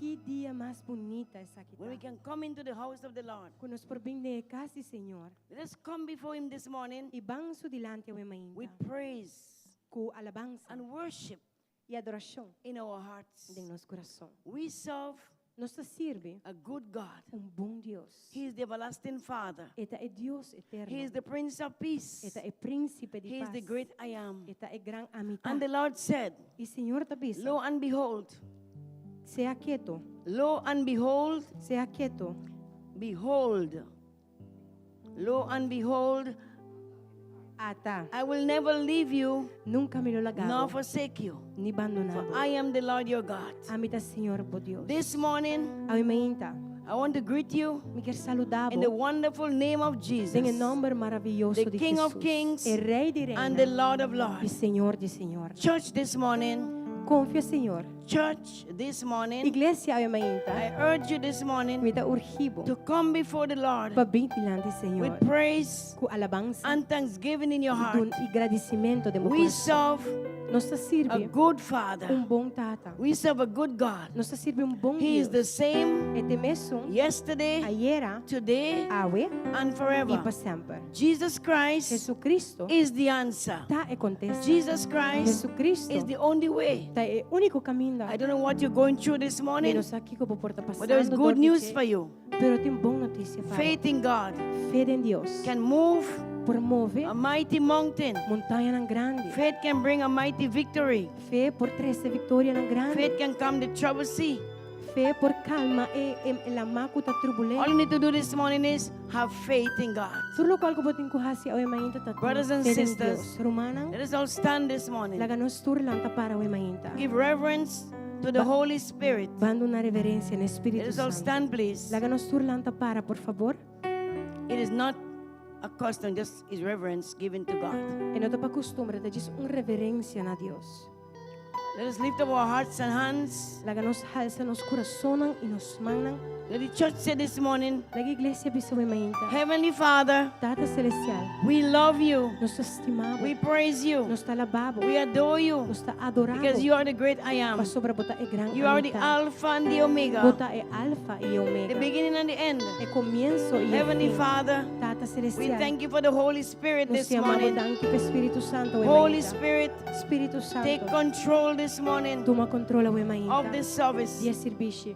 Ki dia mas bunita esaki When we ta. can come into the house of the Lord. Ku nos por bin den e kas di Señor. Let us come before Him this morning I ban su dilanti awe mainta. with praise Ku alabansa and worship i adorashon in our hearts. den nos kurason. We serve Nos ta sirbi a good God. un bon Dios. He is the everlasting Father. E ta e Dios eterno. He is the Prince of Peace. E ta e Prínsipe di He is the pas. great I am. E ta e gran Ami Ta. And the Lord said, I Señor ta bisa, Lo and behold, Sea ketu, lo and behold, sea ketu. behold, lo and behold, Ata, I will never leave you nunka mi lo laga nor bo, forsake you. ni bandoná For bo. I am the Lord your God. Ami ta Señor bo Dios. This morning, Awe mainta, I want to greet you mi ke saludá in the bo wonderful name of den e Jesus nòmber maravioso the di King of Jesus, Kings e Rei di and the Reinan Lord of i Lords. Señor di Señornan. Church this morning, Konfia Señor. church this morning, Iglesia awe mainta, I urge you this morning mi ta urgi bo to come before the Lord pa bin dilanti Señor with praise ku alabansa and thanksgiving in your i heart. dun i gradisimentu den bo We kurason. serve Nos ta a sirbi good Father. un bon Tata. We serve a good God. Nos ta sirbi un bon He is the Dios. same E ta e mesun yesterday, ayera, today, awe and i forever. pa semper. Jesus Christ Jesucristo is the answer. ta e kontesta. Jesus Christ Jesucristo is the only way. ta e úniko kaminda. I don't know what you're going through this Mi morning, no sa kiko bo por ta but there is pasando good dor di news dje, for you. pero tin bon notisia pa bo. Faith in God Fe den Dios can move por move a mighty mountain. montañanan grandi. Faith can bring a mighty victory. Fe por trese viktorianan grandi. Faith can calm the troubled sea. Fe por kalma e, e, e laman ku ta All turbulento. you need to do this morning is have faith in God. Tur loke ku bo tin ku hasi awe mainta ta tin Brothers and fe den sisters, Dios. Rumannan, Let us all stand this morning. laga nos tur lanta para awe mainta. Give reverence to the Holy Spirit. Ban duna reverensia na Let Spiritu us all Santu. stand, please. Laga nos tur lanta para, por fabor. It is not a custom, just is reverence given to God. E no ta pa kustumber, ta djis un reverensia na Dios. Let us lift up our hearts and hands. Laga nos halsa nos kurason i nos mannan. Let the church say this morning, Laga iglesia bisa awe mainta. Heavenly Father, Tata Selestial, we love you. nos ta stima bo. We praise you. Nos ta alabá bo. We adore you Nos ta adorá bo. because you are the great I am. Pasobra bo ta e gran You are the Ami Ta. Alpha and the Omega, Bo ta e Alfa i the Omega. beginning and the end. E komienso i e Heavenly fin. Father, Tata we Selestial, thank you for the Holy Spirit nos this ta yama bo morning. danki pa Spiritu Santu awe Holy mainta. Spirit, Spiritu take Santu, control this morning tuma kontròl awe mainta. of this service. Di e servisio.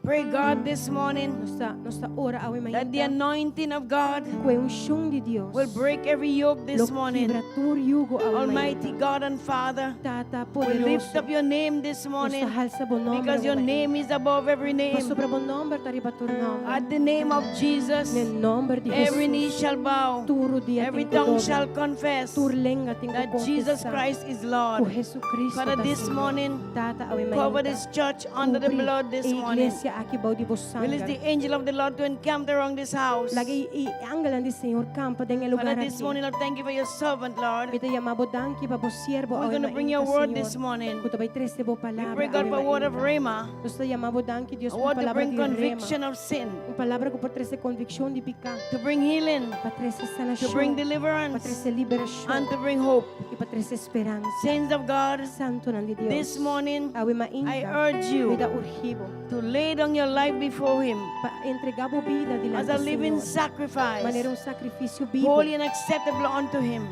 Pray God this morning Nos ta, nos ta ora awe that the mainta. anointing of God Ku e unshon di Dios will break every yoke lo this morning. kibra tur yugo awe Almighty mainta. God and Father, Tata we lift poderoso, up your name this nos ta morning halsa bo nòmber because awe your mainta. name is above every name. Pasobra bo nòmber ta riba tur nòmber. At the name of Jesus, Den nòmber di every knee Jesus, shall bow, tur rudia every tin ku tongue dobla, shall confess tur lenga tin ku that Jesus konfesá Christ is ku Lord. Jesucristo Father, ta this Señor. morning, Tata, awe cover mainta. this church under the Kubri blood this e morning. iglesia aki bou di bo Release sanger. the angel of the Lord to encamp around this house. Laga e e angelnan di Señor kampa den e Father, lugar this aki. morning, Lord, thank you for your servant, Lord. Mi ta yama bo danki pa bo siervo We're awe going to bring mainta, your word Señor. this morning. Ku ta bai trese bo We palabra pray, God, awe for a word of mainta. Rhema, Nos ta yama bo danki, Dios, a pa word to palabra bring di rema. conviction of sin, Un palabra ku por trese konvikshon di piká, to bring healing, pa trese to sanashon, bring pa deliverance, trese liberashon and to bring hope. i pa trese speransa. Saints of God, Santonan di Dios. this morning, Awe mainta, I urge mi you ta urgi bo to lay down your life before Him pa entregá bo bida as dilanti a living Señor. sacrifice, Manera un sakrifisio bibu, holy and acceptable unto Him.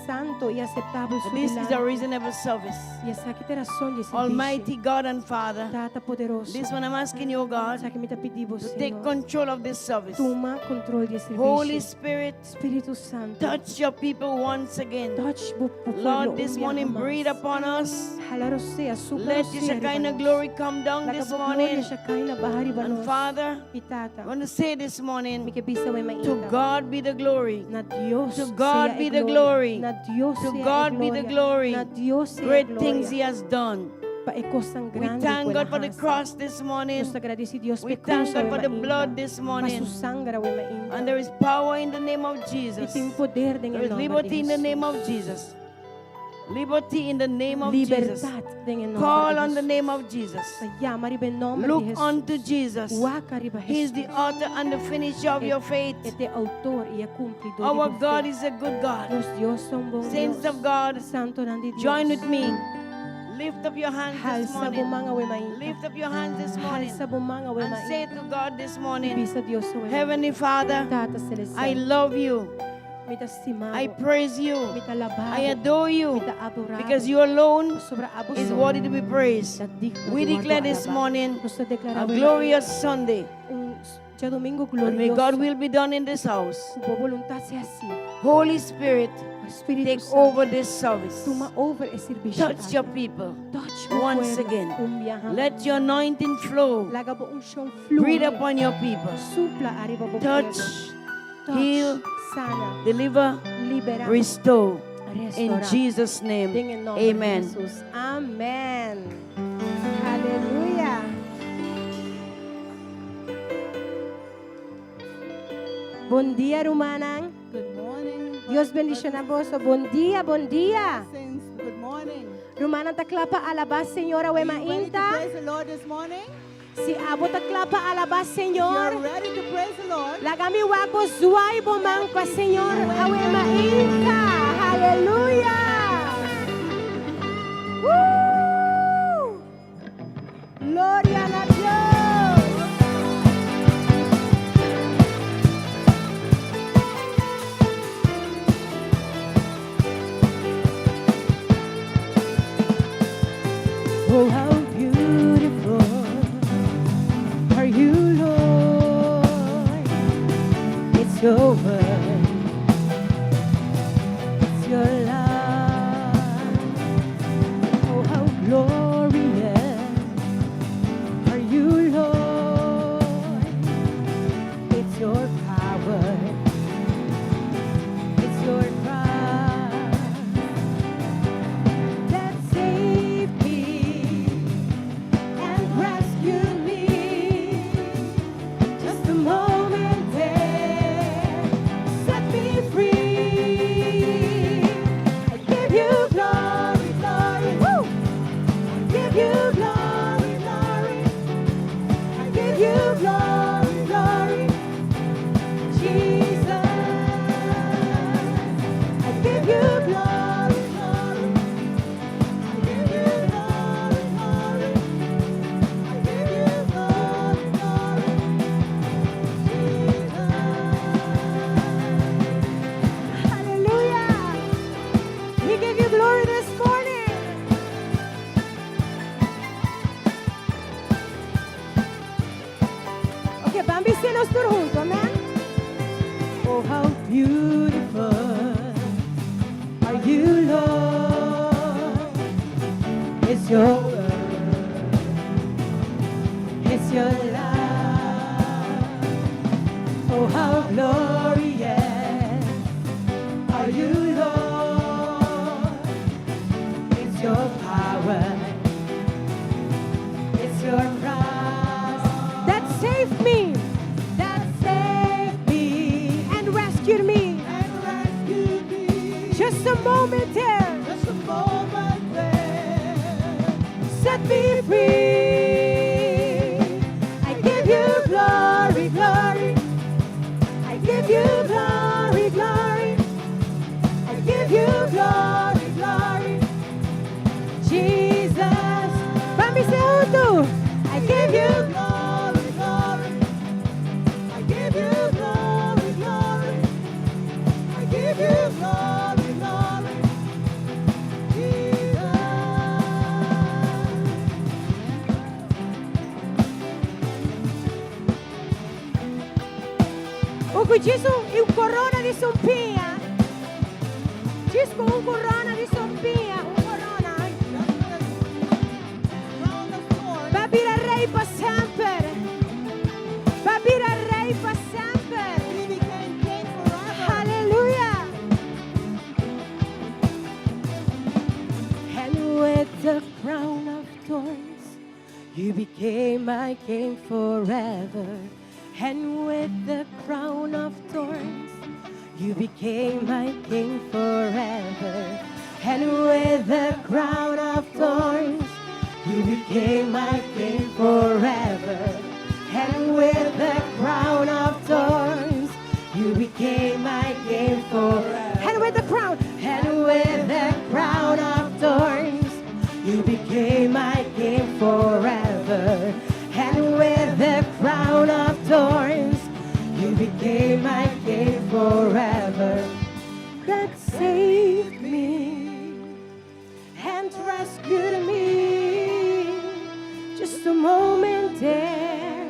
santu i aseptabel su This is a dilanti. reasonable service. I esaki ta e rason di servisio. Almighty God and Father, Tata poderoso. this one I'm asking you, God, Esaki mi ta pidi bo, to take Señor. control of this service. Tuma kontròl di e servisio. Holy Spirit, Spiritu Santu, touch your people once again. touch bo bo pueblo Lord, un this biaha morning, mas. breathe upon us. Hala rosea, supla Let your rosea riba Shekinah nos. glory come down Laga this bo morning. gloria Shekinah baha riba And nos. Father, I Tata, I want to say this mi morning, ke bisa awe to mainta. God be the glory. Na Dios To God sea be e the gloria. glory. Na Dios To sea e God be the gloria. glory. Na Dios sea e Great things gloria. He has done. Pa e kosnan We grandi thank ku el God a for the hasi. cross this morning. Nos ta gradisí Dios We pa e thank krus God awe for the mainta. blood this Pa morning. su sanger awe mainta. And there is power in the name of I Jesus. tin poder den There e is nòmber di liberty in the Jesus. name of Jesus. Liberty in the name of Jesus. Libertat den e nòmber Call di on the Jesus. name of Jesus. Ta yama riba e nòmber di Look Jesus. unto Jesus. Wak riba He is the Jesus. author and the finisher of your faith. E ta e outor i e kumplidó di Our bo God fe. is a good God. Nos Dios ta un bon Saints Dios. of God, Santonan di Dios. join with me. Lift up your hands this Halsa bo morning. man awe mainta. Lift up your hands this morning Halsa bo man awe and say mainta. to God this morning, Bisa Dios awe mainta. Heavenly Father, Tata I Celestial. love you. Mi ta stima I bo. praise you. Mi ta alaba I bo. adore you Mi ta adora because bo. you alone Pasobra abo is so. worthy to be praised. Ta digno We di declare wordo this alaba. morning Nos ta declara a awe mainta. glorious Sunday. Un djadumingu And may God glorioso. will be done in this house. Ku bo boluntat sea hasí. Holy Spirit, Spiritu take Santu, over this service. Tuma over e servisio. Touch your people Touch bo once pueblo. again. Un biaha. Let your anointing flow. Laga bo unshon flui. Breathe upon your people. Supla ariba bo Touch, pueblo. Touch, heal, sana, deliver, libera, restore. In restaura. Jesus' name, Den e nòmber di amen. Jesus. Amen. Aleluya. Bon dia, rumannan. Good morning. Dios bendishoná boso. Bon dia, bon dia. Saints, good morning. Rumannan ta kla pa alabá Señor Are you ready to awe mainta. praise the Lord this morning? Si abo ta kla pa alabá Señor. You're ready to praise the Lord. Laga mi wak bo zwaai bo man pa Señor awe mainta. Aleluya. Woo! Gloria na Dios. Oh, how beautiful are you, Lord. It's your word. It's your love. Oh, how glorious are you, Lord. It's your power. It's your cross that saved me and rescued me. Just a moment there set me free. I give you glory, glory. Woo! I give you glory, glory. I give you glory, glory. Jesus. I give you glory, glory. I give you glory, glory. I give you glory, glory. Jesus. Hallelujah. We give you glory this morning. Ok, ban bisa nos tur huntu, amen? Oh, how beautiful are you, Lord. It's your word. It's your love. Oh, how glorious are you, Lord. It's your power. It's your cross that saved me. That saved me and rescued me. And rescued me. Just a moment there. Just a moment there. Set me free. I give you glory, glory. I give you glory, glory. I give you glory, glory. Jesus. Ban bis'é huntu. I give you glory, glory. I give you glory, glory. I give you glory, glory. Jesus. O ku djis un korona di sumpiña. Djis ku un korona di sumpiña, un korona. Just with a crown of thorns. B'a bira rei pa semper. B'a bira rei pa semper. He became king forever. Hallelujah. And with the crown of thorns, you became my king forever. And with the crown of thorns, you became my king forever. And with the crown of thorns, you became my king forever. And with the crown of thorns, you became my king forever. And with the crown, and with the crown of thorns, you became thorns, you became my king forever. That saved me and rescued me. Just a moment there,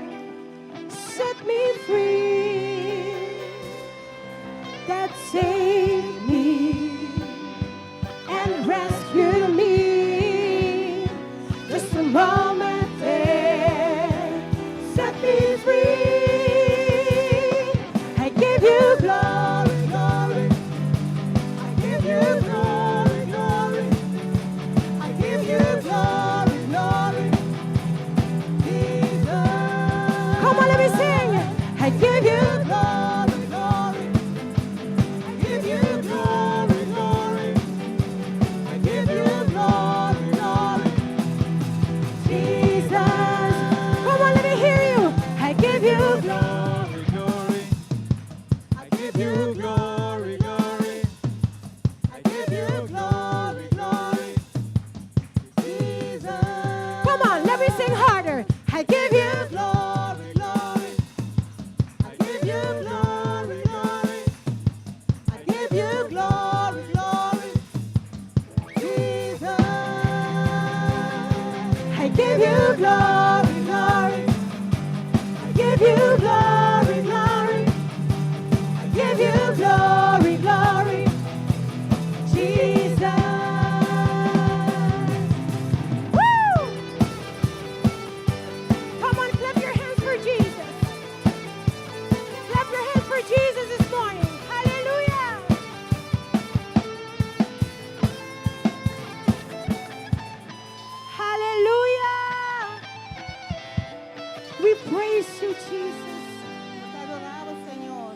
set me free. That saved me and rescued me. Just a moment there, set me free. I give you glory, glory. I give you glory, glory. I give you glory, glory. Jesus. Come on, let me sing. I give you Glory, glory. I give you glory, glory. I give you glory, glory. Jesus. Come on, let me hear you. I give you Glory, glory. I give you glory, glory. I give you glory, glory. Jesus. Come on, let me sing harder. I give you Glory, glory. I give you glory, glory. I give you glory, glory. Jesus. I give you glory, glory. I give you glory, glory. I give you glory, glory. Jesus. Woo! Come on, clap your hands for Jesus. Clap your hands for Jesus this morning. Hallelujah. Hallelujah. We praise you, Jesus. Nos adora bo, Señor.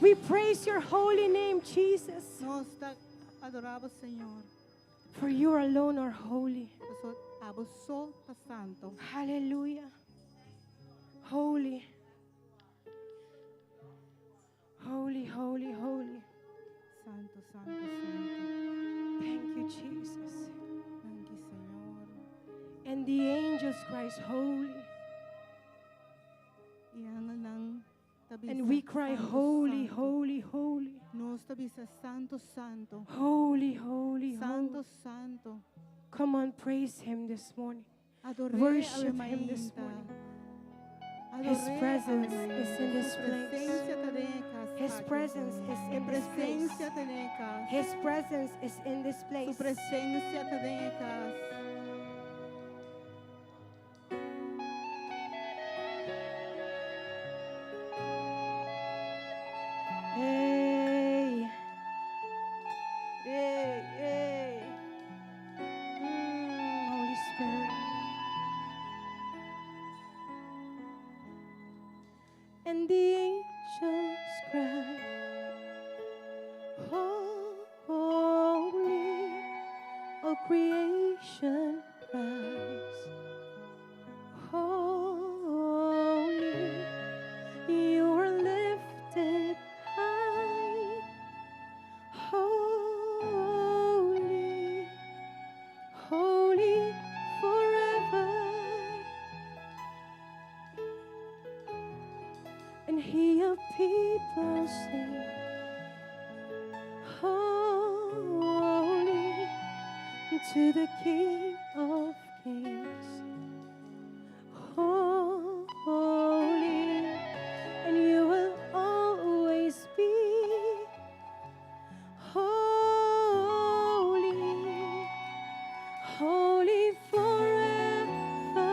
We praise your holy name, Jesus. Nos ta adora bo, Señor. For you alone are holy. Paso abo so ta santo. Hallelujah. Holy. Holy, holy, holy. Santo, santo, santo. Thank you, Jesus. Thank you, Señor. And the angels cries holy. I angelnan ta bisa, And we cry, santo, holy, santo. Holy, holy. Nos ta bisa santo, santo. Holy, holy, Santo, holy. Santo. Come on, praise him this morning. Ador'é Worship him this morning. His presence is in this place. His presence is in this place. Presensia ta den kas. His presence is in this Su place. presensia ta den kas. Hey. Hey, hey. Holy Spirit. And the angels cry, holy, all creation cries, holy, you are lifted high, holy, holy forever. And hear people sing, holy, to the King of Kings. Holy, and you will always be holy, holy forever.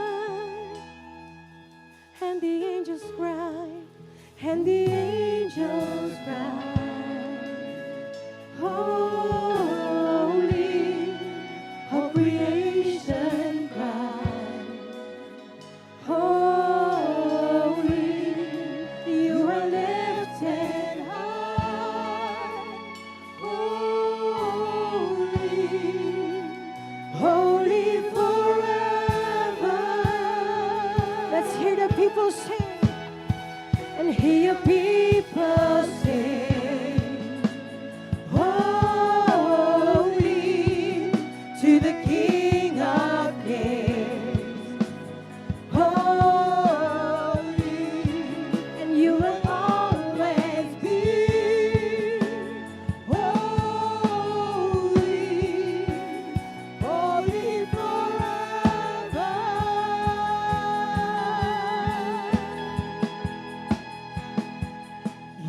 And the angels cry, and the angels cry, holy, all creation cry, holy, you are lifted high, holy, holy forever. Let's hear the people sing and hear people sing. Holy to the King of Kings. Holy,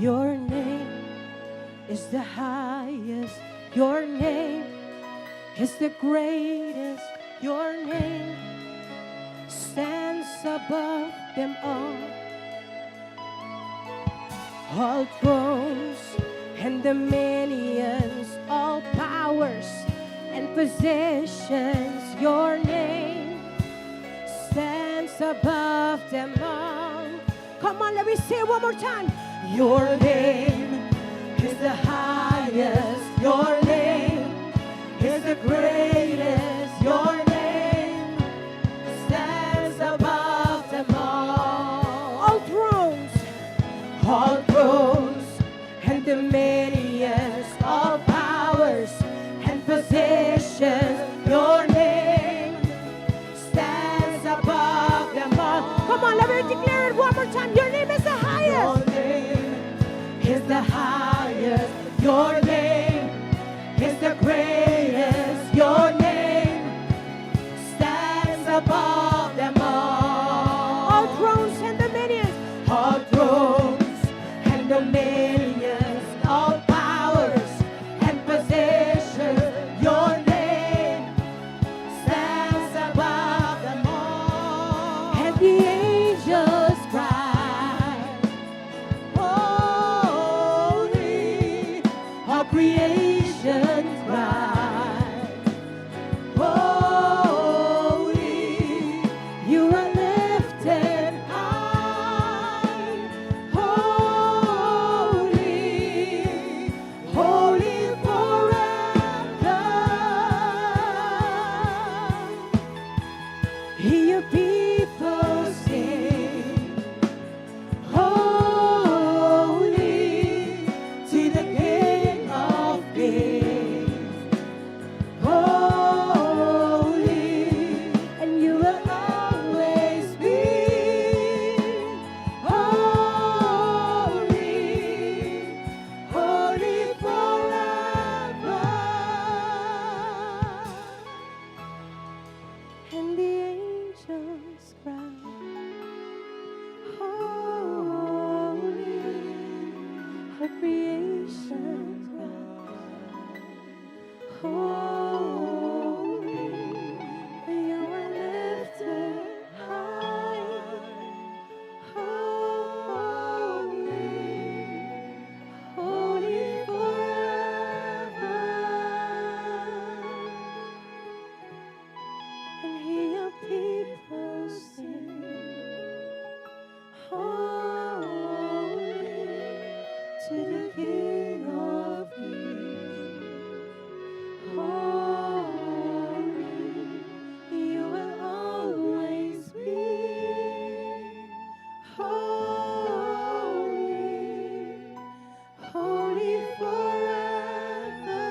Your name is the highest. Your name is the greatest. Your name stands above them all. All thrones and dominions, all powers and positions, your name stands above them all. Come on, let me say it one more time. Your name is the highest. Your name is the greatest. Your name stands above them all. All thrones and dominions, all powers and positions. Your name stands above them all. Come on, let me declare it one more time. Your name is the highest. Your name is the highest. Your name is the greatest. Your name stands above them all. All thrones and dominions. All thrones and dominions. All powers and positions. Your name stands above them all. And the angels cry, "Holy," all creation cry, "Holy," you are lifted high. Holy, holy forever. Hear your people sing. Holy to the King of Kings. Holy, and you will always be holy, holy forever. And the angels cry, "Holy," all creation cries, "Holy," you are lifted high. Holy, holy forever. And hear your people sing, "Holy" to the King of Kings. Holy, you will always be holy, holy forever.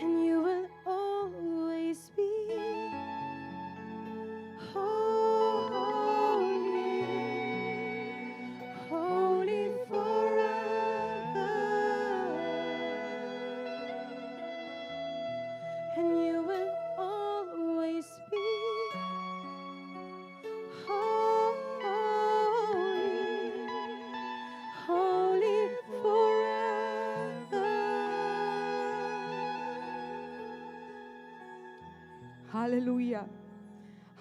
And you will always be holy, holy forever. And you will always be holy, holy forever. Aleluya.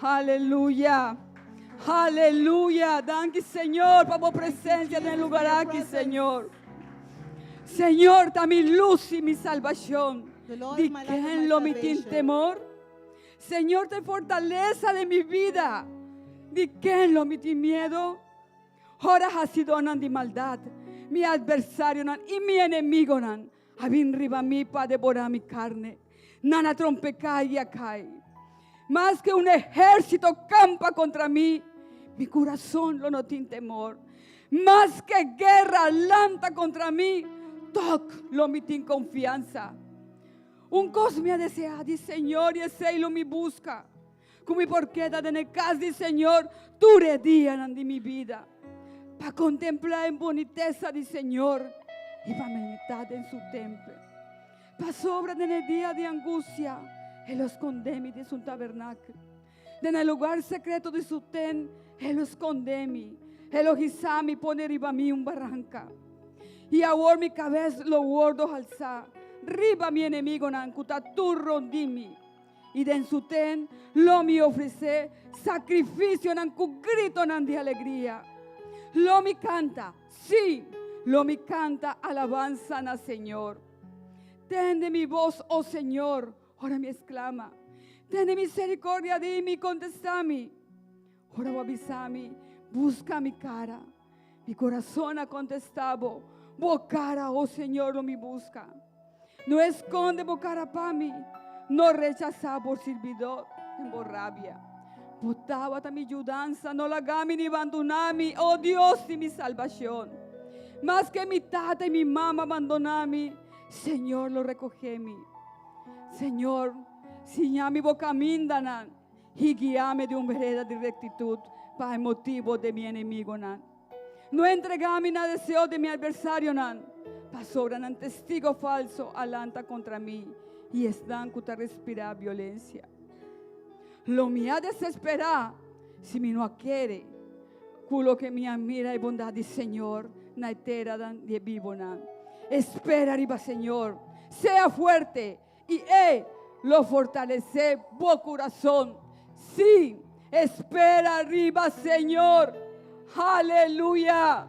Aleluya. Aleluya. Danki, Señor, pa bo presensia den e lugá aki, Señor. Señor, ta mi lus i mi salbashon. The Lord Di is my light and ken my lo mi tin salvation. temor? Señor, ta fortalesa di mi bida. Di ken lo mi tin miedu? Ora hasidónan di maldat, mi atversarionan i mi enemigunan, a bin riba mi pa devorá mi karni. Nan a trompeká i a kai. Maske un ehérsito kampa kontra mi, mi kurason lo no tin temor. Maske guera lanta kontra mi, tòg lo mi tin konfiansa. Un kos mi a deseá di Señor i esei lo mi buska. Ku mi por keda den kas di Señor tur e dianan di mi bida. Pa kontemplá e bunitesa di Señor i pa meditá den su tèmpel. Pasobra den dia di angustia, E lo skonde mi den su tabernákulo. Den e lugar sekreto di su tent, E lo skonde mi, E lo hisa mi pone riba mi un baranka. I awor mi kabes lo wòrdu halsá riba mi enemigonan ku ta tur rònt di mi. I den su tent lo mi ofresé sakrifisionan ku gritonan di alegria. Lo mi kanta, sí, lo mi kanta alabansa na Señor. Tende mi bos, o Señor, ora mi esklama. Tene misericordia di mi, kontestá mi. Ora bo a bisa mi, Buska mi kara. Mi kurason a kontestá bo, Bo kara, o Señor, lo mi buska. No eskonde bo kara pa mi, no rechasá bo sirbidó den bo rabia. Bo tabata mi yudansa, no laga mi ni bandoná mi, o Dios di mi salbashon. Maske mi tata i mi mama bandoná mi, Señor lo rekogé mi. Señor, siña mi bo kamindanan i guia mi den un bereda di rektitut pa e motibu di mi enemigonan. No entregá mi na deseo di mi atversarionan, pasobra nan testigo falso a lanta kontra mi i esnan ku ta respirá biolensia. Lo mi a desesperá si mi no a kere ku loke mi a mira e bondat di Señor na e teranan di e bibonan. Espera riba Señor, sea fuerte i E lo fortalesé bo kurason. Sí, espera riba Señor. Haleluya!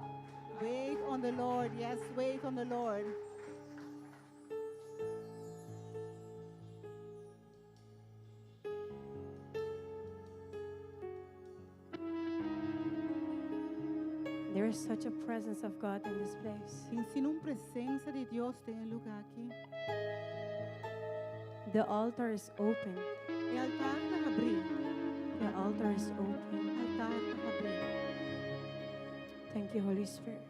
Wait on the Lord. Yes, wait on the Lord. There is such a presence of God in this place. Tin asina un presensia di Dios den e lugá aki. The altar is open. E altar ta habrí. The altar is open. Altar ta habrí. Thank you, Holy Spirit.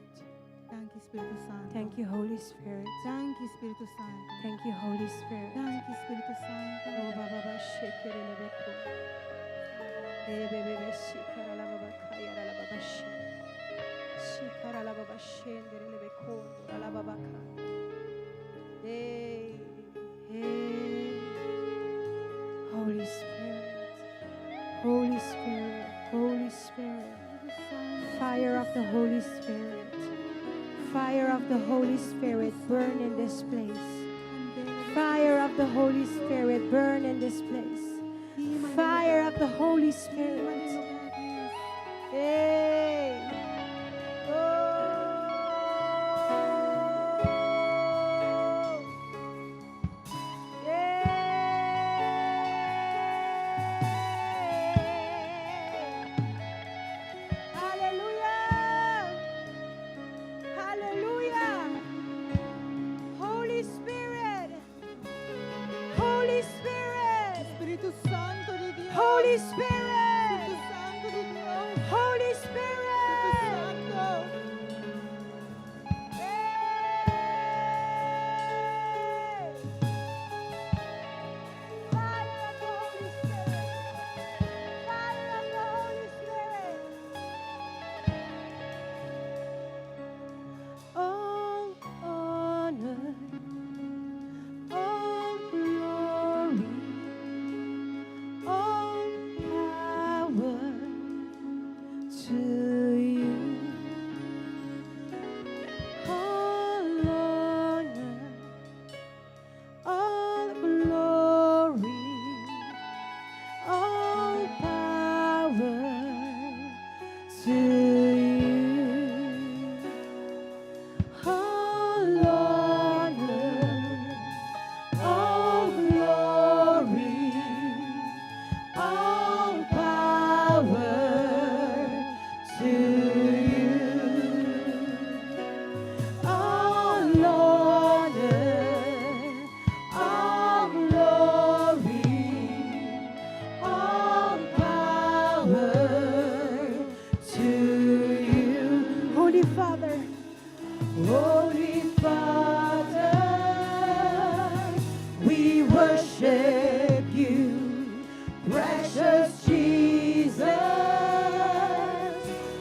Danki, Spiritu Santu. Thank you, Holy Spirit. Danki, Spiritu Santu. Thank you, Holy Spirit. Danki, Spiritu Santu. Oh, ba, ba, ba, shekere lebeko. Eh, be, be, be, shikara la, ba, ba, kaya la, la, ba, ba, she. Shikara la, ba, ba, shendere lebeko, la, la, ba, ba, ka. Hey, hey. Holy Spirit, Holy Spirit, Holy Spirit. Fire of the Holy Spirit. Fire of the Holy Spirit, burn in this place. Fire of the Holy Spirit, burn in this place. Fire of the Holy Spirit. Hey. Oh. Hey. Hallelujah. Hallelujah. Holy Spirit. Holy Spirit. Spiritu Santu di Dios. Holy Spiritu Spirit. Santu di Dios. Holy Spiritu Spirit. Santu. Hey! Fire of the Holy Spirit. Fire of the Holy Spirit. All honor, all glory, all power to you. All honor, all glory, all power to you. All honor, all glory, all power to you. All honor, all glory, all power to you. Holy Father, Holy Father, we worship you, precious Jesus,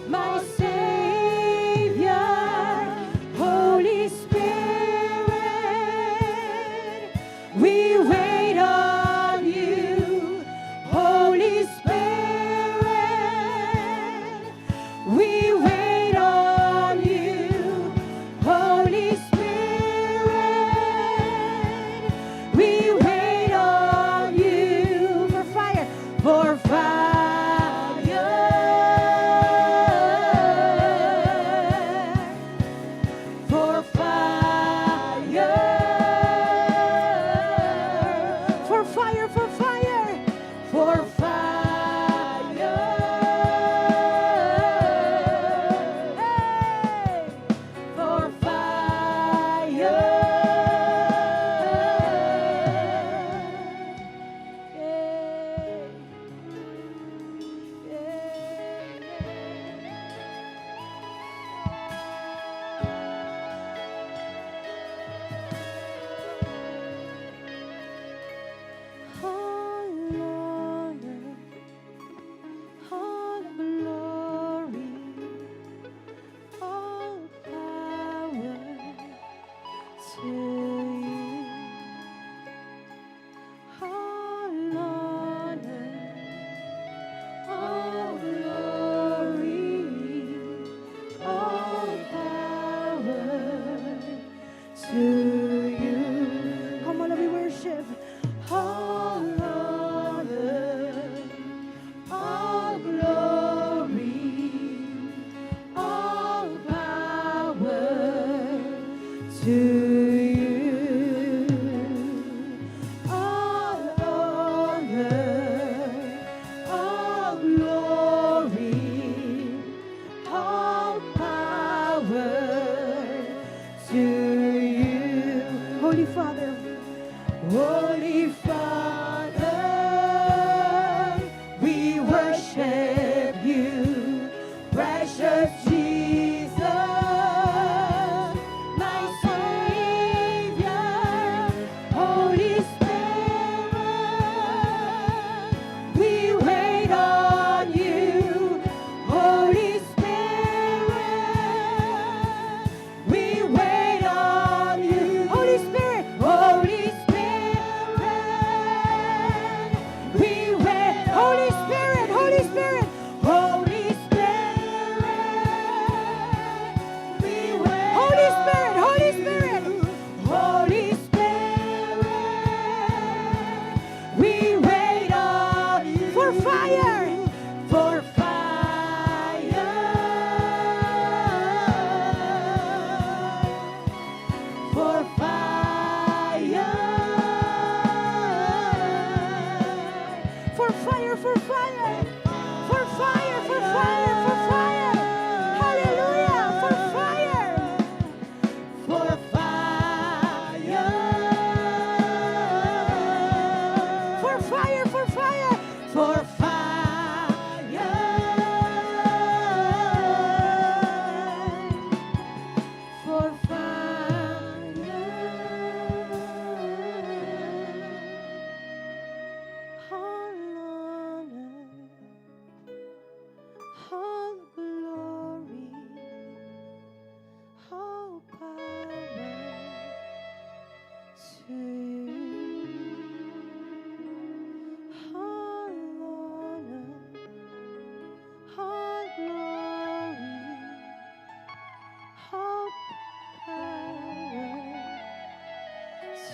my Savior, Holy Spirit, we wait on you, Holy Spirit.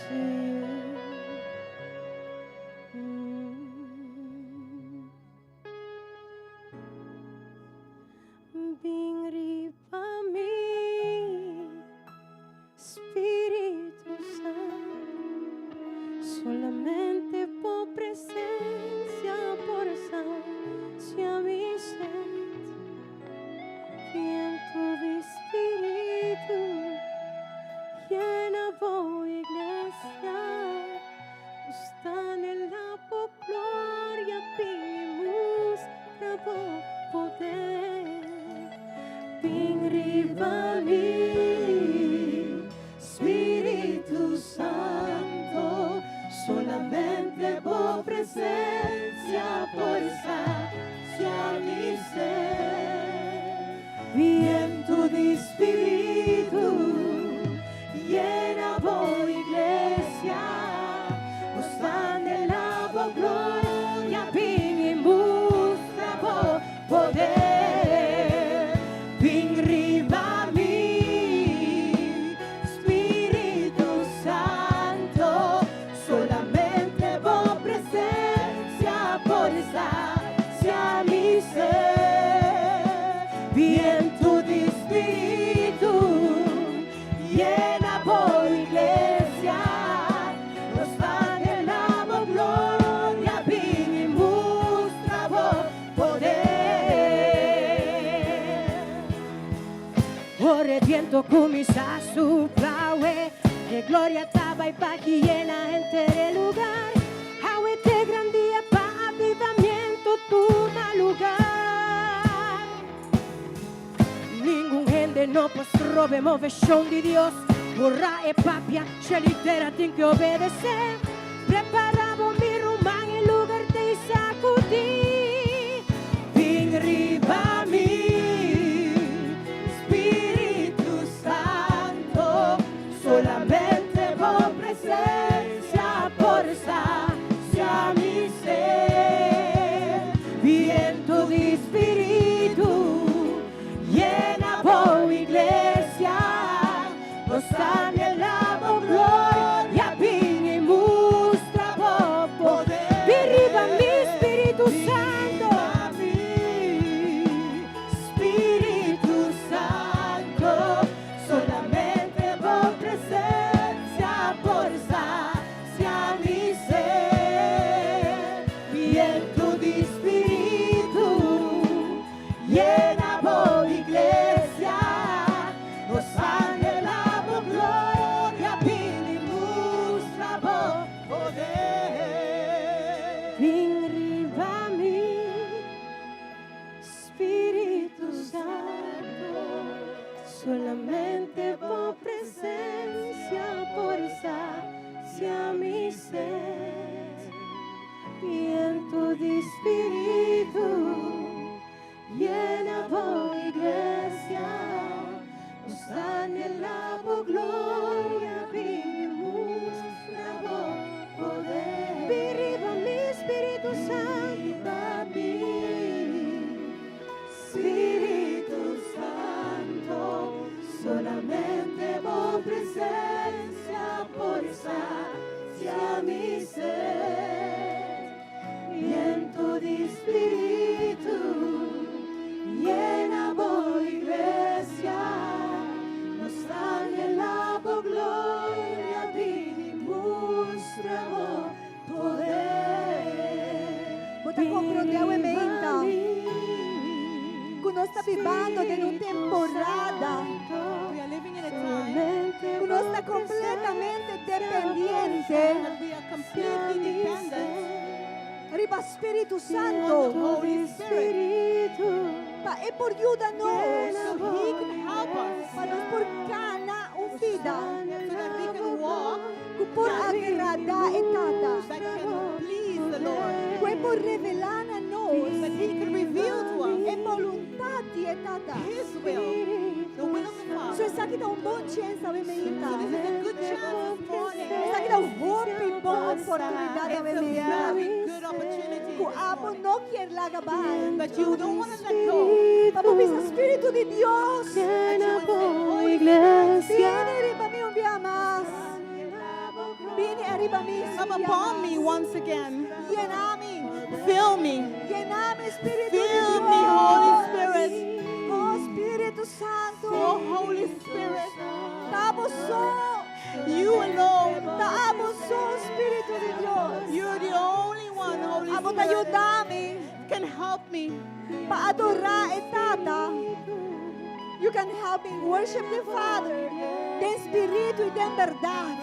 to you. Bin riba mi, Spiritu Santo, solamente bo presencia por sacia mi sed. Viento di Spiritu, llena bo iglesia, nos ta anhela bo gloria, bin mustra bo poder. Bin riba mi, Spiritu Santo, solamente bo presencia por sacia mi sed. Viento di Spiritu, llena bo iglesia, nos ta anhela bo gloria, bin mustra bo poder. Bin riba mi, Spiritu Santo, solamente bo presencia por sacia mi sed. Viento di Spiritu, llena bo iglesia, nos ta anhela bo gloria, bin mustra bo poder. Ora biento cuminsa supla, e gloria ta bay pa llena henter e lugar. Awe ta e gran dia pa avivamento tuma lugar. Ningun hende no por stroba e movecion di Dios. Ora e papia, cielo y tera tin cu obedece. Prepara bo, mi ruman, e lugar ta sacudi. Bin riba mi, Spiritu Santo, solamente bo presencia por sacia mi sed. Viento di Spiritu, llena bo iglesia, nos ta anhela bo gloria, bin mustra bo poder. Bin riba mi, Spiritu Santo. Spiritu Santo, solamente bo presencia por sacia mi sed. Viento di Spiritu, llena bo iglesia, nos ta anhela bo gloria, bin mustra bo poder. Bin riba mi, Spiritu Santo, solamente bo presencia por sacia mi sed. Viento di Spiritu, llena bo iglesia, nos ta anhela bo gloria, bin mustra bo poder. Bin riba mi, Spiritu Santo, Spiritu Santo, solamente bo presencia por sacia mi sed. Viento di Spiritu, llena bo iglesia, nos ta anhela bo gloria, bin mustra bo poder. Bo ta compronde mainta. Cu nos ta bibando den un temporada. We are living in a time Cu nos ta completamente dependiente that we are completely dependent riba Spiritu on the Santo. Holy Spirit Pa e por yuda nos. so He can help us, Pa nos por cana un bida. so that we can walk Cu por agrada e Tata. that can please the Lord, Cu e por revela na nos. that He can reveal to us E boluntad di e Tata. His will, the will of the So Father. esaki ta un bon chance, awe mainta. So this is a good chance this morning. Esaki ta un hopi bon oportunidad, It's awe a mainta. very good opportunity Cu this abo morning no kier laga bay. that you don't want to let go. Pa bo bisa Spiritu di Dios. Llena That you would say, bo Holy iglesia. Bin riba mi un biaha mas. Bin Ariba mi. Come upon me once again. Yena mi. Fill me. Yena mi, Spiritu Fill di Dios. me, Holy Spirit. Oh, Spiritu Santo. Oh, Holy Spirit. Ta bo so. You alone. Ta bo so, Spiritu di Dios. You're the only one, Holy Abo ta Spirit, yuda mi can help me pa adora e Tata. You can help me worship the Father. Den spirito y den berdad.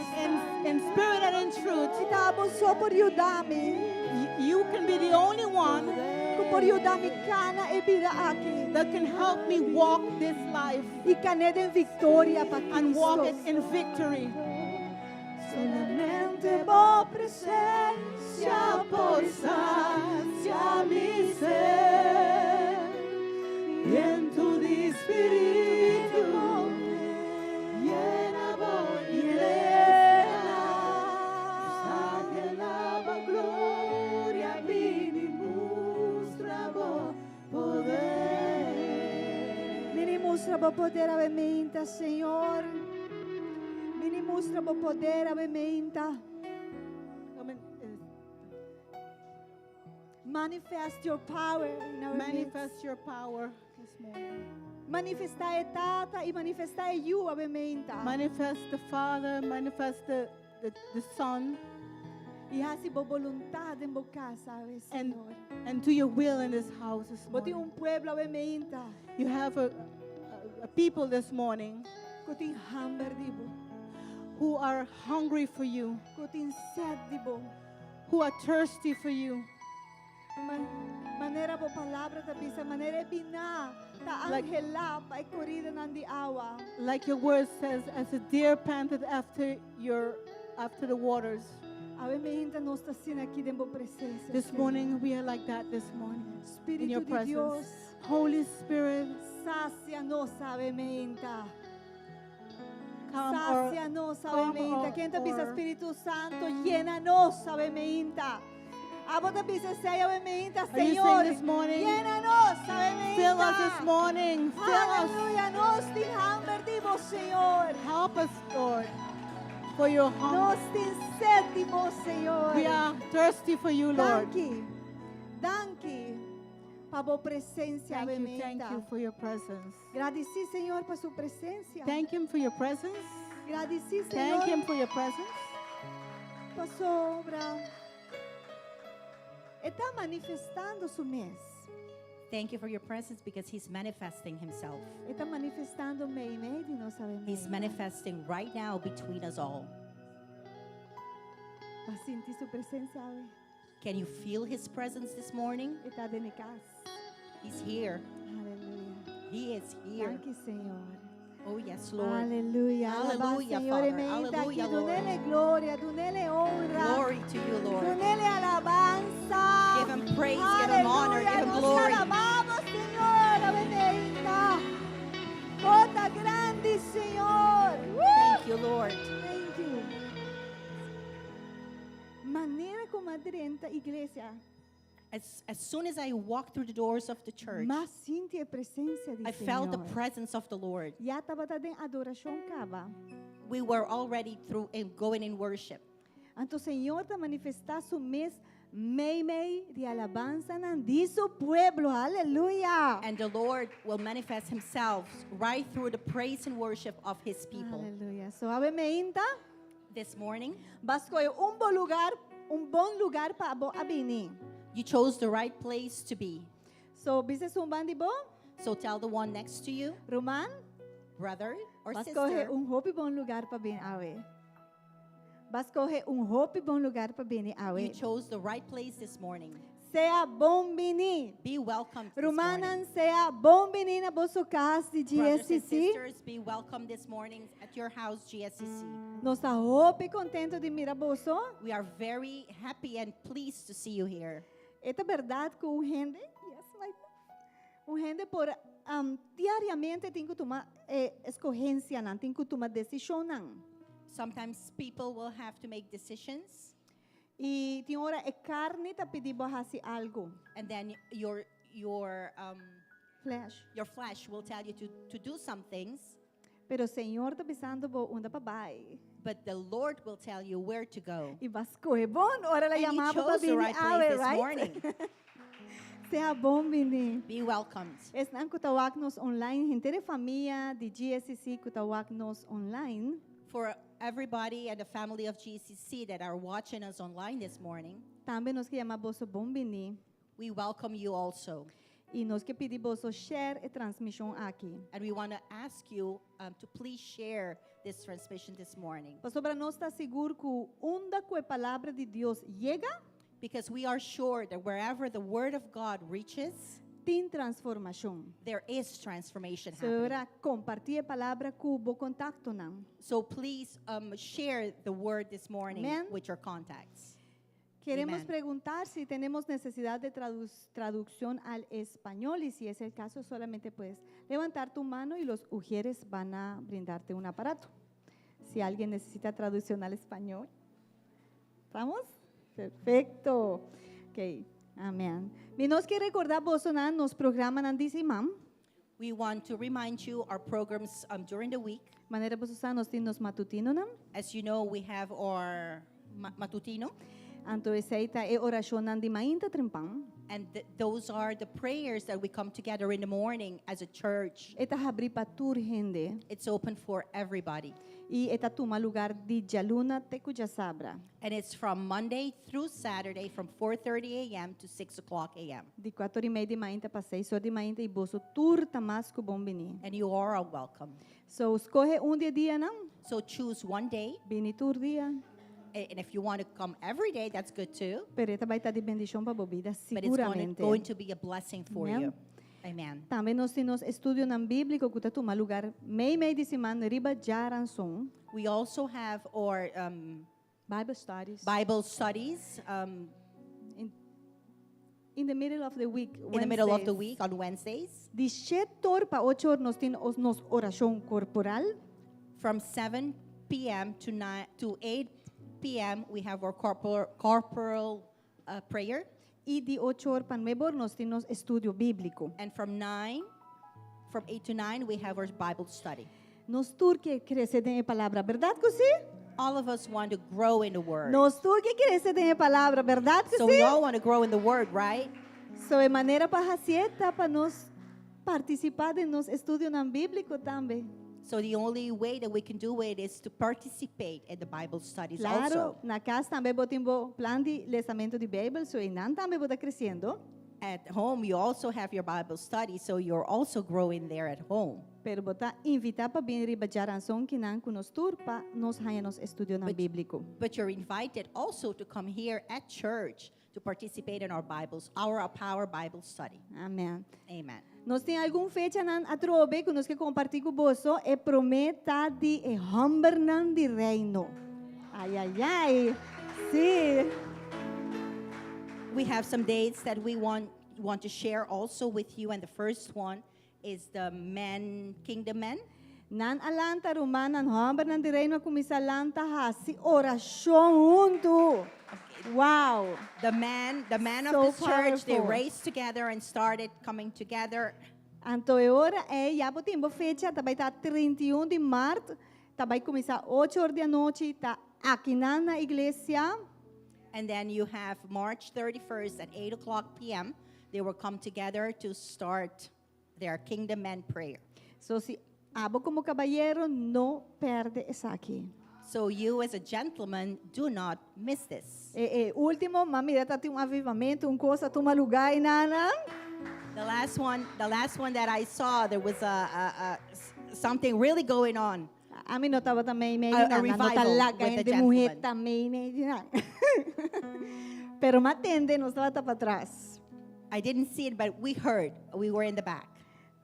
in spirit and in truth. Si ta bo so por yuda mi. You can be the only one Ku por yuda mi kana e bida aki. that can help me walk this life Y kan'é den victoria pa and walk it Cristo. in victory. Solamente bo presencia por sacia mi sed. Viento di spirito, llena bo Llena. Saque la gloria, bini mustra bo poder. Bini mustra bo poder awe mainta, Señor. Bini mustra bo poder awe mainta. Manifest your power in our Manifest midst. your power this morning. Manifesta e Tata y manifesta e Yiu awe mainta. Manifest the Father, manifest the Son, Y haci bo voluntad den bo cas, awe, Señor. and do your will in this house this Bo tin morning. un pueblo awe mainta. You have a people this morning Ku tin hamber di bo. who are hungry for you, Ku tin sed di bo. who are thirsty for you. Manera bo palabra ta bisa, manera e biná, ta anhelá pa e coridanan di awa. Like your word says, as a deer panteth after the waters. Awe mainta nos ta asina aki den bo presencia. This Señor. morning we are like that this morning. In your Spirito di presence. Dios, Holy Spirit, sacia nos awe mainta. come or Sacia nos come awe mainta. Ken ta bisa Spirito Santo, yena nos awe mainta. Abo ta bisa esey awe mainta, Are you Señor. saying this morning? Yena nos awe mainta. Fill us this morning. Fill us. Aleluya, nos tin hamber di bo, Señor. Help us, Lord, for your hunger. Nos tin sed di bo, Señor. We are thirsty for you, Lord. Danki. Danki. Pa bo presencia, Thank you, thank mainta. you for your presence. Gradici, Señor, pa su presencia. Thank him for your presence. Gradici, Señor, Thank him for your presence. Pasobra. E ta manifestando su mes. Thank you for your presence because He's manifesting Himself. E ta manifestando meimei di nos awe He's mainta. manifesting right now between us all. Bo a sinti su presencia awe. Can you feel His presence this morning? E ta den cas. He's here. Aleluya. He is here. Thank you, Señor. Oh, yes, Lord. Aleluya. Alaba, Hallelujah, Señor, Father. e mainta aki. Hallelujah, Lord. Dunele gloria, dunele honra. Glory to you, Lord. Dunele alabanza. Give him praise, give him honor, Aleluya. give him Nos glory. alabamos, Señor. Awe mainta. Bo ta grandi, Señor. Woo! Thank you, Lord. Thank you. Manera cu m'a drenta iglesia, As soon as I walked through the doors of the church, m'a sinti e presencia di I felt the Señor. presence of the Lord. Ya tabata den adoracion caba. We were already through and going in worship. Anto Señor ta manifesta su mes meimei di alabanzanan di su pueblo. Aleluya. And the Lord will manifest himself right through the praise and worship of his people. Aleluya. So awe mainta, This morning, b'a scohe un bon lugar, un bon lugar pa bo a bini. you chose the right place to be. So bisa esun banda di bo, So tell the one next to you, Ruman, brother or b'a scohe sister, un hopi bon lugar pa bini awe. B'a scohe un hopi bon lugar pa bini awe. you chose the right place this morning. Sea bon bini. Be welcomed this morning. Rumannan, sea bon bini na boso cas di Brothers and GSCC. sisters, be welcome this morning at your house, GSCC. Nos ta hopi contento di mira boso. We are very happy and pleased to see you here. Ta berdad cu un hende, yes, my, un hende por diariamente tin cu tuma escogencianan, tin cu tuma decisionnan. Sometimes people will have to make decisions, Y tin ora e carni ta pidi bo haci algo. And then Flesh. your flesh will tell you to do some things. Pero Señor ta bisando bo unda pa bai. But the Lord will tell you where to go. I b'a skohe bon, ora el a And you yama bo pa chose the bini right place awe, this right? morning. Sea bon bini. Be welcomed. Esnan ku ta wak nos online, henter famia di GSCC ku ta wak nos online. For everybody and the family of GCC that are watching us online this morning, Tambe nos ke yama boso bon bini. We welcome you also. I nos ke pidi boso share e transmishon aki. And we want to ask you to please share this transmission this morning. Pasobra nos ta sigur ku unda ku e palabra di Dios yega, Because we are sure that wherever the word of God reaches, tin transformashon. There is transformation So happening. ora kompartí e palabra ku bo kontaktonan. So please share the word this morning Amen. With your contacts. Queremos Amen. Preguntar si tenemos necesidad de traducción al español y, si es el caso, solamente puedes levantar tu mano y los ujieres van a brindarte un aparato. Si alguien necesita traducción al español. ¿Estamos? Perfecto. Ok, amén. Mi nos ke rekordá boso nan nos programanan di siman. We want to remind you our programs during the week. Manera boso sa nos tin nos matutinonan. As you know, we have our matutino. Anto esei ta e orashonnan di mainta trempan. And those are the prayers that we come together in the morning as a church. E ta habrí pa tur hende. It's open for everybody. I e ta tuma lugá di djaluna te ku djasabra. And it's from Monday through Saturday from 4:30 a.m. to 6 o'clock a.m. Di 4 i mei di mainta pa 6 or di mainta i boso tur ta mas ku bon bini. And you are all welcome. So skohe un di e dianan, So choose one day. Bini tur dia. And if you want to come every day, that's good too. Pero e ta bai ta di bendishon pa bo bida, But it's siguramente. going to be a blessing for Amen. you. Amen. Tambe nos tin estudionan bíbliko ku ta tuma lugá mei mei di siman riba djárason. We also have our Bible studies. Bible studies In the middle of the week. In the middle of the Wednesdays. Week on Wednesdays. Di 7 or pa 8 or nos tin nos orashon korporal. From 7 p.m. to 9 to 8 p.m. we have our corporal prayer. I di 8 or pa 9 or nos tin nos estudio bíbliko. And from 8 to 9, we have our Bible study. Nos tur ke krese den palabra, bèrdat ku si? All of us want to grow in the Word. Nos tur ke krese den palabra, bèrdat ku So si? we all want to grow in the Word, right? So e manera pa hasié ta pa nos partisipá den nos estudionan bíbliko tambe. So the only way that we can do it is to participate in the Bible studies Klaro, also. Na kas tambe bo tin bo plan di lesamentu di Beibel, so einan tambe bo ta kresiendo. At home, you also have your Bible study, so you're also growing there at home. Pero bo ta invitá pa bin riba djárason akinan ku nos tur pa nos haña nos estudionan bíbliko. But you're invited also to come here at church to participate in our Bibles, our Power Bible study. Amèn. Amen. Nos tin algun fechanan atrobe ku nos ke kompartí ku boso e promé ta di e hòmbernan di reino. Ai, ai, ai. Si. We have some dates that we want to share also with you, and the first one is the Men Kingdom Men. Nan a lanta rumannan hòmbernan di reino a kuminsá lanta hasi orashon huntu. Wow. The men of So this church, they powerful. raised together and started coming together. Anto e ora ei ya bo tin bo fecha, ta bai ta 31 di mart, ta bai kuminsá 8 or di anochi, ta akinan na iglesia. And then you have March 31st at 8 o'clock p.m. They will come together to start their Kingdom Men prayer. So si abo komo kabayero no pèrdè esaki. So you as a gentleman, do not miss this. E, e último, m'a mira tabatin un avivamentu, un kos a tuma lugá einan. The last one that I saw, there was something really going on. Ami no tabata mei mei A na, no revival talaga with the hende muhé gentleman. ta mei mei na. Pero m'a tende, nos tabata patras. I didn't see it, but we heard. We were in the back.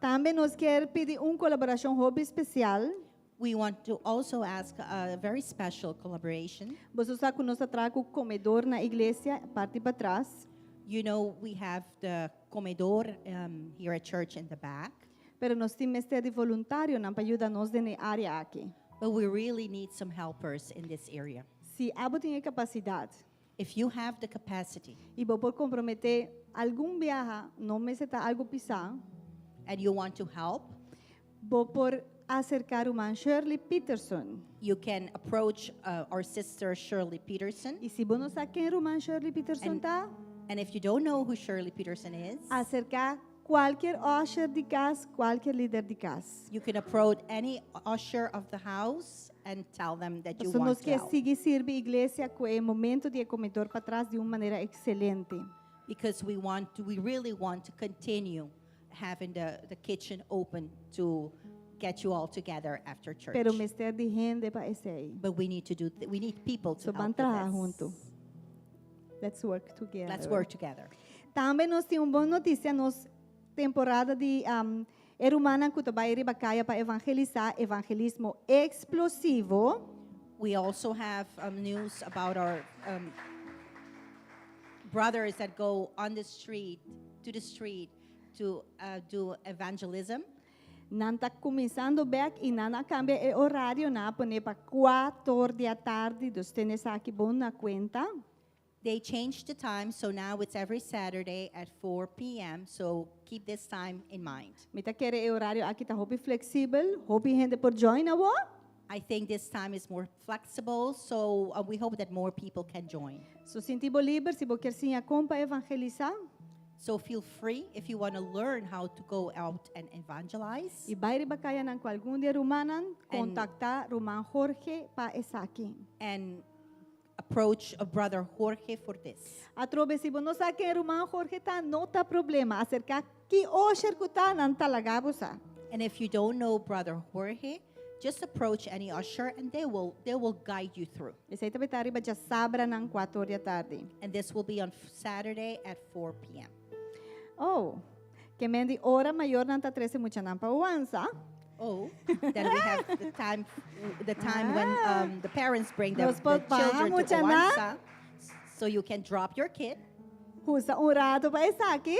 Tambe nos ke pidi un kolaborashon hopi spesial. We want to also ask a very special collaboration. Boso sa ku nos ta traha ku komedor na iglesia, parti patras. We have the comedor here at church in the back, Pero nos tin mester di voluntarionan pa yuda nos den e área aki. But we really need some helpers in this area. Si abo tin e kapasidat If you have the capacity i bo por komprometé algun biaha, no mester ta algu pisá, and you want to help, bo por aserká ruman Shirley Peterson. You can approach our sister Shirley Peterson. I si bo no sa ken ruman Shirley Peterson ta, And if you don't know who Shirley Peterson is, aserká kualke usher di kas, kualke lider di kas. You can approach any usher of the house and tell them that you So want nos to ke help. sigui sirbi iglesia ku e momento di komedor patras di un manera ekselente. Because we really want to continue having the kitchen open to get you all together after church. Pero mester di hende pa esei. But we need people to So help ban with traha this. huntu. Let's work together. Let's work together. Tambe nos tin un bon notisia, nos temporada di e rumannan ku ta bai riba kaya pa evangelisá, evangelismo eksplosivo. We also have news about our brothers that go on the street, to the street, to do evangelism. Nan ta kuminsando bèk i nan a kambia e orario, nan a pone pa 4 di atardi, dus tene esaki bon na kuenta. They changed the time, so now it's every Saturday at 4 p.m. So keep this time in mind. Mi ta kere e orario aki ta hopi fleksibel, hopi hende por join awo. I think this time is more flexible, so we hope that more people can join. So sinti bo liber si bo ke siña kon pa evangelisá. So feel free if you want to learn how to go out and evangelize. I bai riba kaya nan ku algun di e rumannan, kontaktá ruman Jorge pa esaki. And approach a brother Jorge for this. Atrobe si bo no sa ken ruman Jorge ta, no ta problema. Aserká ki usher ku ta nan ta laga bo sa. And if you don't know brother Jorge, just approach any usher and they will guide you through. Esei tambe ta riba djasabra nan 4 di atardi. And this will be on Saturday at 4 p.m. Oh, ke men di ora mayornan ta trese muchanan pa Oansa. Oh, then we have the time when the parents bring Nos the por children to muchanan. Oansa, so you can drop your kid, Usa un ratu pa esaki.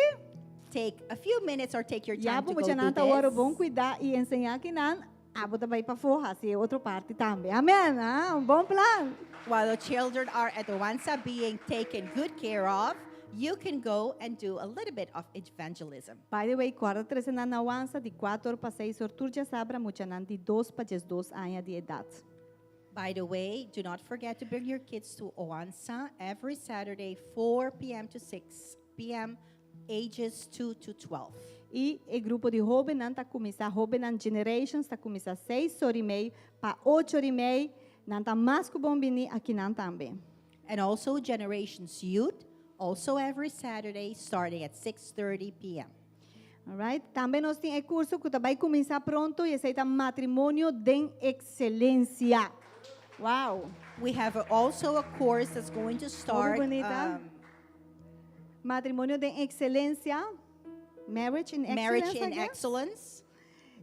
Take a few minutes or take your Ya time to go do muchanan ta wòrdu this. bon kuidá i enseñá akinan, abo ta bai pafó, hasi otro parti tambe. Amèn, ah? Un bon plan. While the children are at the Oansa being taken good care of, you can go and do a little bit of evangelism. By the way, kòrda trese nan na Oansa di 4 pa 6 or tur djasabra muchanan di 2 pa 12 aña di edat. By the way, do not forget to bring your kids to Oansa every Saturday, 4 p.m. to 6 p.m., ages 2 to 12. I e grupo di hóbennan ta kuminsá, Hóbennan Generations ta kuminsá 6 or i mei pa 8 or i mei, nan ta mas ku bon bini akinan tambe. And also Generations Youth, also every Saturday starting at 6:30 p.m. Alright? Tambe nos tin e kurso ku ta bai kuminsá pronto i esei ta matrimonio den ekselensia. Wow! We have also a course that's going to start. Bunita. Matrimonio den ekselensia. Marriage in Excellence. Marriage I in guess. Excellence.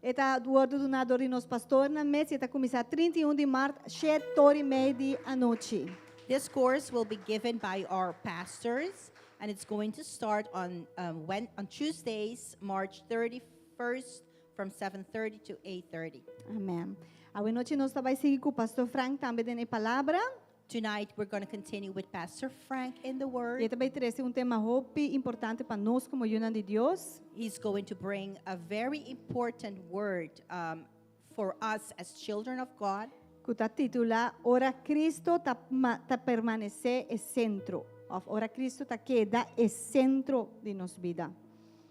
E ta wòrdu duná dor di nos pastornan mes, e ta kuminsá 31 di mart, 7 or i mei di anochi. This course will be given by our pastors, and it's going to start on Tuesdays, March 31st, from 7:30 to 8:30. Amèn. Awe nochi nos ta bai sigui ku Pastor Frank tambe den palabra. Tonight we're going to continue with Pastor Frank in the Word. E ta bai trese un tema hopi importante pa nos komo yu di Dios. He's going to bring a very important word for us as children of God. Ku ta titulá Ora Cristo ta, ta permanesé e sentro. Òf Ora Cristo ta keda e sentro di nos bida.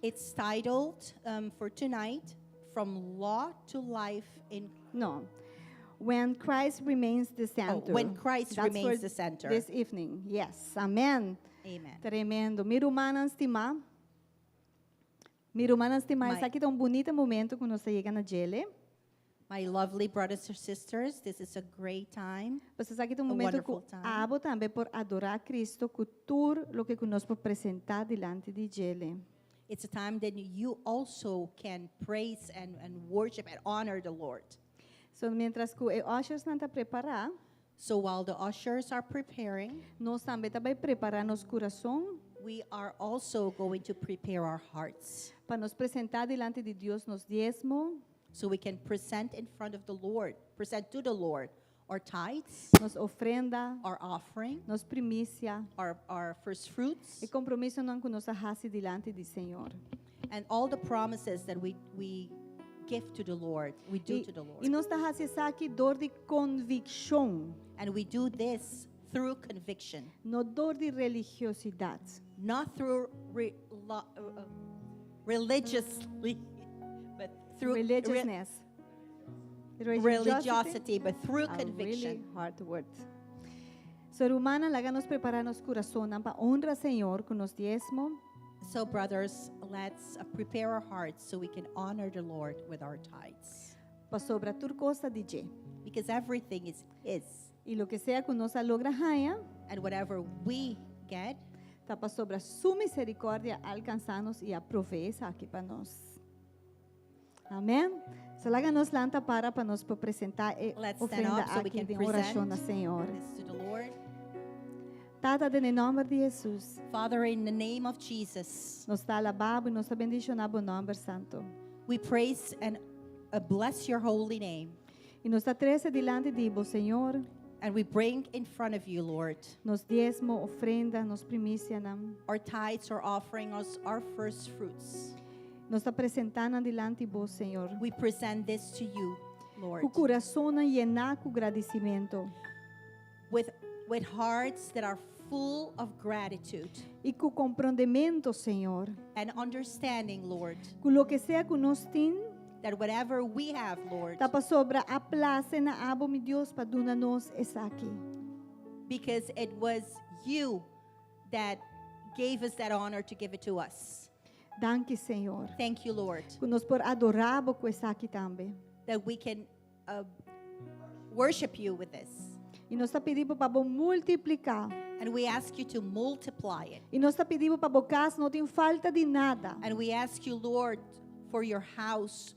It's titled for tonight, From Law to Life in No. When Christ Remains the Center. Oh, When Christ That's Remains for the Center. this evening. Yes. Amèn. Amen. Tremendo. Mi rumannan stimá. Mi rumannan stimá, esaki ta un bunita momento ku nos a yega na dje. My lovely brothers and sisters, this is a great time. Pues esaki ta un A momento ku wonderful time. abo tambe por adorá Cristo ku tur loke nos por presentá dilanti di dje. It's a time that you also can praise and worship and honor the Lord. So, mientras ku e ushers nan ta prepará, So while the ushers are preparing, nos tambe ta bai prepará nos kurason we are also going to prepare our hearts pa nos presentá dilanti di Dios nos diesmo, so we can present in front of the Lord, present to the Lord our tithes, nos ofrenda, our offering, nos primisia, our first fruits, e kompromisonan ku nos a hasi dilanti di Señor. And all the promises that we give to the Lord, we do I, to the Lord. i nos ta hasi esaki dor di konvikshon, And we do this through conviction, no dor di religiosidat. not through religiously, but through Religiousness. religiosity, but through A conviction. really hard word. So, rumannan, laga nos prepará nos kurason pa honra Señor ku nos diesmo. So, brothers, let's prepare our hearts so we can honor the Lord with our tithes. Pasobra tur kos ta di dje. Because everything is His. I loke sea ku nos a logra haña, And whatever we get, ta pasobra su miserikòrdia a alkansá nos i a proveé esaki pa nos. Amèn. So laga nos lanta para pa nos por presentá e Let's stand ofrenda up so we aki can den orashon present na Señor. this to the Lord. Tata, den nòmber di Hesus, Father, in the name of Jesus, nos ta alabá i nos ta bendishoná bo nòmber santu. we praise and bless your holy name. I nos ta trese dilanti di bo, Señor, And we bring in front of you, Lord, nos diesmo, ofrenda, nos primisianan. our tithes, our offering, us, our first fruits. Nos ta presentá nan dilanti bo, Señor. We present this to you, Lord, Ku kurason yená ku gradisimentu. with hearts that are full of gratitude I ku komprondementu, Señor. and understanding, Lord, Ku loke sea ku nos tin, that whatever we have, Lord, ta pasobra a plase na abo, mi Dios, pa duna nos esaki. because it was you that gave us that honor to give it to us. Danki, Señor. Thank you, Lord, Ku nos por adorá bo ku esaki tambe. that we can worship you with this. I nos ta pidi pa bo multipliká. And we ask you to multiply it. I nos ta pidi pa bo kas no tin falta di nada. And we ask you, Lord, for your house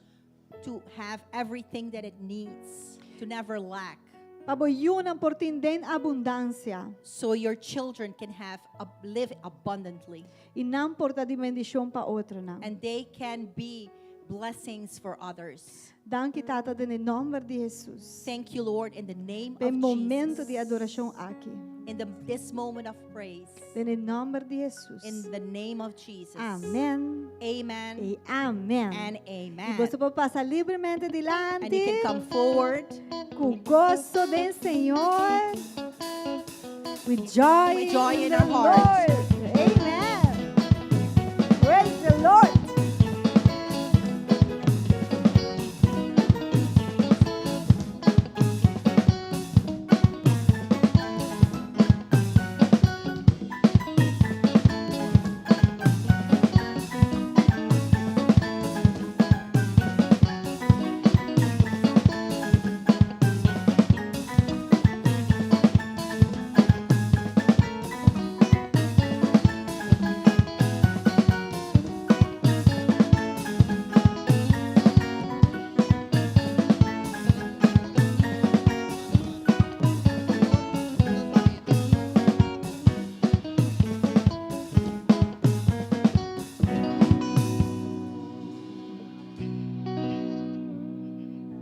to have everything that it needs, to never lack, Pa bo yunan por tin den abundansia. so your children can have live abundantly I nan por ta di bendishon pa otronan. and they can be blessings for others. Danki Tata den nòmber di Hesus. Thank you, Lord, in the name Den of momento Jesus. di adorashon aki. In this moment of praise. Den nòmber di Hesus. In the name of Jesus. Amèn. Amen. I amèn. And I amen. bo por pasa libremente And you dilanti. can come forward Ku goso den Señor. With joy, With joy in in the our hearts. Lord. Amen. Praise the Lord.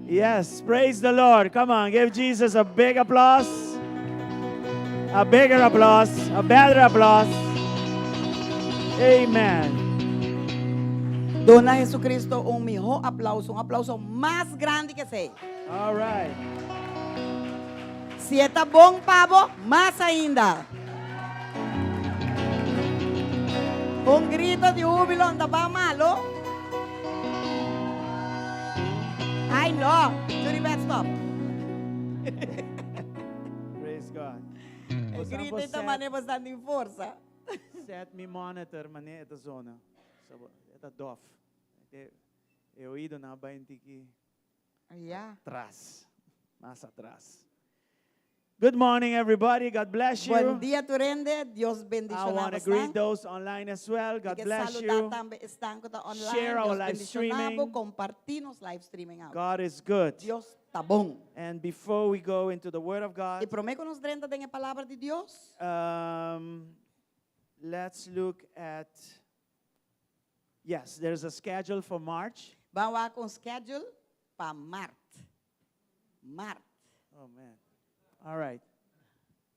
Yes, praise the Lord. Come on, give Jesus a big applause. A bigger applause, a better applause. Amen. Duna Jesucristo un mihó aplouso, un aplouso mas grandi ku esei. All right. Si ta bon pa bo, mas ainda. Un gritu di húbilo, no ta malu. Ai, no. Judy, Beth, stop. Praise God. E gritu ta manera bastante forsa. Set mi monitor manera e ta zona. E ta dof. E oidonan a bai tiki atras. Mas atras. Good morning, everybody. God bless you. Bon dia, tur hende. Dios I bendishoná want to greet those online as well. God bless you. Tambe esnan ku ta online. Share our Dios live bendishoná streaming. Kompartí nos live streaming. God is good. Dios ta bon. And before we go into the Word of God, I promé ku nos drenta den e palabra di Dios. Let's look at, yes, there's a schedule for March. Ban wak un schedule pa mart. Mart. Oh, man. All right.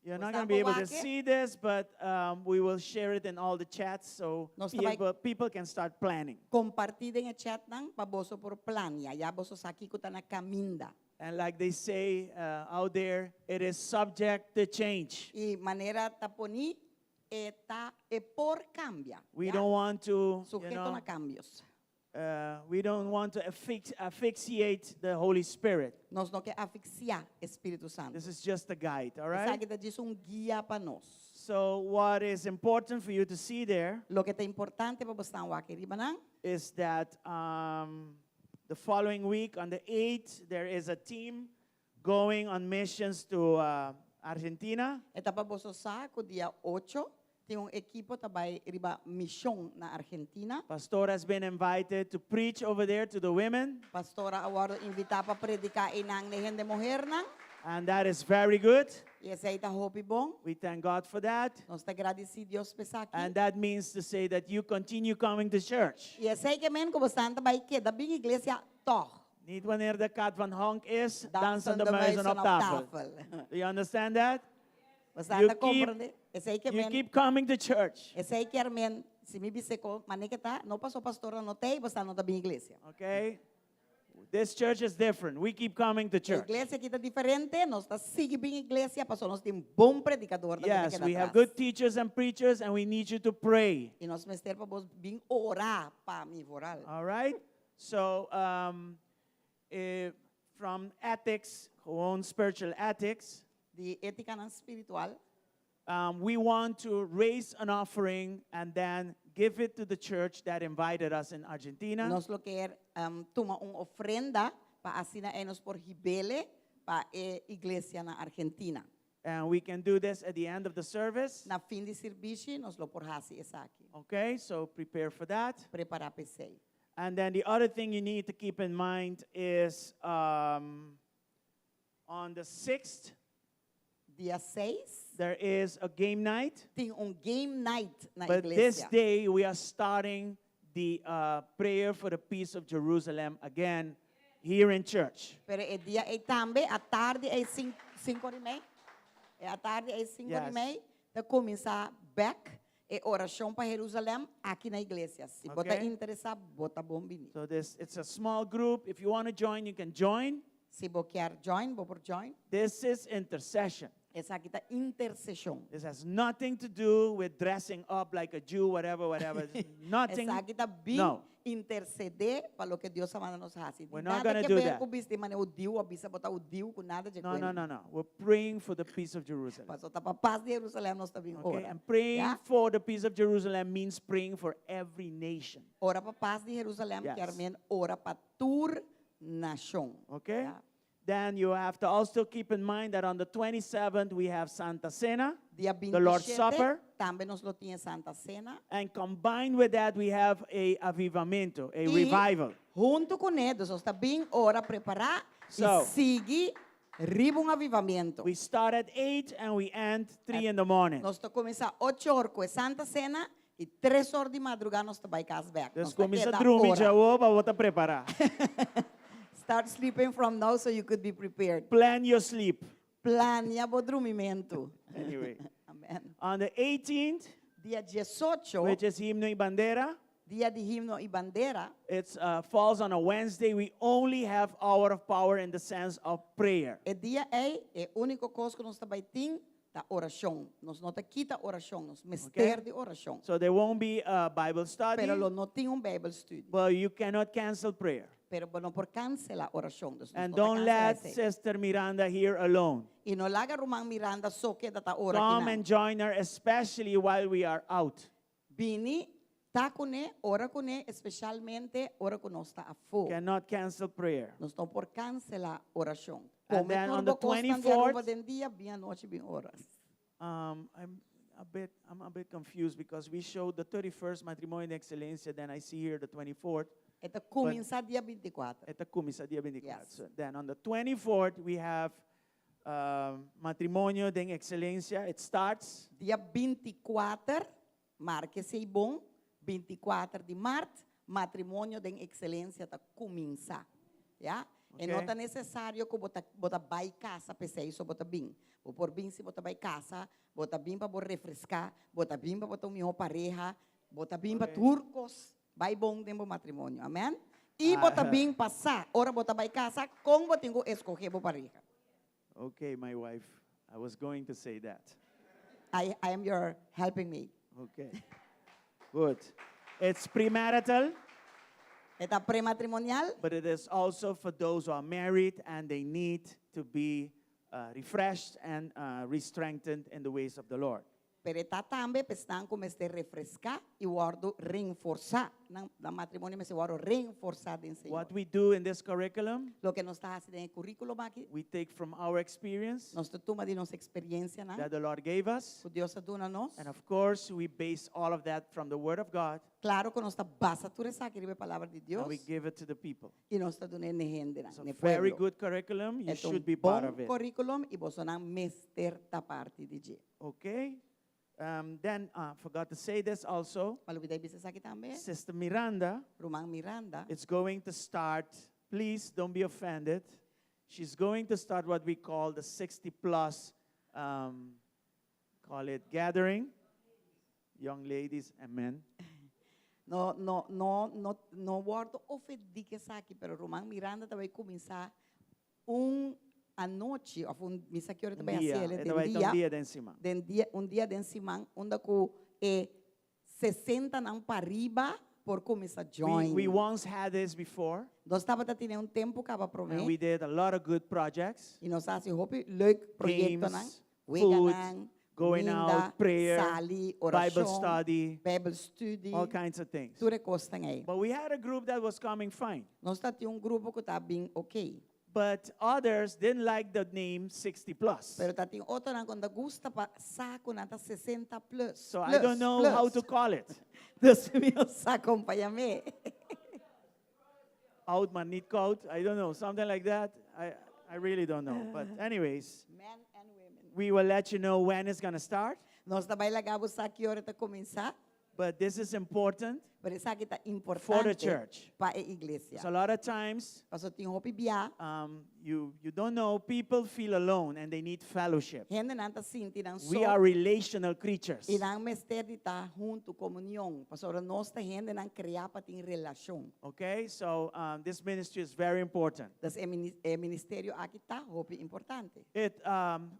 You're not going to be able to see this, but um, we will share it in all the chats so Nos ta bai- people, people can start planning. Kompartí den e chatnan pa boso por plania. Ya boso sa kiko ta na kaminda. And like they say uh, out there, it is subject to change. I manera ta poní e ta e por kambia. We ya? don't want to, you Sujeto know, na cambios. uh, we don't want to affix, asphyxiate the Holy Spirit. Nos no ke asfiksiá Spiritu Santu. This is just a guide, all right? Esaki ta djis un guia pa nos. So what is important for you to see there Loke ta importante pa boso wak ribanan is that um, the following week on the 8th, there is a team going on missions to uh, Argentina. E ta pa boso sa ku dia 8 tin un ekipo ta bai riba mishon na Argentina. Pastor has been invited to preach over there to the women, Pastor a wòrdu invitá pa prediká einan na hende muhernan. and that is very good. I esei ta hopi bon. We thank God for that. Nos ta gradisí Dios pa esaki. And that means to say that you continue coming to church. I esei ke men ku boso ta bai keda bin iglesia tòg. Niet wanneer de kat van honk is, dansen de muizen op tafel. Do you understand that? Boso You ta keep- komprondé? Esei ke You men. keep coming to church. Esei kier men, si mi bisa ku manera ku ta, no paso pastor no t'ei, boso no ta bin iglesia. Okay? This church is different. We keep coming to church. Iglesia aki ta diferente, nos ta sigui bin iglesia, paso nos tin bon predikadó Yes, we have good teachers and preachers, and we need you to pray. I nos mester pa boso bin ora pa mi vooral. All right? So, um, eh, from ethics, gewoon spiritual ethics, Di étikanan spiritual. um, we want to raise an offering and then give it to the church that invited us in Argentina. Nos lo ke um, tuma un ofrenda pa asina ei nos por hib'é pa e iglesia na Argentina. And we can do this at the end of the service. Na fin di servisio nos lo por hasi esaki. Okay, so prepare for that. Prepará pa esei. And then the other thing you need to keep in mind is um, on the 6th, Dia 6 there is a game night. tin un game night na But this iglesia. day, we are starting the uh, prayer for the peace of Jerusalem again here in church. Pero e dia ei tambe, atardi ei 5 or i mei. E atardi ei 5 or i Yes. mei, ta kuminsá bèk e orashon pa Jerusalèm aki na iglesia. Si bo ta Okay. interesá, bo ta bon biní. So this it's a small group. If you want to join, you can join. Si bo ke join, bo por join. This is intercession. Esaki ta interseshon. This has nothing to do with dressing up like a Jew, whatever, whatever. It's nothing. Esaki ta bin No. intersedé pa loke Dios a manda nos hasi. We're not Nada gonna ke do ver that. ku bisti manera hudiu, a bisa bo ta hudiu ku nada de No, no, kuenta. no, no. We're praying for the peace of Jerusalem. Paso ta pa pas di Jerusalèm nos ta bin Okay? ora. And praying Ya? for the peace of Jerusalem means praying for every nation. Ora pa pas di Jerusalèm, Yes. ke men ora pa tur nashon. Okay? Ya? Then you have to also keep in mind that on the 27th we have Santa Cena, Dia the Lord's 27, Supper. tambe nos lo tin Santa Cena. And combined with that we have a avivamento, a I revival. Huntu kuné, nos ta bin ora prepará So- i sigui riba un avivamentu. We start at 8 and we end 3 in the morning. Nos ta kuminsá 8 or ku Santa Cena i 3 or di madrugá nos ta bai kas bèk. Dus Nos ta kuminsá keda drumi ora. djawo pa bo ta prepará. Start sleeping from now so you could be prepared. Plan your sleep. Plania bo drumimentu. Anyway. Amen. On the 18th, Dia 18, which is Himno y Bandera, dia di Himno i Bandera, it uh, falls on a Wednesday. We only have hour of power in the sense of prayer. E dia ei, e úniko kos ku nos ta bai tin ta orashon. Nos no ta kita orashon, nos mester di orashon. So there won't be a Bible study, Pero lo no tin un Bible study. but you cannot cancel prayer. Pero bo no por kanselá orashon. Dus nos And no ta don't kanselá let esei. Sister Miranda here alone. I no laga ruman Miranda so keda ta ora Come akinan. and join her, especially while we are out. Bini, ta kuné, ora kuné, espesialmente ora ku nos ta afó. Cannot cancel prayer. Nos no por kanselá orashon. And Come then on the tur bo kosnan di Aruba 24th, den dia, bin anochi, bin ora. Um, I'm a bit, I'm a bit confused because we showed the 31st Matrimonio de Excelencia, then I see here the 24th. E ta kuminsá dia 24. E ta kuminsá dia 24. Yes. So then on the 24th, we have um, Matrimonio de Excelencia. It starts. Dia 24, marka esei bon, 24 di mart, Matrimonio den Excelencia ta kuminsá. Ya? E no Okay? ta nesesario ku bo ta bo ta bai kasa p'esei so bo ta bin. Bo por bin si bo ta bai kasa, bo ta bin pa bo refreská, bo ta bin pa bo ta un mihó pareha, bo ta bin pa Okay. tur kos bai bon den bo matrimonio. Amèn? I bo ta Ah. bin pa sa ora bo ta bai kasa kon bo tin ku eskohé bo pareha. Okay, my wife, I was going to say that. I I am your helping mate. Okay. Good. It's premarital, E ta prematrimonial, but it is also for those who are married and they need to be uh, refreshed and uh, re-strengthened in the ways of the Lord. Pero e ta tambe pa esnan ku mester refreská i wòrdu renforsá. Nan nan matrimonio mester wòrdu renforsá den Señor. What we do in this curriculum, Loke nos ta hasi den e kuríkulum aki, we take from our experience nos ta tuma di nos eksperiencianan that the Lord gave us, ku Dios a duna nos. and of course, we base all of that from the Word of God, Klaro ku nos ta basa tur esaki riba e Palabra di and Dios we give it to the people. i nos ta dun'é n'e hendenan, It's a n'e very pueblo. good curriculum. You E ta un should be part bon of it. kuríkulum i bosonan mester ta parti di dje. Okay? Um, then, I uh, forgot to say this also. Ma lubidá bisa esaki tambe. Sister Miranda Ruman Miranda. is going to start, please don't be offended. She's going to start what we call the 60 plus, um, call it gathering. Young ladies and men. No, no, no, no, no wòrdu ofendí ku esaki, pero Ruman Miranda ta bai kuminsá un anochi, òf un, mi sa ki ora ta bai Dia, hasi el, e ta den bai ta un dia, dia den siman. den dia, un dia den siman, unda ku e sesentanan pa riba por kuminsá We, join. we once had this before, Nos tabata tene un tempu kaba promé. and we did a lot of good projects. I nos a hasi hopi leuk proyektonan, Games, weganan, food, going kuminda, out, prayer, sali, Bible orashon, study, Bijbel studie, all kinds of things. tur e kosnan ei. But we had a group that was coming fine. Nos tatin un grupo ku ta bin ok. But others didn't like the name 60 plus. Pero tatin otronan ku no ta gusta pa sa ku nan ta 60 plus. So I don't plus, know how plus. to call it. Dus mi no sa kon pa yam'é. Oud maar niet koud. I don't know. Something like that. I, I really don't know. But anyways, Men and women. we will let you know when it's going to start. Nos ta bai laga bo sa ki ora ta kuminsá. But this is important Pero esaki ta for the importante church. pa e iglesia. So a lot of times, Paso tin hopi bia. um, you, you don't know, people feel alone and they need fellowship. Hendenan ta sinti nan We so. are relational creatures. I nan mester di ta huntu, komunion. Pasobra nos ta hendenan kreá pa tin relashon. Okay, so um, this ministry is very important. Dus e e ministerio aki ta hopi importante. It, um,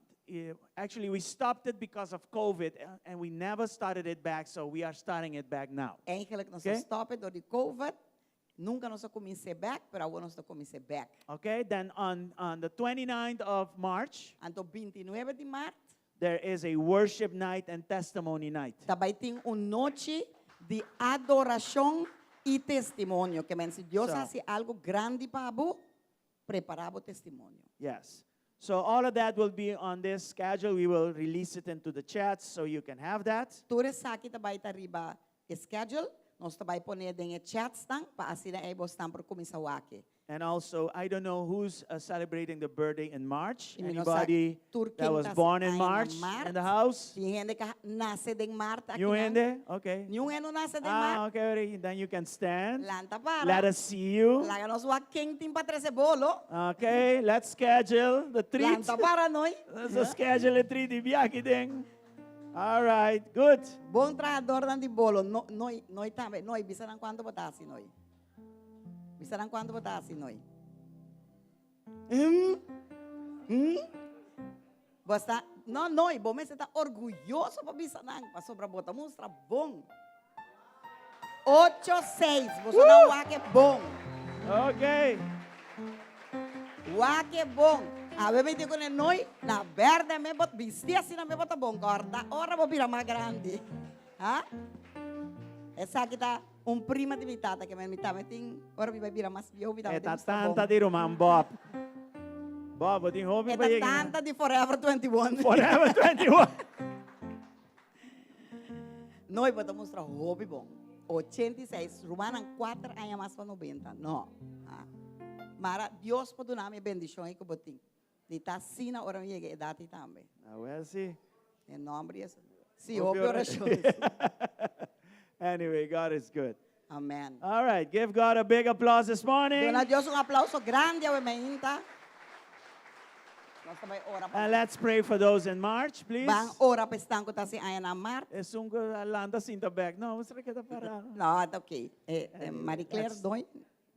actually, we stopped it because of COVID and we never started it back, so we are starting it back now. Eigenlijk nos a Okay. stop it door di COVID. Nunca nos a kumins'é bèk, pero awor nos ta kumins'é bèk. Okay, then on, on the 29th of March, Anto 29 di mart, there is a worship night and testimony night. Ta bai tin un nochi di adorashon i testimonio. Ke men si Dios So. hasi algu grandi pa bo, prepará bo testimonio. Yes. So all of that will be on this schedule. We will release it into the chat so you can have that. Tur esaki ta bai ta riba e schedule. Nos ta bai pone den e chatsnan pa asina ei bosnan por kuminsá wak e. And also, I don't know who's uh, celebrating the birthday in March. I mi no sa Anybody tur that ken was ta born in aña March maart. in the house? Tin hende ku nase den maart aki You nan. hende? Okay. Niun hende no nase den Ah, maart. okay. ready. Then you can stand. Lanta para. Let us see you. Laga nos wak ken tin pa trese bolo. Okay, let's schedule the treat. Lanta para noi. Let's schedule a treat di biaki ding. All right, good. Bon trahadornan di bolo. No, noi, noi tambe. Noi, bisa nan kuantu bo ta hasi noi. Bisa nan kuantu bo ta hasi noi. Hmm? Hmm? Bo sta, no, noi, bo mester ta orguyoso pa bisa nan, pasobra bo ta mustra bon. Ocho seis, boso nan wak e bon. Okay. Wak e bon. Awe mi di ku noi, na berde me bot bisti asina me bota bon korta, ora bo bira mas grandi. Ha? Esaki ta un prima di mi tata ke mi tambe tin ora mi bai bira mas bieu mi tambe E tin ta mester bon. tanta di ruman Bob. Bob, bo tin hopi E pa ta yega. tanta di Forever 21. Forever 21. Noi bo ta mustra hopi bon. 86, rumannan kuater aña mas pa nobenta. No. Ha. Mara Dios por duna mi e bendishon ei ku bo tin. Di ta asina ora mi yega e edat ei tambe. Awel si. Den nomber di Hesus. Si, Hopi hopi orashon. Anyway, God is good. Amen. All right, give God a big applause this morning. Duna Dios un aplauso grandi awe mainta. Nos ta bai ora pa. And let's pray for those in March, please. Ban ora pa esnan ku ta hasi aña na mart. Esun ku a lanta sinta bek. No, bo sra keda pará. No, ta ok. Eh, eh, Marie Claire, Let's- doy.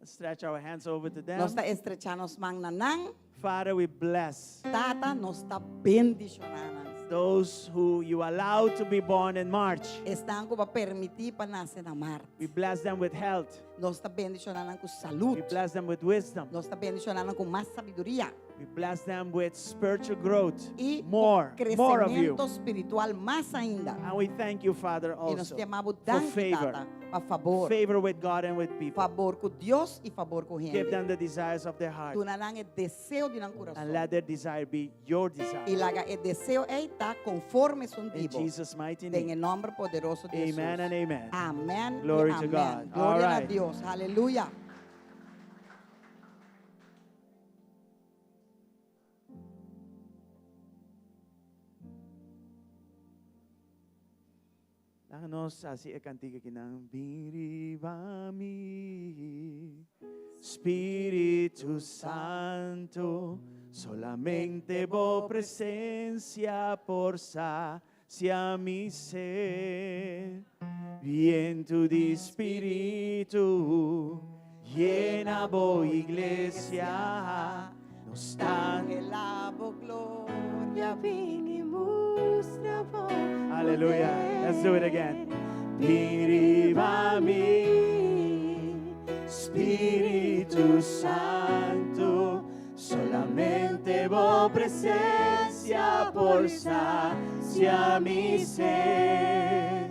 Stretch our hands over to them. Nos ta estrechá nos man na nan. Father, we bless Tata, nos ta bendishoná nan. those who you allow to be born in March. Esnan ku bo a permití pa nase na mart. We bless them with health. Nos ta bendishoná nan ku We salud. bless them with wisdom. Nos ta bendishoná nan ku mas sabiduria. We bless them with spiritual growth. Y ku More, more of you. kresementu spiritual mas ainda. And we thank you, Father, I nos also ta yama bo for danki, favor. Tata, pa fabor. Favor with God and with people. Fabor ku Dios i fabor ku Give hende. them the desires of their heart. Duna nan e deseo di nan And kurason. let their desire be your I desire. laga e deseo ei ta konforme esun In di bo. Jesus' mighty Den e name. nòmber poderoso di Amen Hesus. and amen. Amèn i Glory to amèn. God. Gloria All na right. Dios. Aleluya. Laga nos hasi e kantika akinan. Bin riba mi, Spiritu Santo, solamente bo presensia por sasia mi sed. Viento di Spiritu, yena bo iglesia, nos ta Anhelá bo gloria. Bin i mustra bo Hallelujah. Let's do it again. poder. Bin riba mi, Spiritu Santo, solamente bo presensia por sasia mi sed.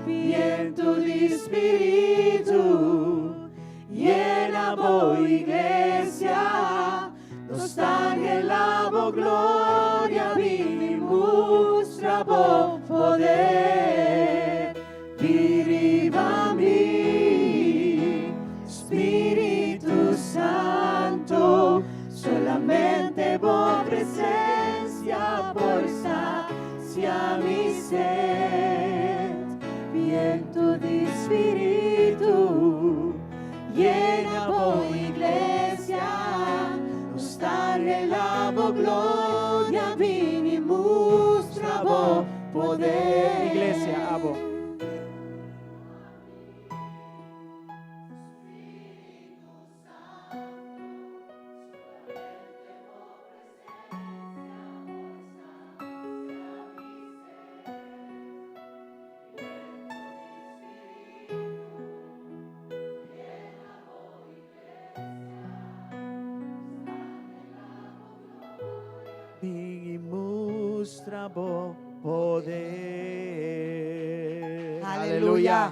Viento di Spiritu, yena bo iglesia, nos ta anhelá bo gloria, bin i mustra bo poder. Bin riba mi, Spiritu Santo, solamente bo presensia por sasia mi sed. Viento di Spiritu, yena bo iglesia, nos ta anhelá bo gloria, bin i mustra bo poder. Iglesia, abo. Bin i mustra bo poder. Aleluya.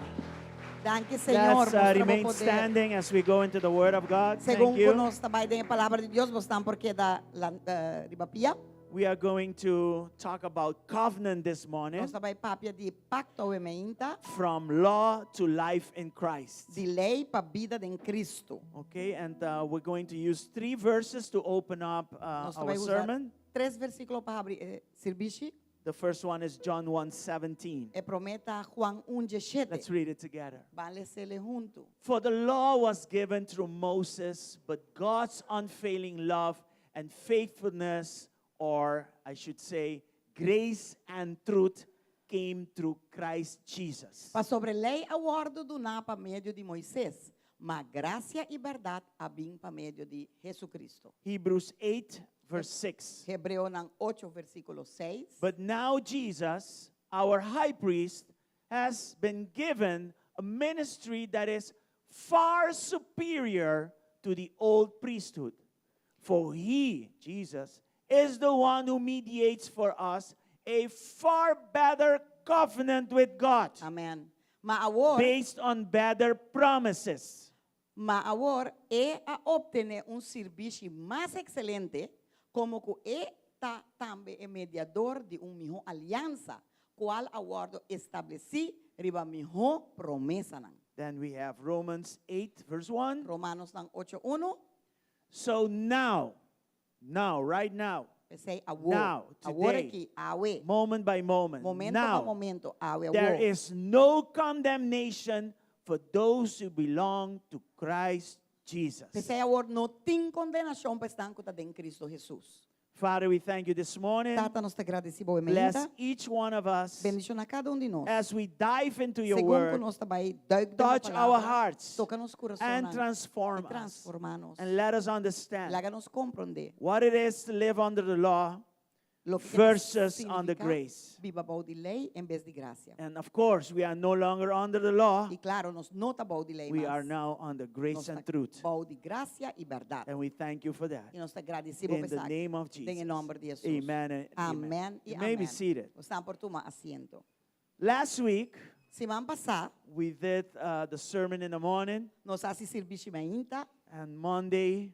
Danki, Señor. Let's Mustra bo remain poder. standing as we go into the Word of God. Segun Thank ku you. nos ta bai den e palabra di Dios, bosnan por keda eh, riba pia. We are going to talk about covenant this morning. Nos ta bai papia di pakto awe mainta. From law to life in Christ. Di lei pa bida den Kristu. Okay, and uh, we're going to use three verses to open up uh, Nos our ta bai usa sermon. tres versíkulo pa habri e sirbishi. The first one is John 1:17. E promé ta Juan 1:17. Let's read it together. Ban les'é huntu. For the law was given through Moses, but God's unfailing love and faithfulness, or I should say, grace and truth, came through Christ Jesus. Pasobra lei a wòrdu duná pa medio di Moises, ma grasia i bèrdat a bin pa medio di Hesukristu. Hebrews 8, verse 6. Hebreonan 8, versíkulo 6. But now Jesus, our high priest, has been given a ministry that is far superior to the old priesthood. For he, Jesus, is the one who mediates for us a far better covenant with God. Amèn. Ma awor, Based on better promises. Ma awor e a optené un sirbishi mas ekselente, komo ku e ta tambe e mediador di un mihó aliansa, kual a wòrdu establesí riba mihó promesanan. Then we have Romans 8, verse 1. Romanonan 8, 1. So now, now, right now, P'esei awor, now, awor today, aki, awe, moment by moment, momento now, pa momento, awe, there awor. is no condemnation for those who belong to Christ Jesus. P'esei awor no tin kondenashon pa esnan ku ta den Kristu Hesus. Father, we thank you this morning. Tata, nos ta gradisí bo e Bless mainta. each one of us Bendishoná kada un di nos. as we dive into your Segun ku word. nos ta bai duik den bo Touch our palabra, hearts toka nos and kurasonnan transform i us. transformá nos. And let us understand Laga nos komprondé what it is to live under the law loke ta versus under signifiká grace. biba bou di lei en bes di grasia. And of course, we are no longer under the law. I klaro, nos no ta bou di lei We mas. are now under grace Nos and ta truth. bou di grasia i bèrdat. And we thank you for that. I nos ta gradisí bo In pa the esaki. name of Den e Jesus. nòmber di Hesus. Amen and amen. Amèn i You may be amèn. seated. Boso por tuma asiento. Last week, Siman pasá, we did the sermon in the morning. Nos a hasi sirbishi mainta. And Monday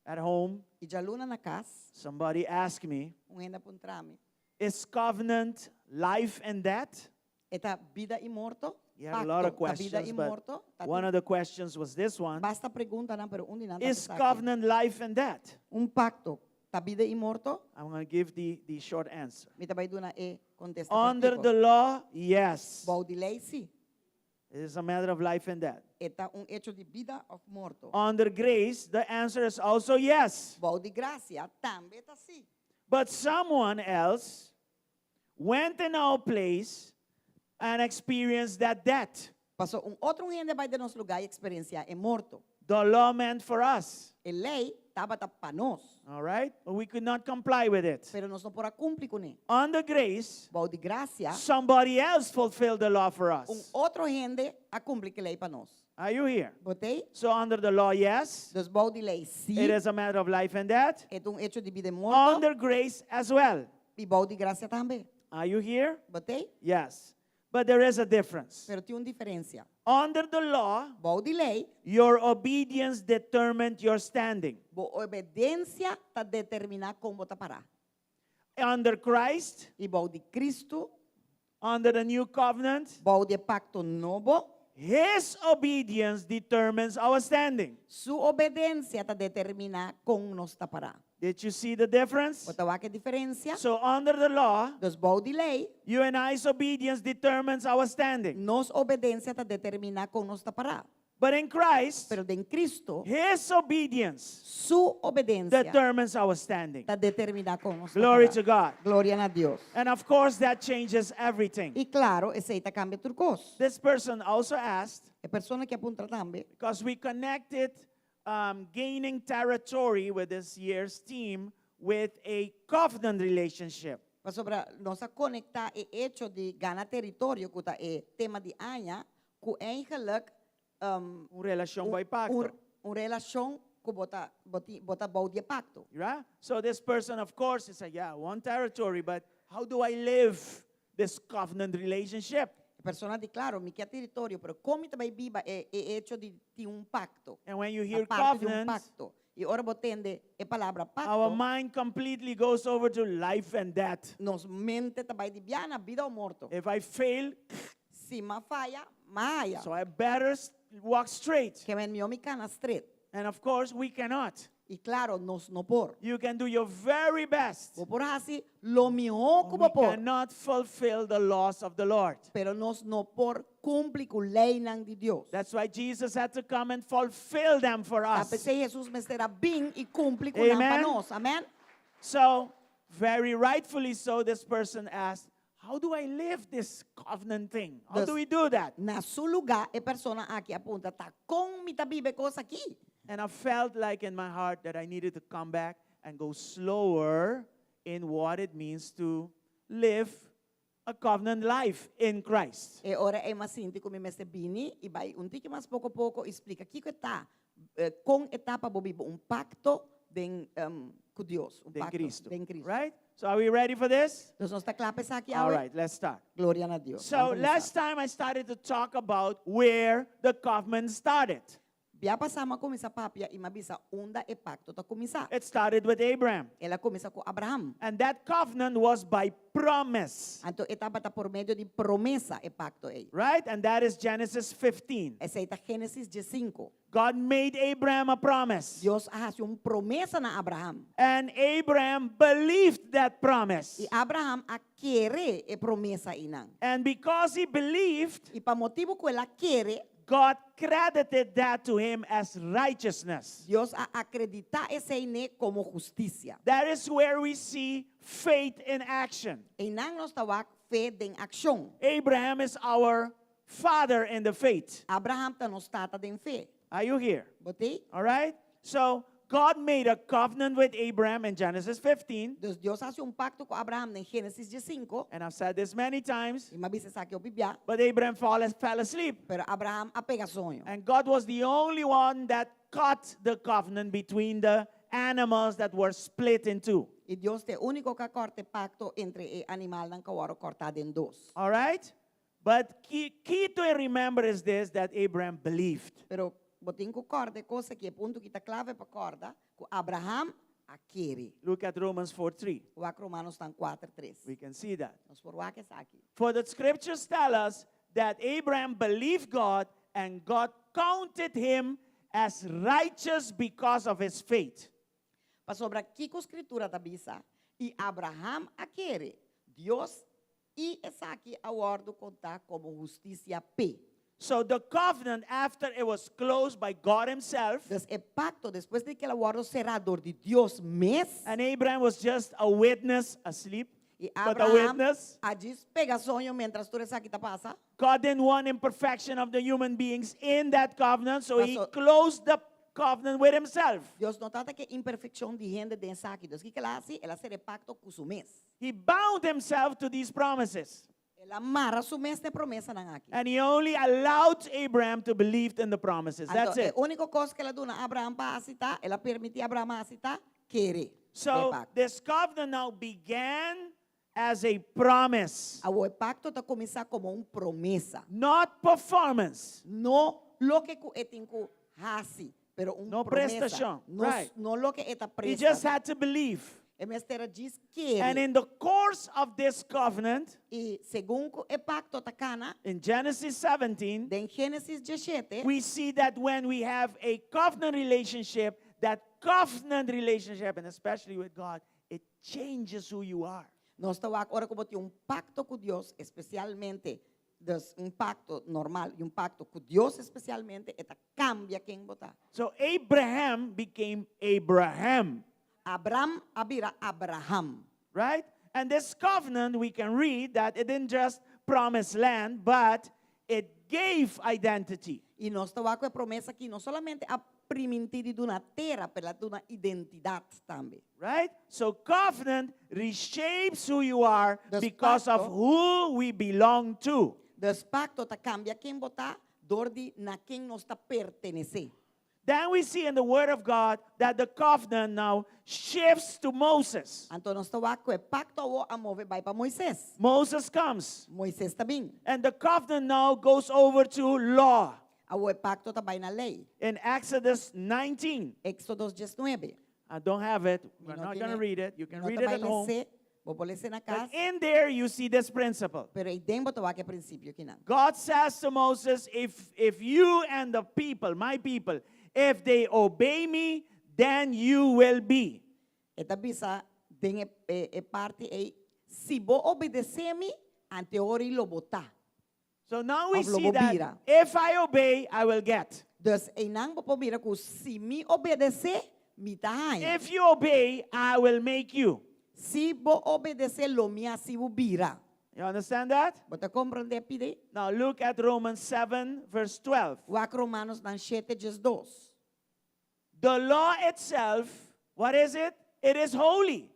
at home, I djaluna na kas, somebody asked me, un hende a puntra mi, Is covenant life and death? E ta bida i morto? He had a lot of Pacto ta bida questions, i but morto? Ta one tin of the questions was this one. basta preguntanan, pero un di nan ta Is esaki. covenant life and death? Un pacto ta bida i morto? I'm going to give the short answer. Mi ta bai duna e kontesta Under kòrtiku. the law, yes. Bou di lei, sí. It is a matter of life and death. E ta un hecho di bida òf morto. Under grace, the answer is also yes. Bou di grasia tambe ta sí. But someone else went in our place and experienced that death. Paso un otro hende a bai den nos lugá i eksperensiá e morto. The law meant for us. E lei tabata pa nos. All right? But we could not comply with it. Pero nos no por a kumpli kuné. Under grace, Bou di grasia, somebody else fulfilled the law for us. un otro hende a kumpli ku e lei pa nos. Are you here? Bo t'ei? So under the law, yes. Dus bou di lei, sí. It is a matter of life and death. E ta un hecho di bida i morto. Under grace as well. I bou di grasia tambe. Are you here? Bo t'ei? Yes. But there is a difference. Pero tin un diferensia. Under the law, Bou di lei, your obedience determined your standing. Bo obedensia ta determiná kon bo ta pará. Under Christ, I bou di Kristu, under the new covenant, bou di e pakto nobo, His obedience determines our standing. Su obedensia ta determiná kon nos ta pará. Did you see the difference? Bo ta wak e diferensia? So under the law, Dus bou di lei, you and I's obedience determines our standing. Nos obedensia ta determiná kon nos ta pará. But in Christ, Pero den Cristo, His obedience Su obedensia determines our standing. ta determiná kon nos ta Glory pará. to God. Gloria na Dios. And of course, that changes everything. I klaro, esei ta kambia tur kos. This person also asked, E persona aki a puntra tambe. Because we connected um, gaining territory with this year's theme with a covenant relationship. Pasobra nos a konektá e echo di gana teritorio, ku ta e tema di aña, ku eigenlijk Un relashon bai pakto. Un, un relashon ku bo ta, bo ti, bo ta bou di e pakto. Right? So this person, of course, is like, yeah, one territory, but how do I live this covenant relationship? E persona di, klaro, mi ke teritorio, pero kon mi ta bai biba e, e echo di tin un pakto? And when you hear Ta parti di un covenant, pakto. I ora bo tende e palabra pakto, our mind completely goes over to life and death. Nos mente ta bai di biana, bida o morto. If I fail, Si m'a faya, m'a haya. So I better walk straight. Ke men mihó mi kana stret. And of course, we cannot. I klaro, nos no por. You can do your very best. Bo por hasi lo mihó ku bo We por. cannot fulfill the laws of the Lord. Pero nos no por kumpli ku leinan di Dios. That's why Jesus had to come and fulfill them for Ta us. p'esei Jesus mester a bin i kumpli ku nan pa Amen. nos. Amen. So, very rightfully so, this person asked, how do I live this covenant thing? How Dus do we do that? Na su lugá, e persona aki a puntra, ta kon mi ta biba e kos aki? And I felt like in my heart that I needed to come back and go slower in what it means to live a covenant life in Christ. E ora ei m'a sinti ku mi mester bini i bai un tiki mas poko poko i splika kiko e ta, kon e ta pa bo biba un pakto den ku Dios, un Den pakto Cristo. den Cristo. Right? So are we ready for this? Dus nos ta kla pa esaki All awe? right, let's start. Gloria na Dios. So Vamos comenzar. last time I started to talk about where the covenant started. Bia pasá m'a kuminsá papia i m'a bisa unda e pakto ta kuminsá. It started with Abraham. El a kuminsá ku Abraham. And that covenant was by promise. Anto e tabata por medio di promesa e pakto ei. Right? And that is Genesis 15. Esei ta Génesis diesinku. God made Abraham a promise. Dios a hasi un promesa na Abraham. And Abraham believed that promise. I Abraham a kere e promesa einan. And because he believed, I pa motibu ku el a kere, God credited that to him as righteousness. Dios a akreditá esei n'e komo hustisia. That is where we see faith in action. Einan nos ta wak fe den akshon. Abraham is our father in the faith. Abraham ta nos tata den fe. Are you here? Bo t'ei? All right? So God made a covenant with Abraham in Genesis 15. Dus Dios a hasi un pakto ku Abraham den Génesis diesinku. And I've said this many times. I m'a bisa esaki hopi bia. But Abraham fall, fell asleep. Pero Abraham a pega soño. And God was the only one that cut the covenant between the animals that were split in two. I Dios ta e úniko ku a kòrta e pakto entre e animalnan ku a wòrdu kòrtá den dos. All right? But key, key to remember is this that Abraham believed. Pero bo tin ku kòrda e kos aki, e punto ki ta klave pa kòrda, ku Abraham a kere. Look at Romans 4 3. Wak Romanonan 4, 3. We can see that. Nos por wak esaki. For the scriptures tell us that Abraham believed God and God counted him as righteous because of his faith. Pasobra kiko Skritura ta bisa? I Abraham a kere Dios i esaki a wòrdu kontá komo hustisia p'e. So the covenant, after it was closed by God Himself, Dus e pakto, despues di ku el a wòrdu será dor di Dios mes, and Abraham was just a witness asleep, i but a Abraham witness. a djis pega soño miéntras tur esaki ta pasa. God didn't want imperfection of the human beings in that covenant, so He Paso- closed the covenant with Himself. Dios no tabata ke imperfekshon di hende den esaki. Dus kiko el a hasi? El a sera e pakto ku su mes. He bound Himself to these promises. El a mara su mes na e promesanan aki. And He only allowed Abraham to believe in the promises. That's Anto, e it. úniko kos ku el a duna Abraham pa hasi ta, el a permití Abraham hasi ta, kere den e So pakto. this covenant now began as a promise, Awor e pakto ta kuminsá komo un promesa. not performance. No loke ku e tin ku hasi, pero un No promesa. prestashon, No, right. no loke e ta He just presta. had to believe. E mester a djis And kere. in the course of this covenant, I segun ku e pakto ta kana, in Genesis 17, den Génesis 17, we see that when we have a covenant relationship, that covenant relationship, and especially with God, it changes who you are. Nos ta wak ora ku bo tin un pakto ku Dios, espesialmente, dus un pakto normal i un pakto ku Dios espesialmente, e ta kambia ken bo ta. So Abraham became Abraham. Abram a bira Abraham. Right? And this covenant, we can read that it didn't just promise land, but it gave identity. I nos ta wak ku e promesa aki no solamente a primintí di duna tera, pero el a duna identidat tambe. Right? So covenant reshapes who you are Dus because of pacto, who we belong to. Dus pacto ta cambia ken bo ta dor di na ken nos ta pertenece. Then we see in the Word of God that the covenant now shifts to Moses. Anto nos ta wak ku e pacto awo a move bai pa Moises. Moses comes. Moises ta bin. And the covenant now goes over to law. Awo e pacto ta bai na ley. In Exodus 19. Éxodo 19. I don't have it. We're No not tiene- going to read it. You can no read ta it bai at home. les'é, bo por les'é na But kas. in there, you see this principle. Pero eiden bo ta wak e prinsipio kinan. God says to Moses, if, if you and the people, my people, if they obey me, then you will be. E ta bisa den e, e, e parti ei, si bo obedesé mi, ante ora ei lo bo ta. So now we Of lo see bo that bira. if I obey, I will get. Dus einan bo por mira ku si mi obedesé, mi ta haña. If you obey, I will make you. Si bo obedesé, lo mi hasi bo bira. You understand that? Bo ta komprondé pida ei? Now look at Romans 7, verse 12. Wak Romanonan 7, 12. The law itself, what is it? It is holy.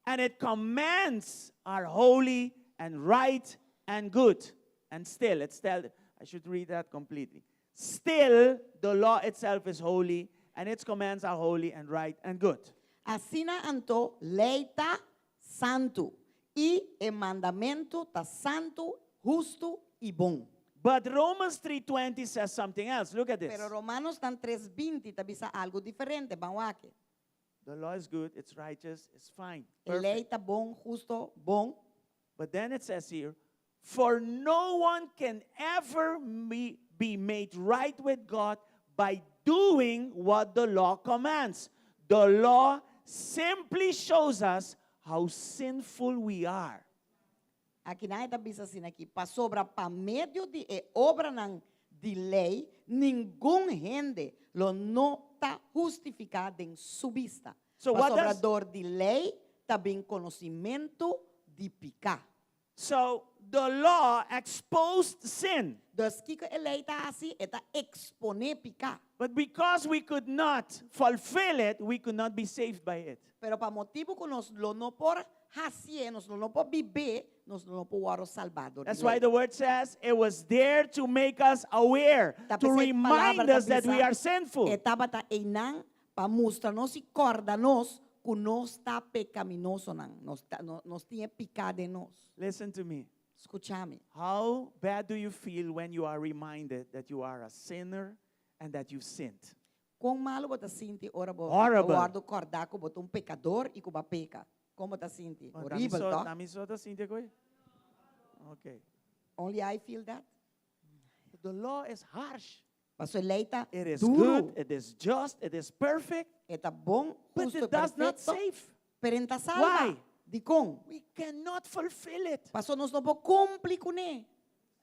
And it commands are holy and right and good. And still, it's still, I should read that completely. Still, the law itself is holy, and its commands are holy and right and good. Asina anto, lei ta santu, i e mandamentu ta santu, hustu i bon. But Romans 3.20 says something else. Look at this. Pero Romanonan 3.20 ta bisa algu diferente, ban wak. The law is good, it's righteous, it's fine. E lei Perfect. ta bon, hustu, bon. But then it says here, for no one can ever be, be made right with God by doing what the law commands. The law simply shows us how sinful we are. Akinan e ta bisa asina aki, pasobra pa medio di e obranan di lei, ningun hende lo no ta hustifiká den su bista. So what Pasobra does- dor di lei ta bin konosementu di piká. So the law exposed sin. Dus kiko e lei ta hasi? E ta eksponé piká. But because we could not fulfill it, we could not be saved by it. Pero pa motibu ku nos lo no por hasié, nos lo no por bib'é, nos lo no por wòrdu salbá dor di That's why lei. the word says it was there to make us aware, Ta to p'esei remind palabra ta us that we bisa, are sinful. E tabata einan pa mustra nos i kòrda nos ku nos ta pekaminosonan, nos ta, no, nos tin e piká den nos. Listen to me. Skucha mi. How bad do you feel when you are reminded that you are a sinner and that you've sinned? Kon malu bo ta sinti ora bo Horrible. wòrdu kòrdá ku bo ta un pekador i ku bo a peka? Kon bo ta sinti? Oh, na mi Horibel, so, tòg? na mi so ta sinti koe? Okay. Only I feel that. The law is harsh. Paso e lei ta It is duru. good, it is just, it is perfect. E ta bon, But hustu, it does not perfekto. save. Pero e n' ta salba. Why? Dikon? We cannot fulfill it. Paso nos no por kumpli kuné.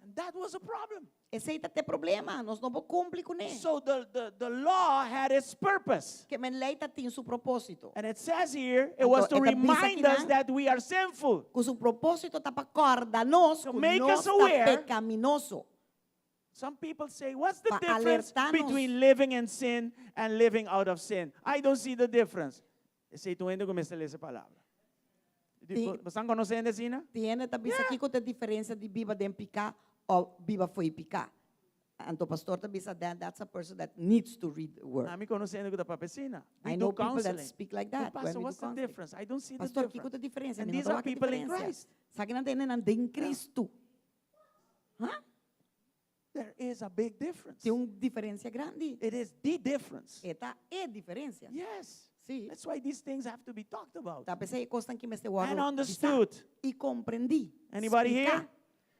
And that was a problem. Esei ta e problema, nos no por kumpli kuné. So the, the, the law had its purpose. Ke men lei tatin su propósito. And it says here, it was Anto, to e ta bisa remind us akinan, that we are sinful. Ku su propósito ta pa kòrda nos To ku make nos us ta aware. pekaminoso. Some people say, what's the Pa difference alerta nos. between living in sin and living out of sin? I don't see the difference. Esei tur hende ku mester lesa e palabra. Tin- Boso konosé hende asina? Tin hende ta bisa kiko ta e diferensia di biba den piká òf biba fo'i piká. Anto pastor ta bisa that that's a person that needs to read the word. Ami konosé hende ku ta papia asina. We I do know people that counseling. speak like Hey, that when Pastor, we do what's the counseling. difference? I don't see the Pastor, kiko difference. ta e diferensia? And Mi no these ta are wak e people in diferensia. Christ. Esakinan ta hendenan den Kristu. Huh? There is a big difference. Tin un diferensia grandi. It is the difference. E ta e diferensia. Yes. Sí. That's why these things have to be talked about. Ta p'esei e kosnan aki mester wòrdu And understood. bisá i komprendí. Anybody Spliká. here?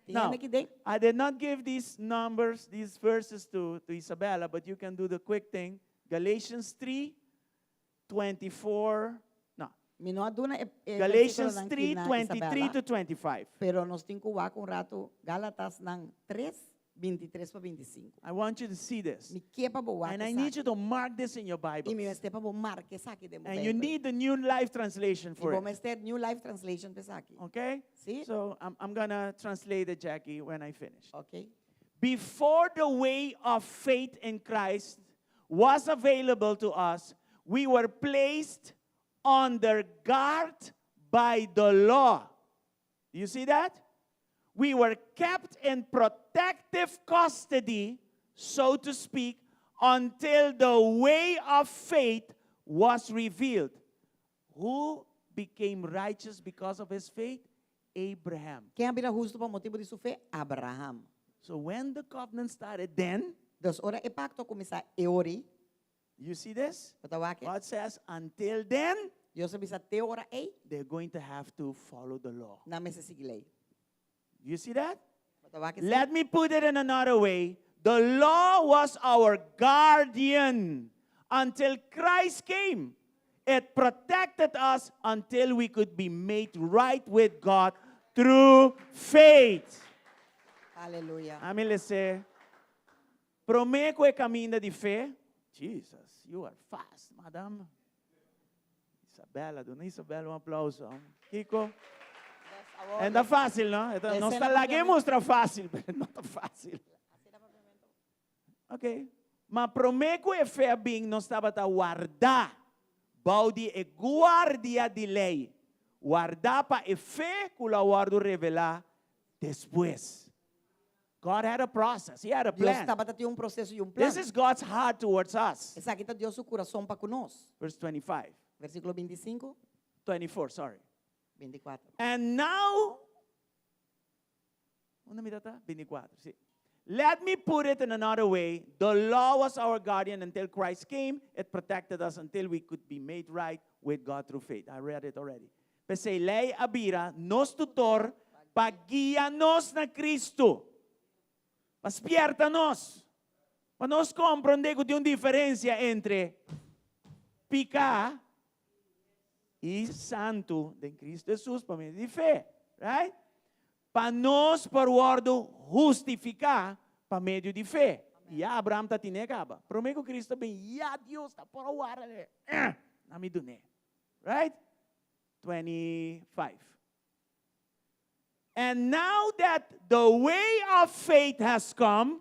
Tin Now, hende aki den? I did not give these numbers, these verses to, to Isabella, but you can do the quick thing. Galatians 3, 24, no. Mi no a duna e, e Galatians versíkulonan 3, aki na 23 Isabella, to 25. Pero nos tin ku wak un ratu Gálatasnan 3, 23 pa 25. I want you to see this. Mi ke pa bo wak And I need you esaki. to mark this in your Bible. I mi mester pa bo marka esaki den bo And you Beibel. need the New Life Translation I for bo it. mester New Life Translation pa esaki. Okay? Sí. So I'm, I'm going to translate it, Jackie, when I finish. Okay. Before the way of faith in Christ was available to us, we were placed under guard by the law. Do you see that? We were kept in protective custody, so to speak, until the way of faith was revealed. Who became righteous because of his faith? Abraham. Ken a bira hustu pa motibu di su fe? Abraham. So when the covenant started, then, Dus ora e pakto a kuminsá e ora ei. You see this? Bo ta wak? God says, until then, Dios a bisa te ora ei. They're going to have to follow the law. Nan mester sigui lei. You see that? Bo ta wak esei? Let me put it in another way. The law was our guardian until Christ came. It protected us until we could be made right with God through faith. Aleluya. Ami les'é. Promé ku e kaminda di fe. Jesus, you are fast, madam. Isabella, duna Isabella un aplauso. Kiko. E n' ta fásil, no? Nos ta lag'é mustra fásil, pero no ta fásil. Ok. Ma promé ku e fe a bin, nos tabata wardá bou di e guardia di lei, wardá pa e fe ku lo a wòrdu revelá despues. God had a process, He had a Dios plan. tabata tin un proseso i un plan. This is God's heart towards us. Esaki ta Dios su kurason pa ku nos. Verse 25. Versíkulo 25. 24, sorry. 24. And now, unda mi ta? 24, si. Let me put it in another way. The law was our guardian until Christ came. It protected us until we could be made right with God through faith. I read it already. P'esei lei a bira nos tutor pa guia nos na Cristo, pa spierta nos, pa nos comprende cu tin un diferencia entre pica i santu den Cristo Jesus pa medio di fe. Right? Pa nos por wòrdu hustifiká pa medio di fe. Ya Abraham tatin'é kaba. Promé ku Kristu bin, ya Dios ta por a warda e. Eh, na mi dun'é. Right? 25. And now that the way of faith has come,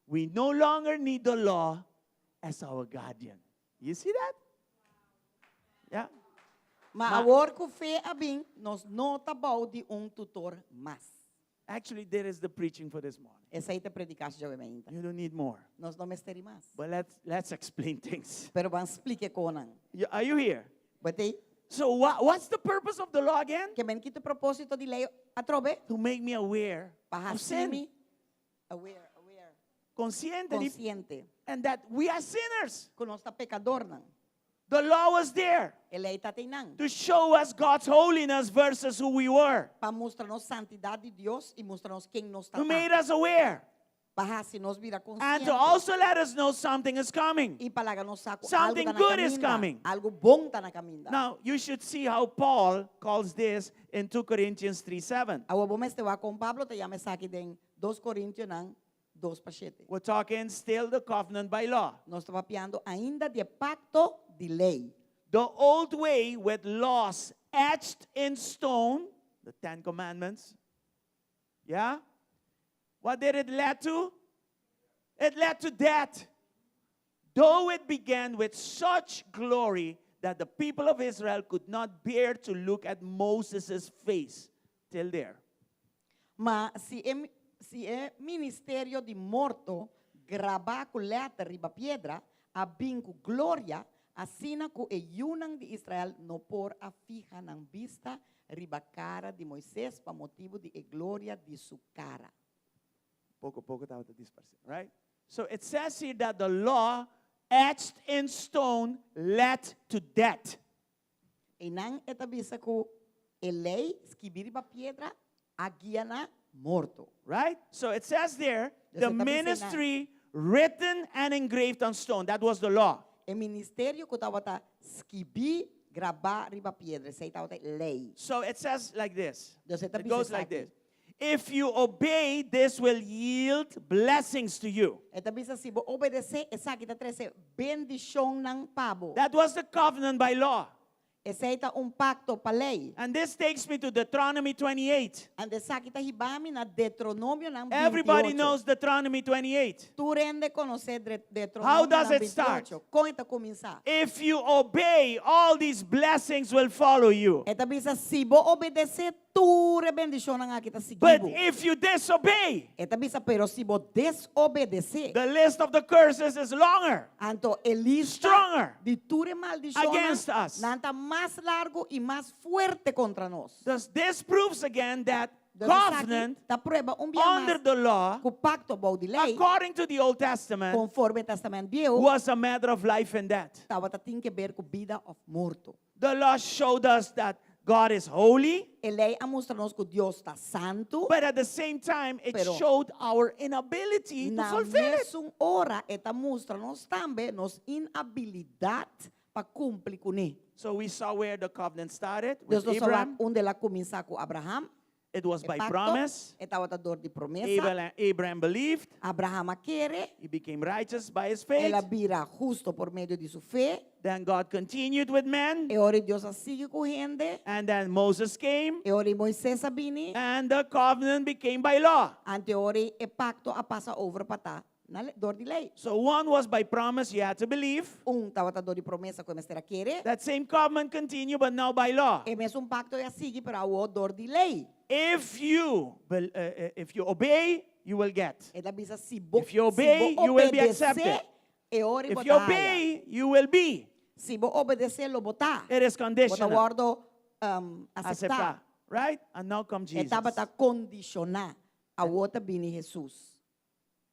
we no longer need the law as our guardian. You see that? Yeah. Ma Ma- awor ku fe a bin, nos no ta bou di un tutor mas. Actually, there is the preaching for this morning. Esei ta e predikashon di awe mainta. You don't need more. Nos no mester di mas. But let's explain things. Pero ban splika kosnan. Are you here? Bo t'ei? So what's the purpose of the law again? Ke men ki ta e propósito di lei atrobe? To make me aware Pa of sin. hasi mi aware, aware. Konsiente di Konsiente. And that we are sinners. Ku nos ta pekadornan. The law was there E lei tabata einan. to show us God's holiness versus who we were. Pa mustra nos santidat di Dios i mustra nos ken nos ta. To made us aware. Pa hasi nos bira And konsiente. to also let us know something is coming. I pa laga nos sa ku Something algu ta na good is kaminda. coming. Algu bon ta na kaminda. Now, you should see how Paul calls this in 2 Corinthians 3 7. Awor bo mester wak kon Pablo ta yama esaki den 2 Korintionan 2 pa 7. We're talking still the covenant by law. Nos ta papiando ainda di pakto di lei. The old way with laws etched in stone, the Ten Commandments. Yeah? What did it lead to? It led to death. Though it began with such glory that the people of Israel could not bear to look at Moses' face till there. Ma si e, si e ministerio di morto grabá ku lèter riba piedra, a bin ku gloria, asina ku e yunan di Israel no por a fiha nan bista riba kara di Moises pa motibu di e gloria di su kara. Poko poko tabata disparsé, right? So it says here that the law etched in stone led to death. Einan e ta bisa ku e lei skibí riba piedra a guia na morto. Right? So it says there, Dus the e ta bisa ministry written and engraved on stone. That was the law. E ministerio ku tabata skibí grabá riba piedra, esei tabata lei. So it says like this. Dus e ta It goes like bisa this. If you obey, this will yield blessings to you. E ta bisa si bo obedesé, esaki ta trese bendishonnan pa bo. That was the covenant by law. Esei ta un pakto pa lei. And this takes me to Deuteronomy 28. Anto esaki ta hiba mi na Deuteronomionan 28. Everybody knows Deuteronomy 28. Tur hende konosé Deuteronomio How does nan it start? 28. Kon e ta kuminsá? If you obey, all these blessings will follow you. E ta bisa si bo obedesé tur e bendishonnan aki ta But sigui bo. if you disobey, E ta bisa pero si bo desobedesé. the list of the curses is longer. Anto e lista Stronger. di tur e maldishonnan Against us. nan ta mas largu i mas fuerte kontra nos. Thus, this proves again that Dus esaki covenant ta prueba un bia under mas the law, ku pakto bou di lei, according to the Old Testament, konforme Tèstamènt Bieu, was a matter of life and death. tabata tin ke ber ku bida òf morto. The law showed us that God is holy, E lei a mustra nos ku Dios ta santu, but at the same time, it Pero showed our inability to na fulfill it. mesun ora e ta mustra nos tambe nos inabilidat pa kumpli kuné. So we saw where the covenant started with Dus nos a wak Abraham. unda el a kuminsá ku Abraham. It was E by pakto, promise. e tabata dor di promesa. Abraham, Abraham believed. Abraham a kere. He became righteous by his faith. El a bira hustu pa medio di su fe. Then God continued with men. I ora Dios a sigui ku hende. And then Moses came. I ora Moises a bini. And the covenant became by law. Anto ora e pakto a pasa over pa ta na dor di lei. So one was by promise, you had to believe. Un tabata dor di promesa ku mester a kere. That same covenant continued, but now by law. E mesun pakto a sigui pero awor dor di lei. If you obey, you will get. E ta bisa si bo If you obey, si bo you will be obedesé, accepted. E ora If you bo ta haya. obey, you will be. Si bo obedesé, lo bo ta. It is Bo ta conditional. wòrdu aseptá. Aseptá. Right? And now comes E Jesus. tabata kondishoná. Awor ta bini Jesus.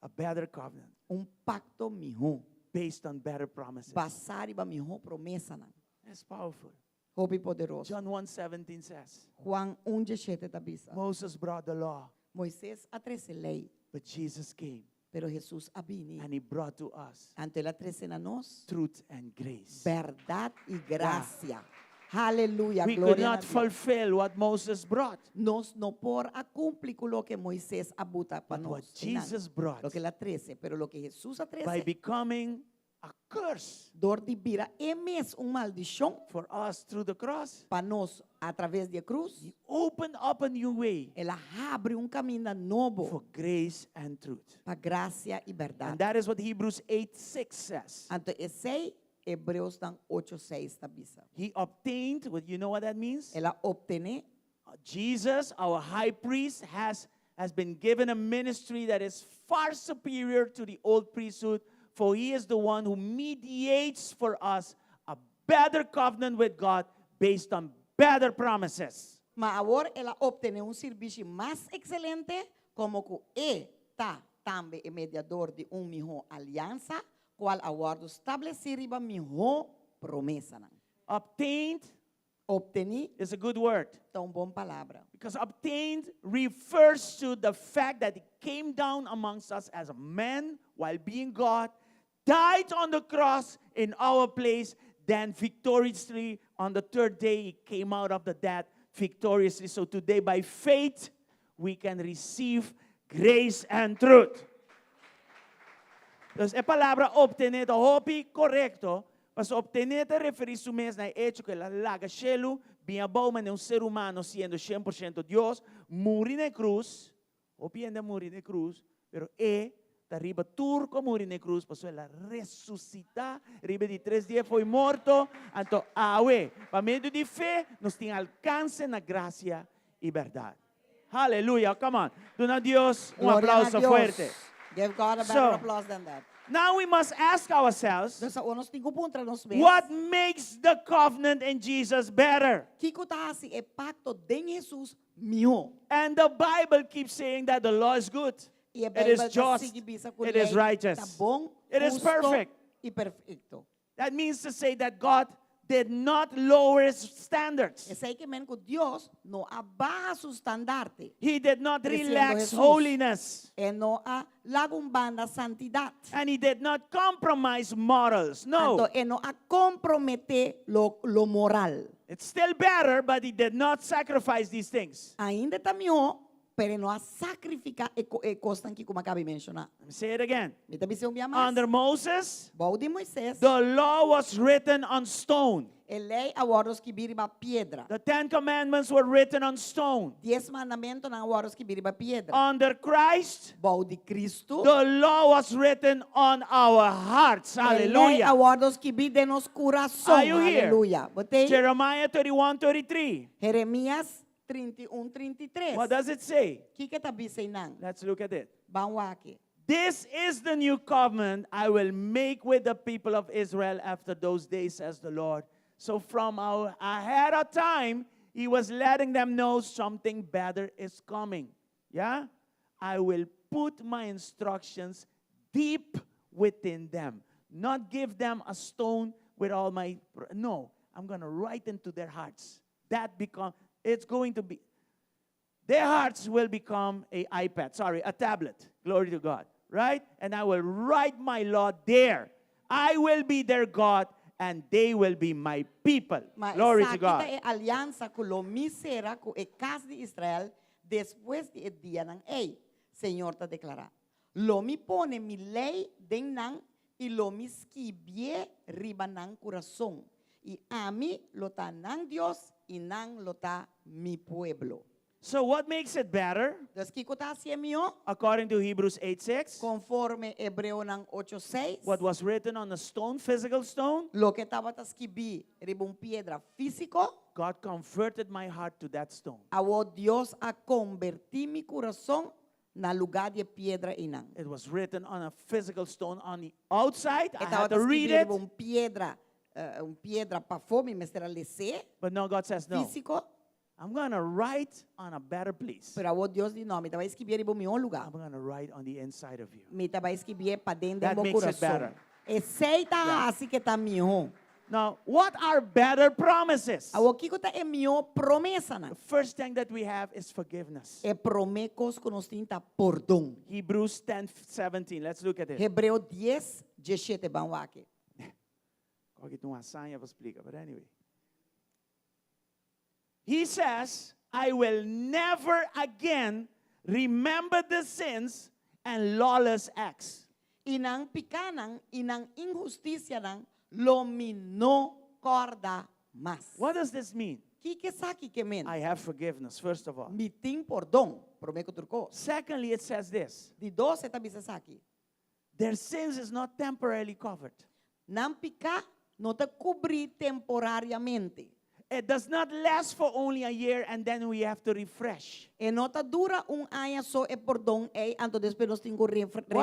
A better covenant. Un pakto mihó. Based on better promises. Basá riba mihó promesanan. It's powerful. Hopi poderoso. John 1:17 says, Juan 1:17 ta bisa. Moses brought the law, Moises a trese lei. but Jesus came. Pero Jesus a bini. And he brought to us Anto el a trese na nos truth and grace. bèrdat i grasia. Wow. Aleluya, We could gloria na not Dios. fulfill what Moses brought. Nos no por a kumpli ku loke Moises a buta pa But what nos. Einan. Jesus brought Loke el a trese, pero loke Hesus a by trese, becoming a curse dor di bira e mes un maldishon for us through the cross, pa nos a traves di e krus, he opened up a new way el a habri un kaminda nobo for grace and truth. pa grasia i And bèrdat. that is what Hebrews 8 6 says. Anto esei Hebreosnan ocho seis ta bisa. He obtained, what you know what that means? El a obtené. Jesus, our high priest, has, has been given a ministry that is far superior to the old priesthood, for he is the one who mediates for us a better covenant with God based on better promises. Ma awor el a obtené un sirbishi mas ekselente, komo ku e ta tambe e mediador di un mihó aliansa, kual a wòrdu stablesí riba mihó promesanan. Obtained Obtení is a good word. ta un bon palabra. Because obtained refers to the fact that he came down amongst us as a man while being God, died on the cross in our place, then victoriously on the third day he came out of the dead victoriously. So today, by faith, we can receive grace and truth. Dus e palabra obtené ta hopi korekto, pasobra obtené ta referí su mes na e echo ku el a laga shelu bin abou manera un ser humano siendo shen por shento Dios, muri na e krus, hopi hende a muri na e krus, pero e ta riba tur ku a muri na e krus pasobra el a resusitá riba di tres dia fo'i morto, anto awe pa medio di fe nos tin alkanse na grasia i bèrdat. Hallelujah. Come on. Duna Dios un Gloria na aplauso Dios. fuerte. Give God a better So, applause than that. Now we must ask ourselves, Dus awor nos tin ku puntra nos mes. what makes the covenant in Jesus better? Kiko ta hasi e pakto den Hesus mihó? And the Bible keeps saying that the law is good. I e It Beibel is ta just. sigui bisa ku It is lei righteous. ta bon, It is husto perfect. i perfekto. That means to say that God did not lower his standards. Esei ke men ku Dios no a baha su standarte. He did not Creciendo relax Jesús. holiness. E no a laga un banda santidat. And he did not compromise morals. No. Anto e no a komprometé lo, lo moral. It's still better, but he did not sacrifice these things. Ainda ta mihó, pero e no a sakrifiká e, e kosnan ki ku mi a kaba di menshoná. Let me say it again. Mi ta bisa un bia mas. Under Moses, Bou di Moisés, the law was written on stone. e lei a wòrdu skibí riba piedra. The Ten Commandments were written on stone. Dies mandamentonan a wòrdu skibí riba piedra. Under Christ, Bou di Cristo, the law was written on our hearts. e lei a Hallelujah. wòrdu skibí den nos kurason. Are you here? Aleluya. Bo t'ei? Jeremiah 31 33. Jeremias 31, 33. What does it say? Kiko e ta bisa einan? Let's look at it. Ban wak. This is the new covenant I will make with the people of Israel after those days, says the Lord. So from our ahead of time, he was letting them know something better is coming. Yeah? I will put my instructions deep within them. Not give them a stone with all my no, I'm going to write into their hearts. That become it's going to be their hearts will become a iPad, sorry, a tablet. Glory to God, right? And I will write my law there. I will be their God and they will be my people. Ma Glory to esaki God. ta e aliansa ku lo mi sera ku e kas di Israel despues di e dianan ei, Señor ta deklará. Lo mi pone mi lei den nan i lo mi skibié riba nan kurason, i ami lo ta nan Dios i nan lo ta mi pueblo. So what makes it better? Dus kiko ta hasié mihó? According to Hebrews 8:6, Konforme Hebreonan ocho seis, what was written on a stone, physical stone, loke tabata skibí riba un piedra físiko, God converted my heart to that stone. awor Dios a kombertí mi kurason na lugá di e piedra einan. It was written on a physical stone on the outside. E I had tabata to read skibí it. riba un piedra, eh, un piedra pafó, mi mester a les'é, But now God says, no. físiko. I'm going to write on a better place. Pero awor Dios di, no, mi ta bai skibié riba un mihó lugá. I'm going to write on the inside of you. Mi ta bai skibié paden den That bo makes it kurason. better. Esei ta Yeah. hasi ku ta mihó. Now, what are better promises? Awor kiko ta e mihó promesanan? The first thing that we have is forgiveness. E promé kos ku nos tin ta pordon. Hebrews 10:17. Let's look at it. Hebreo dies, diesshete, ban wak. Kòke tin un hazaña pa splika, but anyway. He says, I will never again remember the sins and lawless acts. I nan pikánan i nan inhustisianan lo mi no kòrda mas. What does this mean? Kiko esaki ke men? I have forgiveness, first of all. Mi tin pordon, promé ku tur kos. Secondly, it says this: Di dos, e ta bisa esaki. Their sins is not temporarily covered. Nan piká no ta kubrí temporariamente. It does not last for only a year and then we have to refresh. E no ta dura un aña so e pordon ei, anto despues nos tin ku What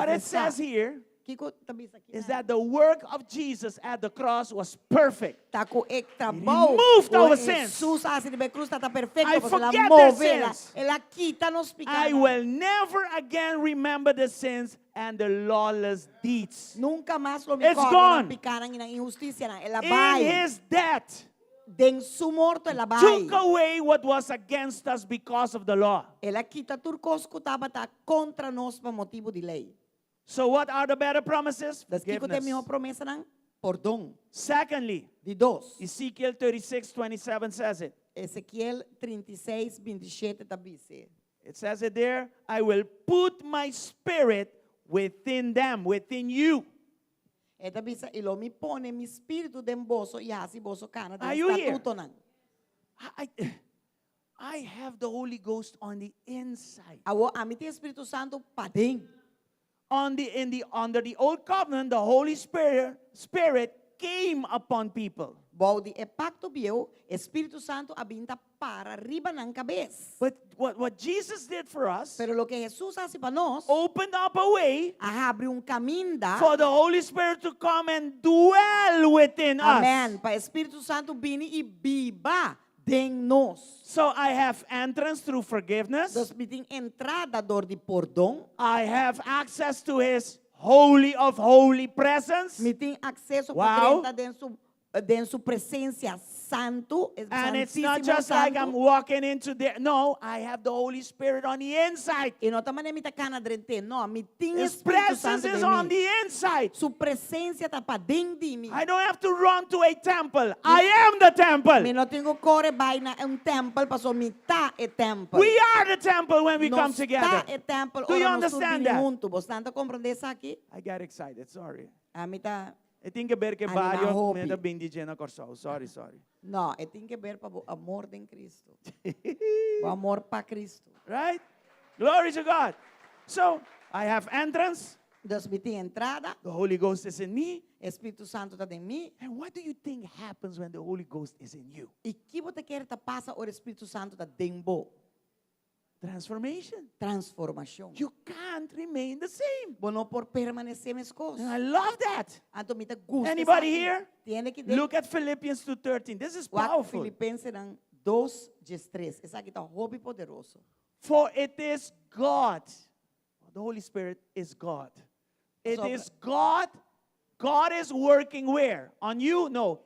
it refreská. says here Kiko ta bisa aki is nan? that the work of Jesus at the cross was perfect. Ta ku e trabou removed ku our sins. Hesus a hasi riba e krus ta ta perfekto, I pasobra el a forget their move, el a sins. el a kita nos I pikánan. will never again remember the sins and the lawless deeds. Nunka mas lo mi It's kòrda nan gone. pikánan i nan inhustisianan. El a In bai. his death, Den su morto el a bai. took away what was against us because of the law. El a kita tur kos ku tabata kontra nos pa motibu di lei. So what are the better promises? Dus kiko ta e Forgiveness. mihó promesanan? Pordon. Secondly, Di dos. Ezekiel 36, 27 says it. Ezekiel 36, 27 ta bisa. It says it there, I will put my spirit within them, within you. E ta bisa, i lo mi pone mi spiritu den boso i hasi boso kana den Are you here? statutonan. I have the Holy Ghost on the inside. Awor ami tin Spiritu Santu paden. On the, in the, under the old covenant, the Holy Spirit came upon people. Bou di e pakto bieu, e Spiritu Santu a bin ta para riba nan kabes. But what Jesus did for us, Pero loke Hesus a hasi pa nos, opened up a way a habri un kaminda for the Holy Spirit to come and dwell within us. Amen. Pa e Spiritu Santu bini i biba den nos. So I have entrance through forgiveness. Dus mi tin entrada dor di pordon. I have access to his holy of holy presence. Mi tin akseso pa Wow. drenta den su den su presensia santu, e And it's not santísimo just like I'm santu. walking into there. No, I have the Holy Spirit on the inside. E no ta manera mi ta kana drent'é. No, mi tin e His Spiritu presence Santu is den on mi. the inside. Su presensia ta paden di mi. I don't have to run to a temple. I am the temple. Mi no tin ku kore bai na un tèmpel, paso mi ta e tèmpel. We are the temple when we Nos come together. ta e tèmpel Do you ora nos tur understand bini that? huntu. Bosnan ta komprondé esaki? I got excited, sorry. Ami ta E tin ke ber ke Anima bario hopi. mi ta bin di dje na Kòrsou. Sorry, sorry. No, e tin ke ber pa bo amor den Cristo. Bo amor pa Cristo. Right? Glory to God. So, I have entrance. Dus mi tin entrada. The Holy Ghost is in me. E Spiritu Santu ta den mi. And what do you think happens when the Holy Ghost is in you? I ki bo ta kere ta pasa ora e Spiritu Santu ta den bo? Transformation. Transformashon. You can't remain the same. Bo no por permanesé meskos. And I love that. Anto mi ta gusta Anybody esaki. here? Tiene ki den. Look at Philippians 2:13. This is Wak powerful. Filipensenan 2, 13. Esaki ta hopi poderoso. For it is God. The Holy Spirit is God. It Sobra. is God. God is working where? On you? No.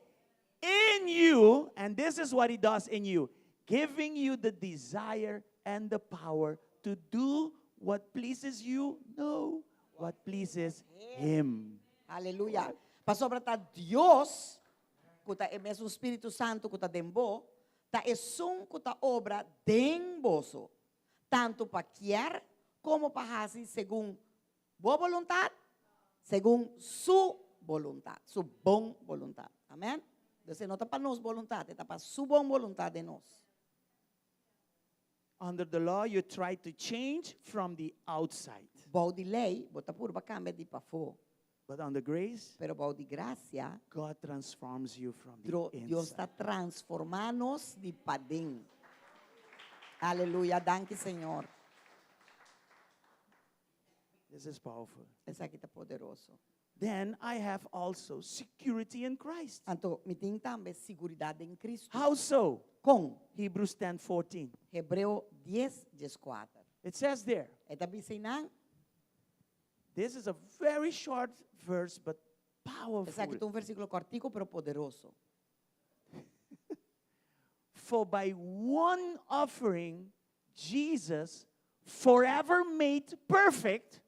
In you. And this is what he does in you. Giving you the desire and the power to do what pleases you. No. What pleases him. Aleluya. Pasobra ta Dios, ku ta e mesun Spiritu Santu ku ta den bo, ta esun ku ta obra den boso, tantu pa kier komo pa hasi segun bo boluntat, segun su boluntat, su bon boluntat. Amèn? Entonces e no ta pa nos boluntat, e ta pa su bon boluntat den nos. Under the law, you try to change from the outside. Bou di lei, bo ta purba kambia di pafó. But under grace, Pero bou di grasia, God transforms you from the Dro, Dios inside. ta transformá nos di paden. Aleluya, danki Señor. This is powerful. Esaki ta poderoso. Then I have also security in Christ. Anto, mi tin tambe siguridat den Cristo. How so? Kon? Hebrews 10:14. Hebreo 10, 14. It says there. E ta bisa einan. This is a very short verse, but powerful. Esaki ta un versíkulo kòrtiku pero poderoso. For by one offering, Jesus forever made perfect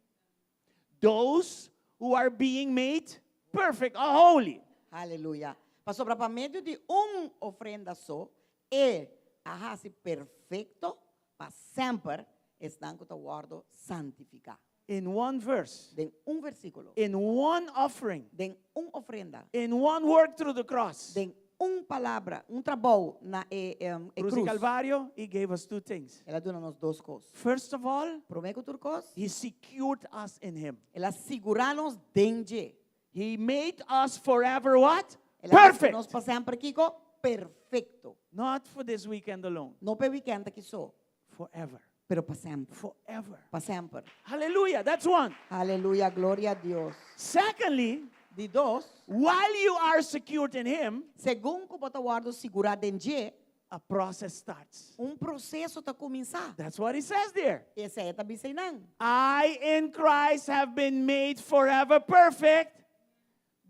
those who are being made perfect or holy. Aleluya. Pasobra pa medio di un ofrenda so, e. A hasi perfekto pa semper esnan ku ta wòrdu santifiká. In one verse, Den un versíkulo. in one offering, Den un ofrenda. in one work through the cross. Den un palabra, un trabou na e, e Cruz di krus. Calvario, he gave us two things. El a duna nos dos kos. First of all, Promé ku tur kos, he secured us in him. El a sigurá nos den dje. He made us forever what? El a hasi Perfect. nos pa semper kiko? Perfekto. Not for this weekend alone. No pa e weekend aki so. Forever. Pero pa semper. Forever. Pa semper. Hallelujah. That's one. Aleluya, gloria a Dios. Secondly, Di dos, while you are secured in him, segun ku bo ta wòrdu sigurá den dje, a process starts. Un proseso ta kuminsá. That's what he says there. Esei e ta bisa einan. I in Christ have been made forever perfect.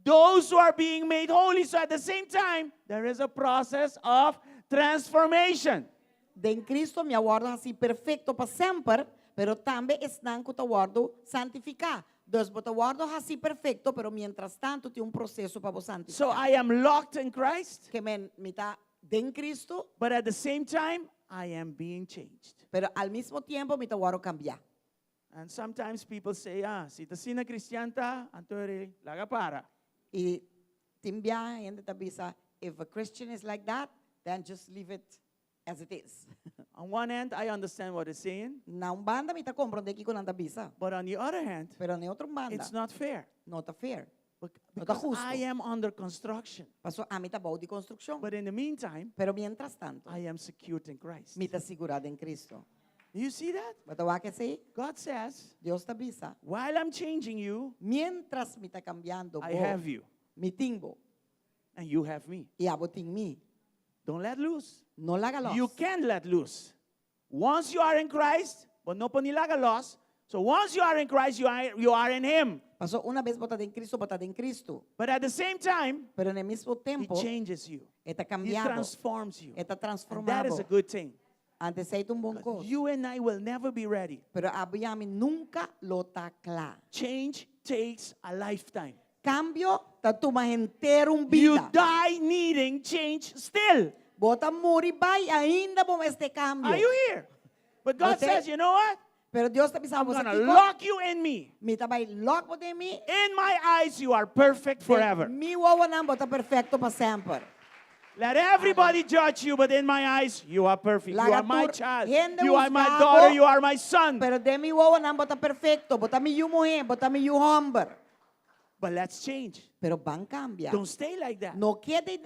Those who are being made holy. So at the same time, there is a process of transformation. Den Cristo mi a wòrdu hasí perfekto pa semper, pero tambe esnan ku ta wòrdu santifiká. Dus bo ta wòrdu hasí perfekto, pero mientrastantu tin un proseso pa bo santifiká. So I am locked in Christ. Ke men mi ta den Cristo. But at the same time, I am being changed. Pero al mismo tiempo mi ta wòrdu kambiá. And sometimes people say, ah, si ta asina cristian ta, anto eri laga para. I tin bia hende ta bisa, if a Christian is like that, then just leave it as it is. On one hand, I understand what it's saying. Na un banda mi ta komprondé kiko nan ta bisa. But on the other hand, Pero na e otro banda, it's not fair. no ta fair. No ta Because hustu. I am under construction. Paso ami ta bou di konstrukshon. But in the meantime, Pero mientras tanto, I am secured in Christ. mi ta sigurá den Cristo. You see that? Bo ta wak esei? God says, Dios ta bisa, while I'm changing you, mientras mi ta kambiando I bo, have you. mi tin bo. And you have me. I abo tin mi. Don't let loose. No laga los. You can let loose. Once you are in Christ, but no por ni laga los. So once you are in Christ, you are in Him. Paso una vez bo ta den Cristo, bo ta den Cristo. But at the same time, Pero na e mismo He tempo, changes you. E ta He kambia bo. transforms you. E ta And that transformá is a bo. good thing. Anto esei ta un bon Because kos. you and I will never be ready. Pero abo i ami nunka lo ta kla. Change takes a lifetime. Kambio ta tuma henter un You bida. die needing change still. Bo ta muri bai ainda bo mester kambio. Are you here? But God Bo t'ei? says, you know what? Pero Dios ta bisa I'm bo going to kiko? lock you in me. Mi ta bai lock bo den mi. In my eyes, you are perfect forever. Den mi wowonan bo ta perfekto pa semper. Let everybody judge you, but in my eyes, you are perfect. You Laga are my tur child. hende You are my husga daughter. bo, You are my son. Pero den mi wowonan bo ta perfekto. Bo ta mi yu muhé, bo ta mi yu hòmber. But let's change. Pero ban kambia. Don't stay like that. No keda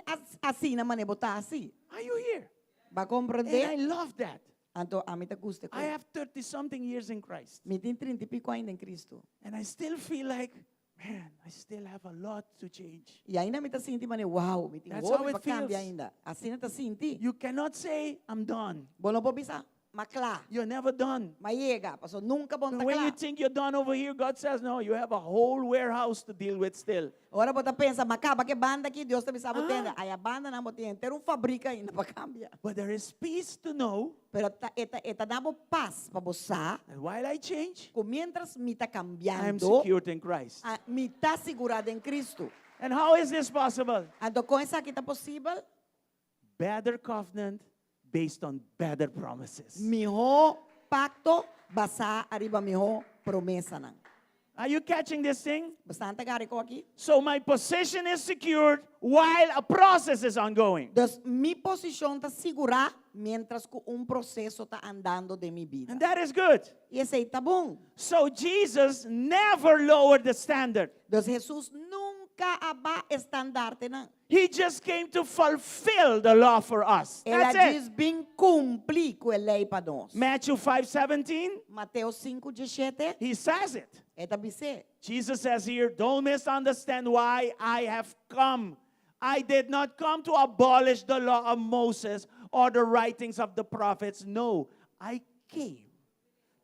asina manera bo ta asina. Are you here? Bo a komprondé? And I love that. Anto ami ta gusta I have 30 something years in Christ. Mi tin 30 i piko aña den Kristu. And I still feel like, man, I still have a lot to change. I ainda mi ta sinti manera, wow, mi tin That's how hopi it pa kambia feels. ainda. Asina ta sinti. You cannot say, I'm done. Bo no por bisa, m'a kla. You're never done. M'a yega, paso nunka bo no ta When you kla. think you're done over here, God says, no, you have a whole warehouse to deal with still. Ora bo ta pensa, m'a kaba ku e banda aki, Dios ta bisa bo tende. Aya banda nan bo tin henter un fabrika ainda pa kambia. But there is peace to know. Pero ta, e ta, e ta da bo pas pa bo sa. And while I change, Ku mientras mi ta I am kambiando, secured in Christ. a, mi ta sigurá den Kristu. And how is this possible? Anto kon esaki ta posibel? Better covenant based on better promises. Mihó pakto basá ariba mihó promesanan. Are you catching this thing? Boso ta gara e kos aki? So my position is secured while a process is ongoing. Dus mi posishon ta sigurá mientras ku un proseso ta andando den mi bida. And that is good. I esei ta bon. So Jesus never lowered the standard. Dus Jesus nunka a baha e standaardnan. He just came to fulfill the law for us. El a That's it. djis bin kumpli ku e lei pa nos. Matthew 5:17, Mateo 5, 17. he says it. E ta bis'é. Jesus says here, don't misunderstand why I have come. I did not come to abolish the law of Moses or the writings of the prophets. No, I came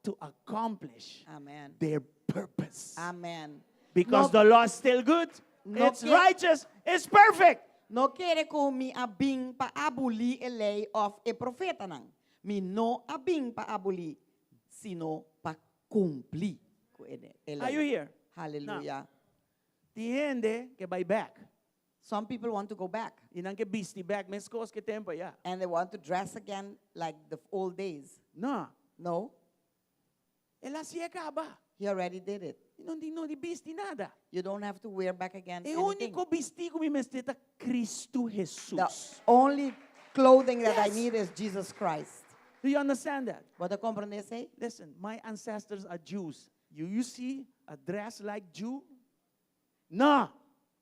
to accomplish Amen. their purpose. Amen. Because No the law is still good, No it's ke- righteous, it's perfect. No kere ku mi a bin pa abolí e lei òf e profetanan. Mi no a bin pa abolí, sino pa kumpli ku e lei. Are you here? Hallelujah. Now, tin hende ke bai bèk. Some people want to go back. I nan ke bisti bèk meskos ku e tempu ayá. And they want to dress again like the old days. No. No. El a hasié kaba. He already did it. I no tin nodi bisti nada. You don't have to wear back again E anything. úniko bistí ku mi mester ta Kristu The Hesus. only clothing that I Yes. need is Jesus Christ. Do you understand that? Bo ta komprendé esei? Listen, my ancestors are Jews. You you see a dress like Jew? No.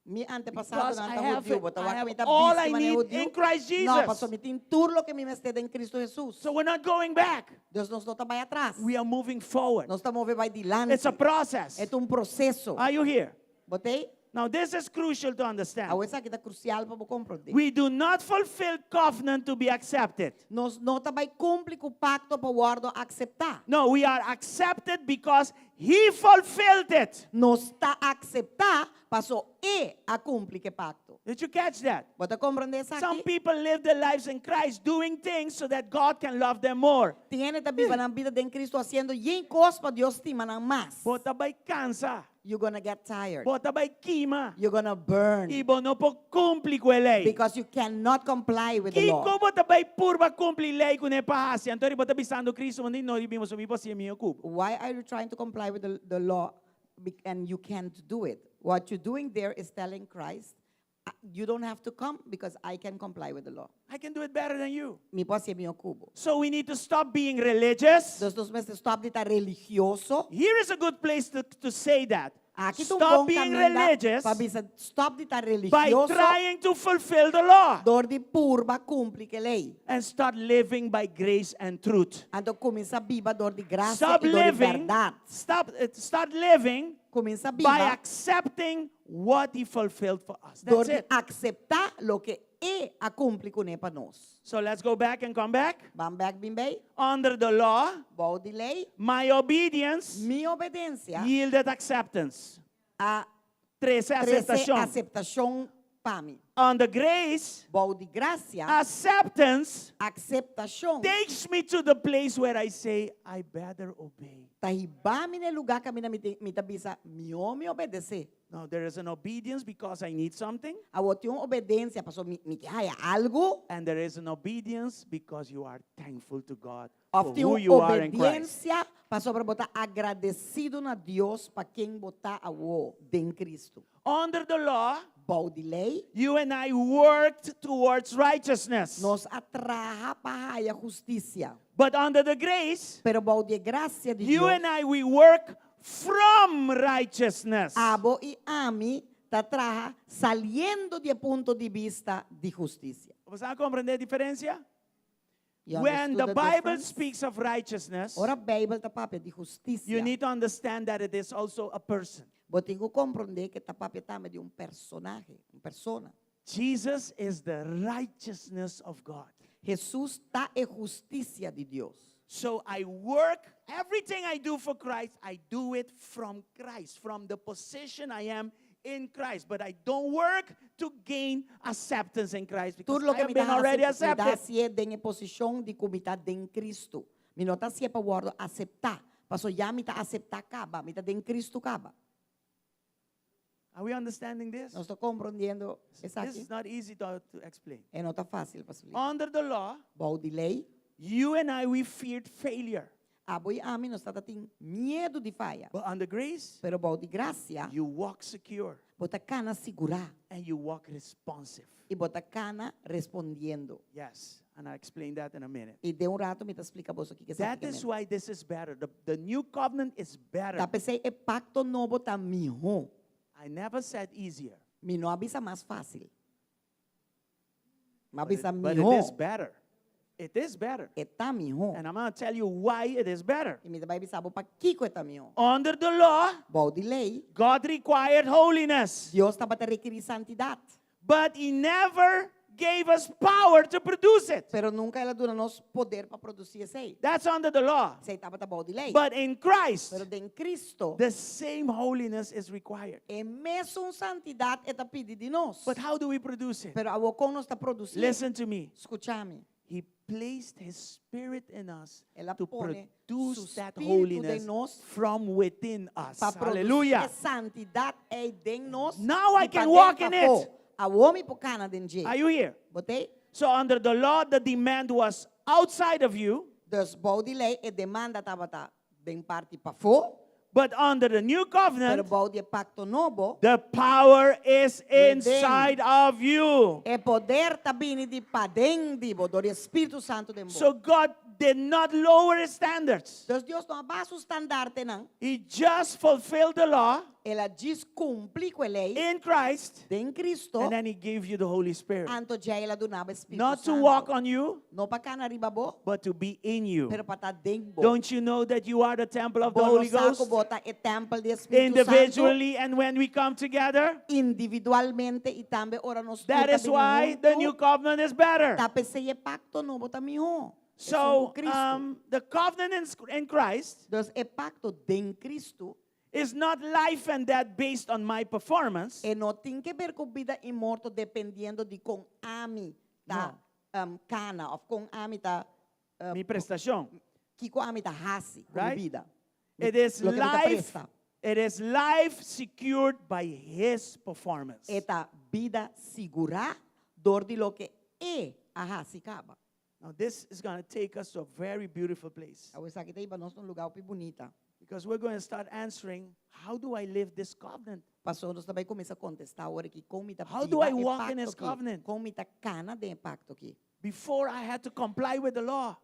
Mi Because antepasadonan I ta have hudiu, it. bo ta I wak have mi ta all bisti I manera need hudiu? in Christ No, Jesus. pasobra mi tin tur loke mi mester den Cristo Jesus. So we're not going back. Dus nos no ta bai atras. We are moving forward. Nos ta move bai dilanti. It's a process. E ta un proseso. Are you here? Bo t'ei? Now this is crucial to understand. Awor esaki ta krusial pa bo komprondé. We do not fulfill covenant to be accepted. Nos no ta bai kumpli ku pakto pa wòrdu akseptá. No, we are accepted because He fulfilled it. Nos ta akseptá paso E a kumpli ku e pakto. Did you catch that? Bo ta komprondé esaki? Some people live their lives in Christ doing things so that God can love them more. Tin hende ta biba nan bida den Cristo hasiendo yen kos pa Dios stima nan mas. Bo ta bai kansa. You're gonna get tired. Bo ta bai kima. You're gonna burn. I bo no por kumpli ku e lei. Because you cannot comply with the law. Kiko bo ta bai purba kumpli lei ku n'e pa hasi? Anto bo ta bisando Cristo, bo no di bimo so mi por hasié mihó ku bo. Why are you trying to comply with the, the law and you can't do it? What you're doing there is telling Christ, you don't have to come because I can comply with the law. I can do it better than you. Mi por hasié mihó ku bo. So we need to stop being religious. Dus nos mester stòp di ta religioso. Here is a good place to, to say that. Aki ta un Stop bon being kaminda religious pa bisa stòp di ta by religioso trying to fulfill the law dor di purba kumpli ku e lei. and start living by grace and truth. Anto kuminsá biba dor di grasia Stop i dor di living, bèrdat. stop, start living Kuminsá by biba accepting what he fulfilled for us. dor That's di it. akseptá loke e a kumpli kuné pa nos. So let's go back and come back. Ban bèk bin bei. Under the law, Bou di lei. my obedience Mi obedensia yielded acceptance. a Trese trese aceptacion. aseptashon pa mi. Under grace, Bou di grasia, acceptance akseptashon takes me to the place where I say, I better obey. ta hiba mi na e lugá kaminda mi tin mi ta bisa, mihó mi obedesé. Now, there is an obedience because I need something. Awor tin un obedensia pasobra mi mi ke haya algu. And there is an obedience because you are thankful to God for Òf tin who un you are in Christ. obedensia pasobra bo ta agradesido na Dios pa ken bo ta awor den Cristo. Under the law, Bou di lei, you and I worked towards righteousness. nos a traha pa haya hustisia. But under the grace, Pero bou di e grasia di you Dios, and I, we work from righteousness. abo i ami ta traha saliendo di e punto di bista di hustisia. Bo a komprondé e diferensia? You When understood the the Bible difference? speaks of righteousness, Ora Beibel ta papia di hustisia, you need to understand that it is also a person. bo tin ku komprondé ku ta papia tambe di un personahe, un persona. Jesus is the righteousness of God. Hesus ta e hustisia di Dios. So I work, everything I do for Christ, I do it from Christ, from the position I am in Christ. But I don't work to gain acceptance in Christ because Tur loke I have mi ta been already hasi, mi ta accepted. hasié den e posishon di ku mi ta den Cristo. Mi no ta hasié pa wòrdu aseptá, paso ya mi ta aseptá kaba, mi ta den Cristo kaba. Are we understanding this? Nos ta komprondiendo This esaki? is not easy to, to explain. E no ta fásil pa splika. Under the law, Bou di lei, you and I, we feared failure. abo i ami nos tabatin miedu di faya. But under grace, Pero bou di grasia, you walk secure bo ta kana sigurá and you walk responsive. i bo ta kana respondiendo. Yes, and I'll explain that in a minute. I den un ratu mi ta splika boso kiko esaki That ke is men. why this is better. The, the new covenant is better. Ta p'esei e pakto nobo ta mihó. I never said easier. Mi no a bisa mas fásil. Mi a But it, bisa but it is mihó. better. It is better. E ta mihó. And I'm going to tell you why it is better. I mi ta bai bisa bo pakiko e ta mihó. Under the law, Bou di lei, God required holiness, Dios tabata rekerí santidat. but He never gave us power to produce it. Pero nunka el a duna nos poder pa produsí esei. That's under the law. Esei tabata bou di lei. But in Christ, Pero den Cristo, the same holiness is required. e mesun santidat e ta pidi di nos. But how do we produce it? Pero awor kon nos ta produsí? Listen to me. Skucha mi. He placed His Spirit in us El a to pone produce su that spiritu holiness den nos from within us. pa produsí Hallelujah. e santidat ei den nos Now I i can paden walk in pafó. it. Awor mi por kana den dje. Are you here? Bo t'ei? So under the law, the demand was outside of you. Dus bou di lei e demanda tabata den parti pafó. But under the new covenant, Pero bou di e pakto nobo, the power is Within. inside of you. E poder ta bini di paden di bo, dor di e Spiritu Santu den bo. So God did not lower his standards. Dus Dios no a baha su standartenan. He just fulfilled the law. El a djis kumpli ku e lei. In Christ. Den Cristo. And then he gave you the Holy Spirit. Anto djei el a duna bo e Spiritu Not to Santu. walk on you. No pa kana riba bo. But to be in you. Pero pa ta den bo. Don't you know that you are the temple of the Bo no Holy sa ku Ghost? bo ta e tempel di e Spiritu Santu? Individually and when we come together? Individualmente i tambe ora nos tur That ta is bini why the huntu. new covenant is better. Ta p'esei e pakto nobo ta mihó. Esun So, ku Cristo. um, the covenant in, in Christ Dus e pakto den Cristo is not life and death based on my performance. E no tin ke ber ku bida i morto dependiendo di kon ami ta No. kana of kon ami ta Mi prestashon. kiko ami ta hasi ku mi Right? bida. It is Loke mi ta life. presta. It is life secured by his performance. E ta bida sigurá dor di loke e a hasi kaba. Now this is going to take us to a very beautiful place. Awor esaki ta hiba nos na un lugá hopi bunita. Because we're going to start answering, how do I live this covenant? Pasobra nos ta bai kuminsá kontestá awor aki kon mi ta How biba do I e walk in pakto his aki? covenant? Kon mi ta kana den e pakto aki? Before I had to comply with the law.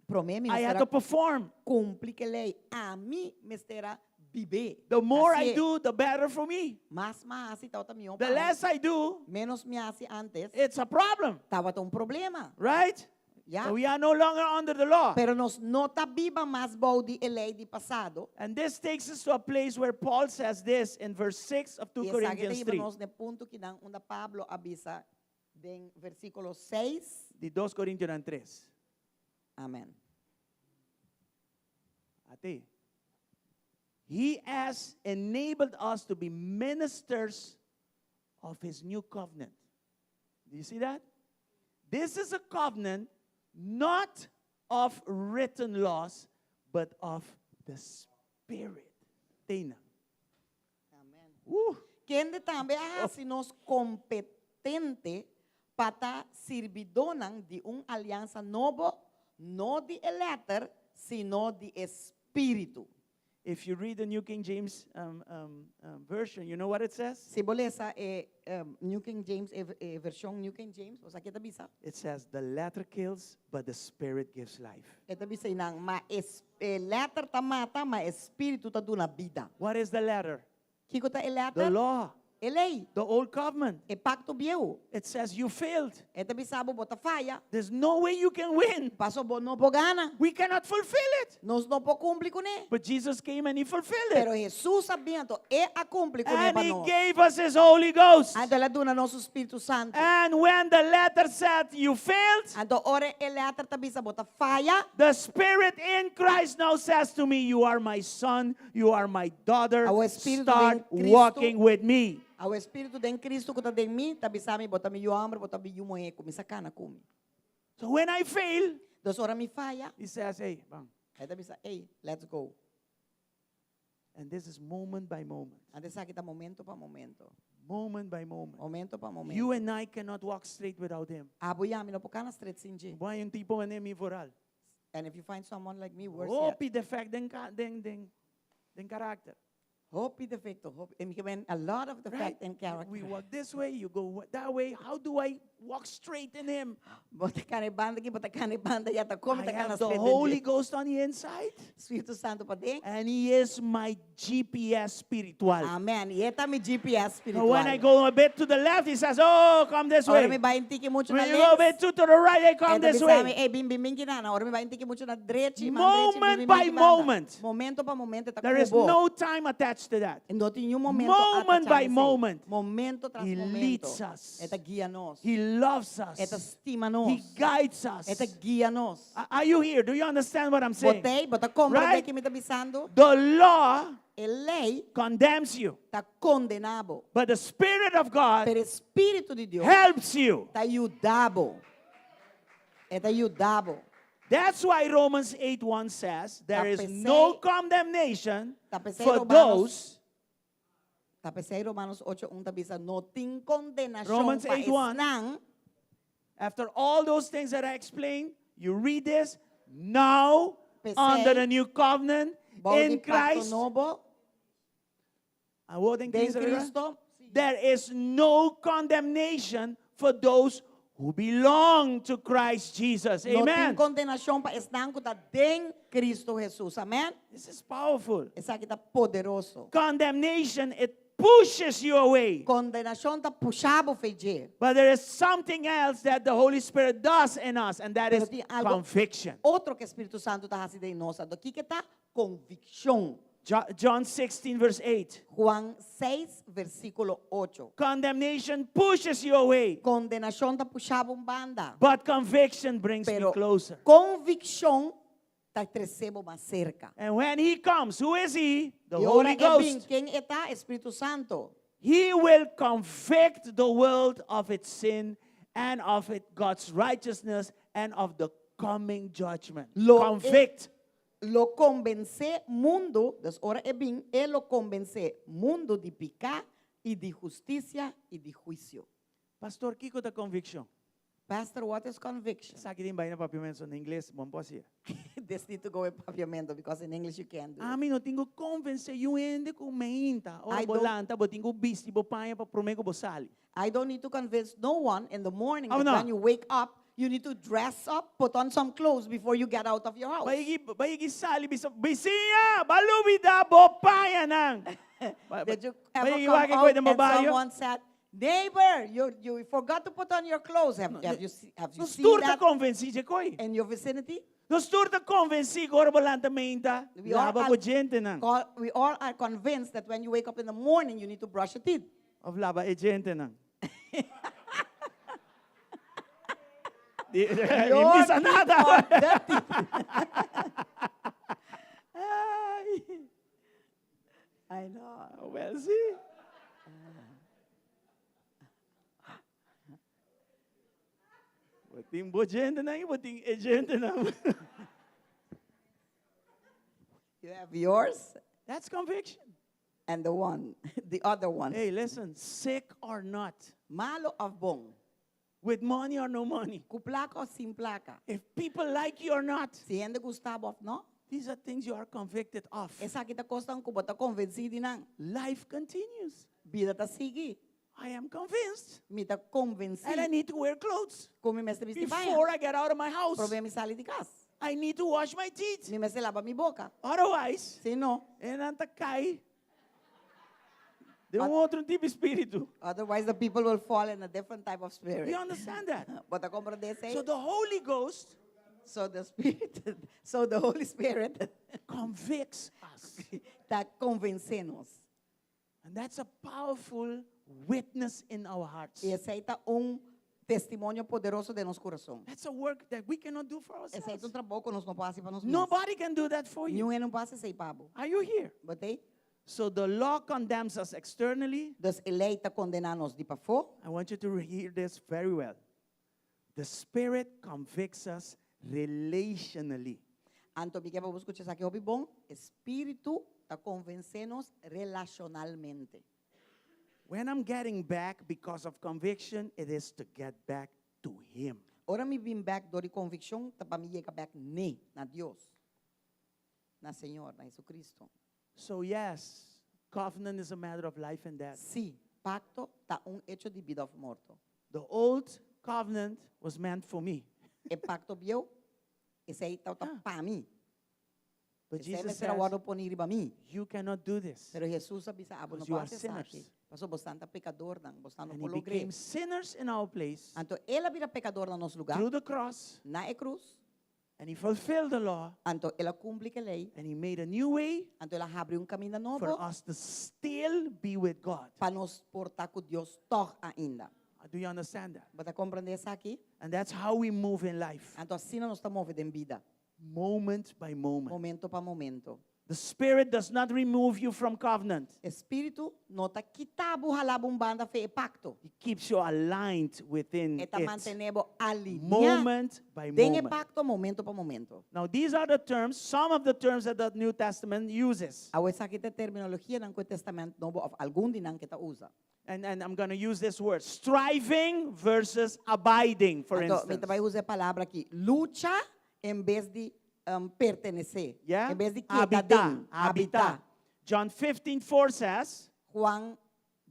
Promé mi I had mester to a perform. kumpli ku e lei. Ami mester a bib'é. The more I Hasié. do, the better for me. Mas m'a hasi, tabata mihó The pa mi. less I do, Ménos mi hasi antes, it's a problem. tabata un problema. Right? Ya. So we are no longer under the law. Pero nos no ta biba mas bou di e lei di pasado. And this takes us to a place where Paul says this in verse 6 of 2 I esaki ta Corinthians hiba 3. nos n'e punto kinan unda Pablo a bisa den versíkulo 6. Di 2 Korintionan 3. Amen. Ate. He has enabled us to be ministers of his new covenant. Do you see that? This is a covenant not of written laws, but of the Spirit. Tena. Amen. Uh. Kende tambe a hasi nos kompetente pa ta sirbidónan di un aliansa nobo, no di e lèter, sino di e spiritu. If you read the New King James um, um, um, version, you know what it says? Si bo lesa e New King James, e, e vershon New King James, bo sa ke ta bisa? It says, the letter kills, but the spirit gives life. E ta bisa einan, ma e, e lèter ta mata, ma e spiritu ta duna bida. What is the letter? Kiko ta e The lèter? law. E lei. The old covenant. E pakto bieu. It says you failed. E ta bisa bo bo ta faya. There's no way you can win. Paso bo no por gana. We cannot fulfill it. Nos no por kumpli kuné. But Jesus came and he fulfilled it. Pero Hesus a bin anto e a kumpli kuné And pa he nos. gave us his Holy Ghost. Anto el a duna nos su Spiritu Santu. And when the letter said you failed, Anto ora e letter ta bisa bo ta faya. The Spirit in Christ now says to me, You are my son, you are my daughter. Awor Spiritu Start den Cristo walking with me. Awor Spiritu den Cristo ku ta den mi ta bisa mi, Bo ta mi yu hòmber, bo ta mi yu muhé, kuminsá kana ku mi. So when I fail, Dus ora mi faya, he says, Hey, bang. e ta bisa, Hey, let's go. And this is moment by moment. Anto esaki ta momento pa momento. Moment by moment. Momento pa momento. You and I cannot walk straight without him. Abo i ami no por kana stret sin dje. Bo haña un tipo manera mi vooral. And if you find someone like me, worse yet. Hopi defect den, den, den, den karakter. Hopi defecto, hopi, en mi a lot of defect Right? in character. We walk this way, you go that way. How do I walk straight in him? Bo ta kana e banda aki, bo ta kana e banda ya ta como I ta kana have the straight Holy Ghost on the inside. Spiritu Santo paden. And he is my GPS spiritual. Amen. I e ta mi GPS Now when spiritual. I go a bit to the left, he says, oh, come this Ora way. mi bai un tiki mucho na When you go a links. bit to, to the right, hey, come E ta this bisa way. mi, Ey, bin, bin, bin kinana. Ora mi bai un tiki mucho na drechi, man drechi, bin, Moment bin, by bin banda. moment. Momento pa momento ta There is kubo. no time attached to that. No tin niun momento Moment atachá by esei. moment. Momento tras He momento. leads us. E ta guia nos. He loves us. E ta stima nos. He guides us. E ta guia nos. Are you here? Do you understand what I'm saying? Bo t'ei, bo ta komprendé Right? ke mi ta bisando? The law E lei condemns you. ta kondená bo. But the Spirit of God Pero e Spiritu di Dios helps you. ta yuda bo. E ta yuda bo. That's why Romans 8:1 says there Ta is p'esei no condemnation Ta p'esei for Romanos those Ta p'esei Romanos 8:1 ta bisa, No tin kondenashon Romans pa 8:1. esnan. After all those things that I explained, you read this, now P'esei, under the new covenant Bou di in pakto Christ. nobo, Awor den den Cristo, verdad? Cristo, There is no condemnation for those who belong to Christ Jesus. no tin Amen. kondenashon pa esnan ku ta den Cristo Jesus. Amen. This is powerful. Esaki ta poderoso. Condemnation, it pushes you away. Kondenashon ta pusha bo fei dje. But there is something else that the Holy Spirit does in us, and that Pero is tin algu conviction. otro ku Spiritu Santu ta hasi den nos. Anto kiko ta? Konvikshon. John 16, verse 8. Juan 6, versíkulo 8. Condemnation pushes you away, Kondenashon ta pusha bo un banda. but conviction brings me Pero closer. konvikshon ta trese bo mas serka. And when he comes, who is he? The I ora Holy e bin, Ghost. ken e ta? Spiritu Santu. He will convict the world of its sin and of it, God's righteousness and of the coming judgment. Lo e- Convict. Lo konvensé mundu, dus ora e bin, e lo konvensé mundu di piká i di hustisia i di huisio. Pastor, kiko ta conviction? Pastor, what is conviction? Esaki tin bai na papiamento, na ingles, bo no por hasié. This need to go in papiamento because in English you can't do it. Ami no tin ku konvensé niun hende ku mainta. Ora I bo don't lanta, bo tin ku bisti bo paña pa promé ku bo sali. I don't need to convince no one in the morning Oh, that no. when you wake up, you need to dress up, put on some clothes before you get out of your house. B'a yega, b'a yega sali bisa, bisiña, b'a lubidá bo pañanan. Did you ever B'a yega come wak out den and barrio. someone said, neighbor, you forgot to put on your clothes. Have you, have you Nos seen tur ta that konvensí di e kos. in your vicinity? Nos tur ta konvensí ku ora bo lanta mainta, We all laba are bo djentenan. we all are convinced that when you wake up in the morning, you need to brush your teeth. Òf laba e djentenan. Di, Your bisa teeth nada. or the teeth. Ay. I know. Well, sí. Bo tin bo djentenan i bo tin e djentenan. You have yours That's conviction. and the one, the other one. Hey, listen, sick or not, Malu òf bon. with money or no money, Ku plaka òf sin plaka. if people like you or not, Si hende gusta bo òf no. these are things you are convicted of. Esaki ta kosnan ku bo ta konvensí di nan. Life continues. Bida ta sigui. I am convinced Mi ta konvensí. that I need to wear clothes Ku mi mester bisti paña. before I get out of my house. Promé mi sali di kas. I need to wash my teeth. Mi mester laba mi boka. Otherwise, Si no, nan ta kai den un otro tipo di spiritu. Otherwise the people will fall in a different type of spirit. You understand that? Bo ta komprondé esei? So the Holy Ghost So the Spirit, so the Holy Spirit convicts us. ta konvensé nos. And that's a powerful witness in our hearts. I esei ta un testimonio poderoso den nos kurason. That's a work that we cannot do for Esei ourselves. ta un trabou ku nos no por hasi pa nos mes. Nobody can do that for you. Niun hende no por hasi esei pa bo. Are you here? Bo t'ei? So the law condemns us externally. Dus e lei ta kondená nos di pafó. I want you to hear this very well. The Spirit convicts us relationally. Anto mi ke pa bo skucha esaki hopi bon, Spiritu ta konvensé nos relashonalmente. When I'm getting back because of conviction, it is to get back to Him. Ora mi bin bèk dor di konvikshon, ta pa mi yega bèk n'e, na Dios, na Señor, na Jesucristo. So, yes, covenant is a matter of life and death. Sí, pakto ta un echo di bida òf morto. The old covenant was meant for me. E pakto bieu, esei tabata Ah. pa mi. But Esei Jesus mester a says, wòrdu poní riba mi. you cannot do this. Pero Jesus a bisa, abo no Because you are por hasi esaki. sinners. Pasobra boso ta pekadornan, boso no And por he logr'é. became sinners in our place Anto el a bira pekador na nos lugá, through the cross. na e krus. And he fulfilled the law. Anto el a kumpli ku e lei. And he made a new way Anto el a habri un kaminda for nobo us to still be with God. pa nos por ta ku Dios tòg ainda. Do you understand that? Bo ta komprondé esaki? And that's how we move in life, Anto asina nos ta move den bida, moment by moment. momento pa momento. The Spirit does not remove you from covenant. E spiritu no ta kita bo hala bo un banda for di e pakto. He keeps you aligned within E ta it. mantené bo aliniá Moment by den e moment. pakto momento pa momento. Now, these are the terms, some of the terms that the New Testament uses. Awor esaki ta e terminologianan ku e Tèstamènt Nobo òf algun di nan ku e ta usa. And I'm going to use this word striving versus abiding, for Anto, mi instance. ta bai usa e palabra aki, lucha en bes di pertenesé. Yeah? En bes di keda Habitá, den, habitá. habitá. John 15, 4 says, Juan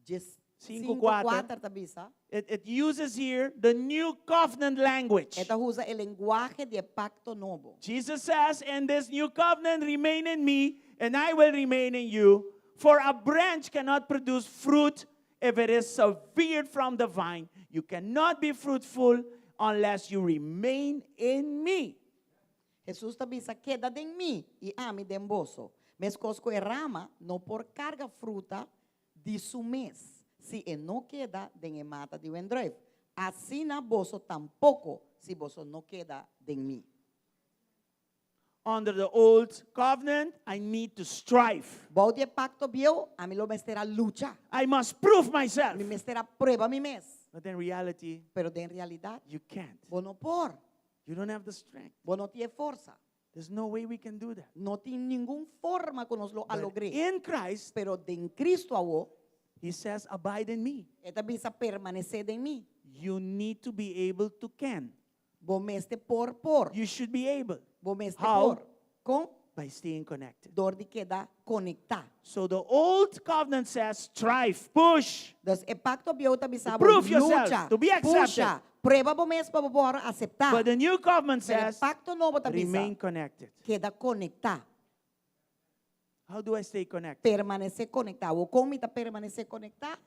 5, 5, 4. 4 ta bisa. It uses here the new covenant language. E ta usa e lenguahe di e pakto nobo. Jesus says, In this new covenant, remain in me, and I will remain in you. For a branch cannot produce fruit if it is severed from the vine. You cannot be fruitful unless you remain in me. Hesus ta bisa, Keda den mi i ami den boso. Meskos ku e rama no por karga fruta di su mes, si e no keda den e mata di wendrùif. Asina boso tampoko, si boso no keda den mi. Under the old covenant, I need to strive. Bou di e pakto bieu, ami lo mester a lucha. I must prove myself. Mi mester a prueba mi mes. But in reality, Pero den realidat, you can't. bo no por. You don't have the strength. Bo no tin e forsa. There's no way we can do that. No tin ningun forma ku nos lo a But logr'é. in Christ, Pero den Kristu awor, He says, abide in me. E ta bisa permanesé den mi. You need to be able to can. Bo mester por por. You should be able. Bo mester How? por. Kon? By staying connected. Dor di keda konektá. So the old covenant says, strive, push. Dus e pakto bieu ta bisa bo Prove yourself, lucha, to be accepted. pusha, prueba bo mes pa bo por aseptá. But the new covenant Pero e says, pakto nobo ta bisa, remain connected. keda konektá. How do I stay connected? Permanesé konektá. Awor kon mi ta permanesé konektá?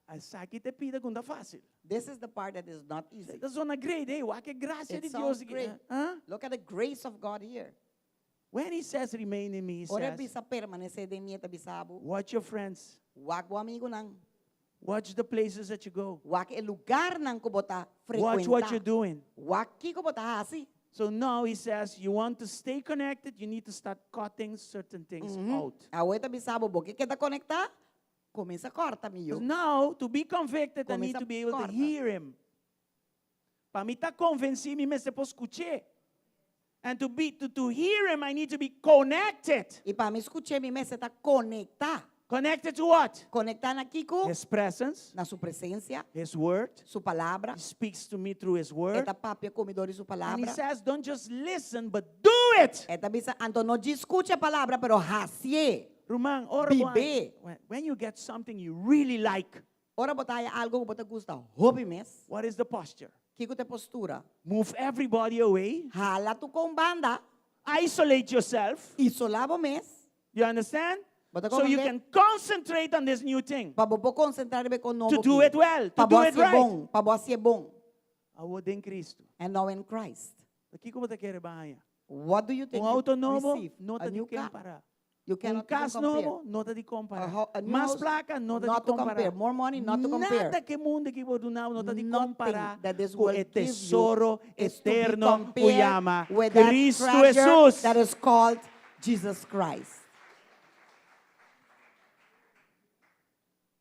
Esaki ta e pida ku no ta fásil. This is the part that is not easy. Ta zona great, hey, wak e grasia It di sounds Dios. great. Huh? Look at the grace of God here. When he says remain in me, he Ora says, bisa permanesé den mi, e ta bisa bo. watch your friends. Wak bo amigunan. Watch the places that you go. Wak e lugarnan ku bo ta Watch what frekuentá. you're doing. Wak kiko bo ta hasi. So now he says, you want to stay connected, you need to start cutting certain things out. Awor e ta bisa bo, bo ke keda konektá, kuminsá kòrta mihó. Now, to be convicted, I need Kuminsá to be able to kòrta. hear him. Pa mi ta konvensí, mi mester por skuch'é. And to be to, to hear him, I need to be connected. I pa mi skuch'é, mi mester ta konektá. Connected to what? Konektá na kiko? His presence. Na su presensia. His word. Su palabra. He speaks to me through his word. E ta papia ku mi dor di su palabra. And he says, don't just listen, but do it. E ta bisa, anto no djis skucha e palabra, pero hasié. Ruman, ora Bib'é. When, when you get something you really like. Ora bo ta haya algo ku bo ta gusta hopi mes. What is the posture? Kiko ta e postura? Move everybody away. Hala tur kos un banda. Isolate yourself. Isolá bo mes. You understand? Bo ta So you comprende? can concentrate on this new thing. Pa bo por konsentrá riba e kos nobo To do aki. it well, to Pa do bo it hasié right. bon, pa bo hasié bon. Awor den Kristu. And now in Christ. Kiko bo ta kere bo a haña? What do you think Un you outo nobo receive? no A ta di new car? kompará. You Un cannot even kas compare. nobo no ta di kompará. A a new Mas house, plaka no ta di not to kompará. compare. More money, not to compare. Nada ku e mundu aki por duna no ta di Nothing kompará that this ku world e gives you tesoro is to be eterno ku compared yama with that Kristu treasure Jesus. That is called Jesus Christ.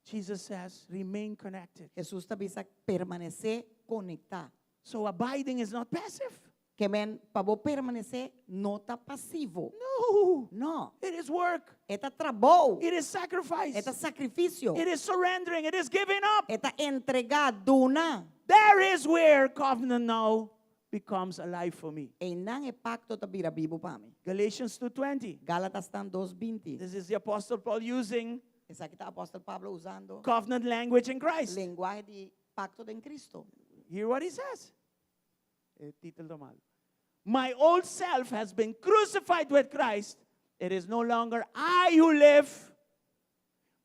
Jesus says, remain connected. Jesus ta bisa permanesé konektá. So abiding is not passive. Ke men pa bo permanesé no ta pasivo. No. No. It is work. E ta trabou. It is sacrifice. E ta sakrifisio. It is surrendering. It is giving up. E ta entregá, duna. There is where covenant now becomes alive for me. Einan e pakto ta bira bibu pa mi. Galatians 2:20. Gálatasnan 2:20. This is the Apostle Paul using Esaki ta Apòstel Pablo usando covenant language in Christ. Lenguahe di pakto den Kristu. Hear what he says. E título ta malu. My old self has been crucified with Christ. It is no longer I who live,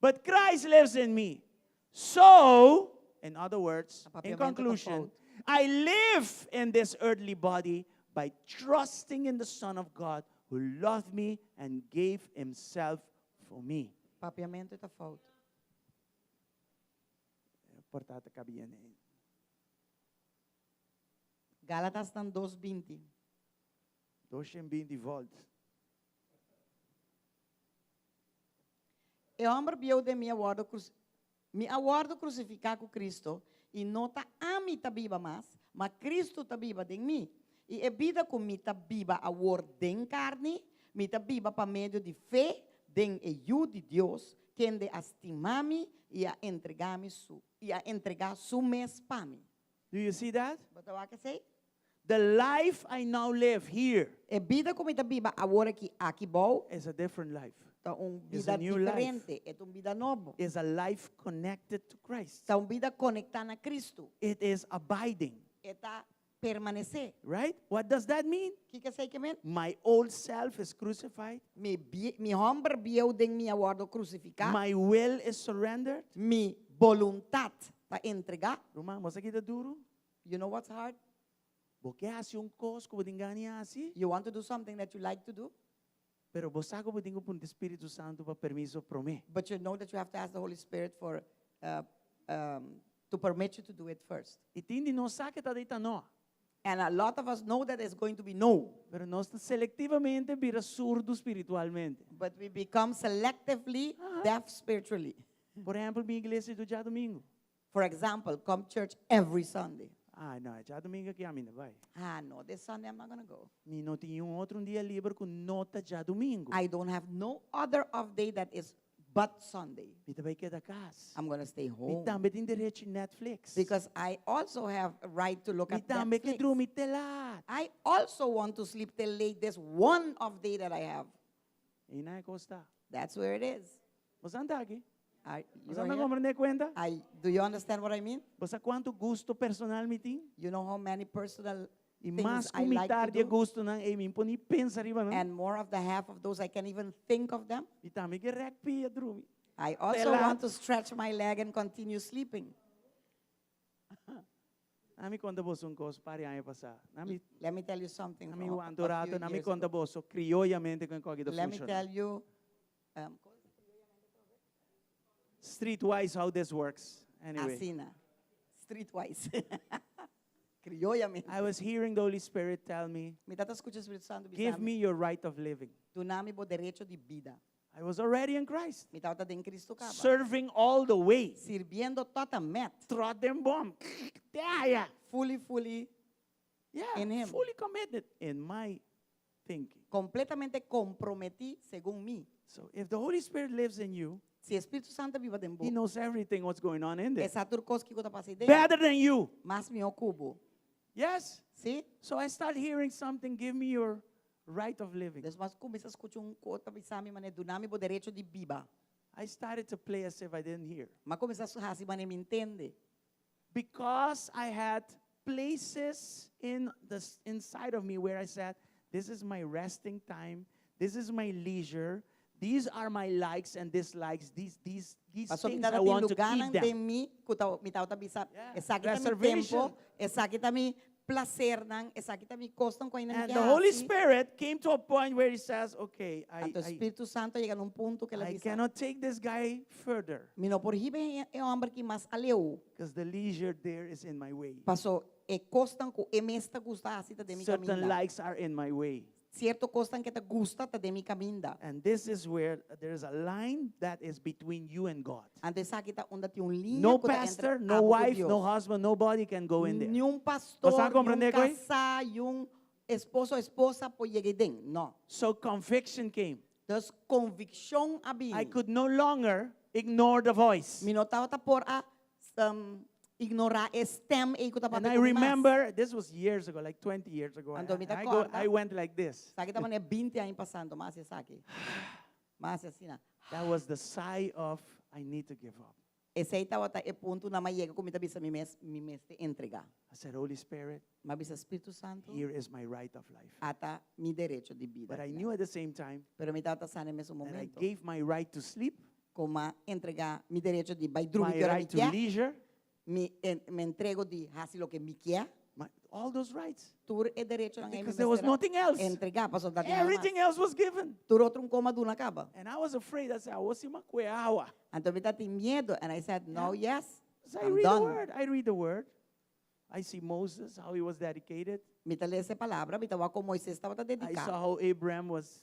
but Christ lives in me. So, in other words, in conclusion, I live in this earthly body by trusting in the Son of God who loved me and gave himself for me. Papiamento ta fout. Por ta ta kabiene. Gálatasnan 2:20. 220 volt. E hòmber bieu den mi a wòrdu krus Mi a wòrdu krusifiká ku Kristo, i no ta ami ta biba mas, ma Kristo ta biba den mi. I e bida ku mi ta biba awor den karni, mi ta biba pa medio di fe den e Yu di Dios, kende a stima mi i a entregá mi su i a entregá su mes pa mi. Do you see that? Bo ta wak esei? The life I now live here. E bida ku mi ta biba awor aki aki bou. Is a different life. Ta un Is a bida new life. diferente. E ta un bida nobo. Is a life connected to Christ. Ta un bida konektá na Kristu. It is abiding. E ta permanesé. Right? What does that mean? Kiko esei ke men? My old self is crucified. Mi bie, mi hòmber bieu den mi a wòrdu krusifiká. My will is surrendered. Mi boluntat ta entregá. Ruman, bo sa ki ta duru? You know what's hard? Bo ke hasi un kos ku bo tin gana di hasi. You want to do something that you like to do. Pero bo sa ku bo tin ku puntra Spiritu Santu pa permiso promé. But you know that you have to ask the Holy Spirit for to permit you to do it first. I tin di nos sa ke ta di ta no. And a lot of us know that it's going to be no. Pero nos ta selectivamente bira surdu spiritualmente. But we become selectively deaf spiritually. Por ehempel, bin iglesia tur djadumingu. For example, come church every Sunday. Ah, no, e djadumingu aki ami no bai. Ah, no, this Sunday I'm not gonna go. Mi no tin niun otro un dia liber ku no ta djadumingu. I don't have no other off day that is but Sunday. Mi ta bai keda kas. I'm gonna stay Mi home. tambe tin derechi Netflix. Because I also have a right to look Mi at tambe ke Netflix. drumi te laat. I also want to sleep till late this one off day that I have. Einan e kos ta. That's where it is. Bo sa anta aki? I, Bo you sa are anta here? komprendé kuenta? I, do you understand what I mean? Bo sa kuantu gusto personal mi tin? You know how many personal I things mas I ku like to mitar di e do? gustonan ei mi por ni pensa riba nan. And more of the half of those I can't even think of them. Mi tambe ke rèk pia drumi. I also Tela. want to stretch my leg and continue sleeping. Na mi konta boso un kos par di aña pasá. Na mi, Let me tell you something. na mi from a- wanta a rato, few na mi years konta ago. boso krioyamente kon koki ta Let me funshoná. tell you, Streetwise how this works. Anyway. asina, streetwise, krioyamente. I was hearing the Holy Spirit tell me, Mi tata skucha Spiritu Santu give bisa me your right of living. duna mi bo derecho di bida. I was already in Christ. Mi tabata den Cristo kaba. Serving all the way. Sirbiendo tot en met. Trot den bom. Te haya. Fully, fully Yeah, in him. fully committed in my thinking. Completamente comprometí segun mi. So if the Holy Spirit lives in you, Si Spiritu Santu biba den bo, He knows everything what's going on in there. E sa tur kos kiko ta pasa den. Better than you. Mas mihó ku bo. Yes. Sí? So I start hearing something, give me your right of living. Des m'a kuminsá skucha un kos ta bisa mi manera duna mi bo derecho di biba. I started to play as if I didn't hear. M'a kuminsá hasi manera mi ntende. Because I had places in the inside of me where I said, this is my resting time, this is my leisure, these are my likes and dislikes, these, these, these Pasobra mi things I tabata tin want to keep lugánan them. den mi ku ta mi tabata bisa, Yeah. esaki ta mi Reservation. tempo, esaki ta mi plasernan, esaki ta mi kosnan ku ainda mi And ke the Holy hasi. Spirit came to a point where he says, okay, I, Anto I, Spiritu Santu a yega na un punto ku el a I bisa, cannot take this guy further. Mi no por hiba e e hòmber ki mas aleu. Because the leisure there is in my way. Paso e kosnan ku e mes ta gusta hasi ta den mi Certain kaminda. likes are in my way. Sierto kosnan ku e ta gusta ta den mi kaminda. And this is where there is a line that is between you and God. Anto esaki ta unda tin un liña No ku ta entre pastor, no abo ku wife, Dios. no husband, nobody can go in there. Ni un Bo sa pastor, ni un comprende koe? kasá, ni un esposo, esposa por yega den. No. So conviction came. Dus konvikshon a bini. I could no longer ignore the voice. Mi no tabata por a um, ignorá e stem ei ku ta And papia I ku mi mas. remember, this was years ago, like 20 years ago. Anto mi ta I, go, korda. I went like this. Esaki ta manera 20 aña pasando, mas esaki. Mas asina. That was the sigh of, I need to give up. Esei tabata e punto na m'a yega ku mi ta bisa mi mes, mi mester entregá. I said, Holy Spirit, M'a bisa Spiritu Santu, here is my right of life. ata mi derecho di bida. But I knew at the same time Pero mi tabata sa na e mesun that I momento gave my right to sleep, ku m'a entregá mi derecho di bai drumi my ki ora mi right to kier, leisure, mi, en, mi entrego di hasi loke mi kier. My, all those rights. Tur e derechonan ei mi Because there was mester a nothing else. entregá, pasobra ta tin nada mas. Everything else was given. Tur otro un koma duna kaba. And I was afraid. I said, I was in my awa. Anto mi tatin miedo. And I said, no, yes, So I I'm read the done. word. I read the word. I see Moses, how he was dedicated. Mi ta lesa e palabra, mi ta wak kon Moises tabata I dediká. saw how Abraham was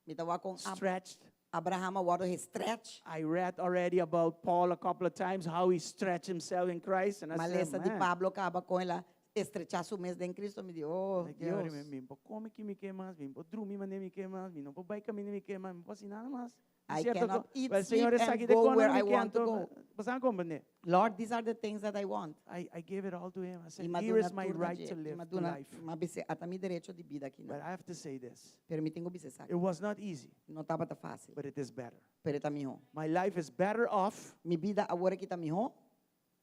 Mi ta wak kon Ab stretched. Abraham a wòrdu stretch. I read already about Paul a couple of times, how he stretched himself in Christ. And I M'a said, lesa di man. Pablo kaba kon el a estrechá su mes den Cristo. Mi di, oh, Like, yeah, Dios. Mi por kome ki mi ke mas, mi por drumi manera mi ke mas, mi no por bai kaminda mi ke mas, mi no por hasi nada mas. I Cierto cannot eat, Well, sleep, Señor, and esaki de go kono where mi I ke want to anto, go. Bo a komprondé? Lord, these are the things that I want. I gave it all to him. I said, I here m'a duna is my tur right dje. to live I m'a duna, life. m'a bis'é, ata mi derecho di bida aki. But I have to say this. Pero mi tin ku bisa esaki. It was not easy. No tabata fásil. But it is better. Pero ta mihó. My life is better off Mi bida awor aki ta mihó.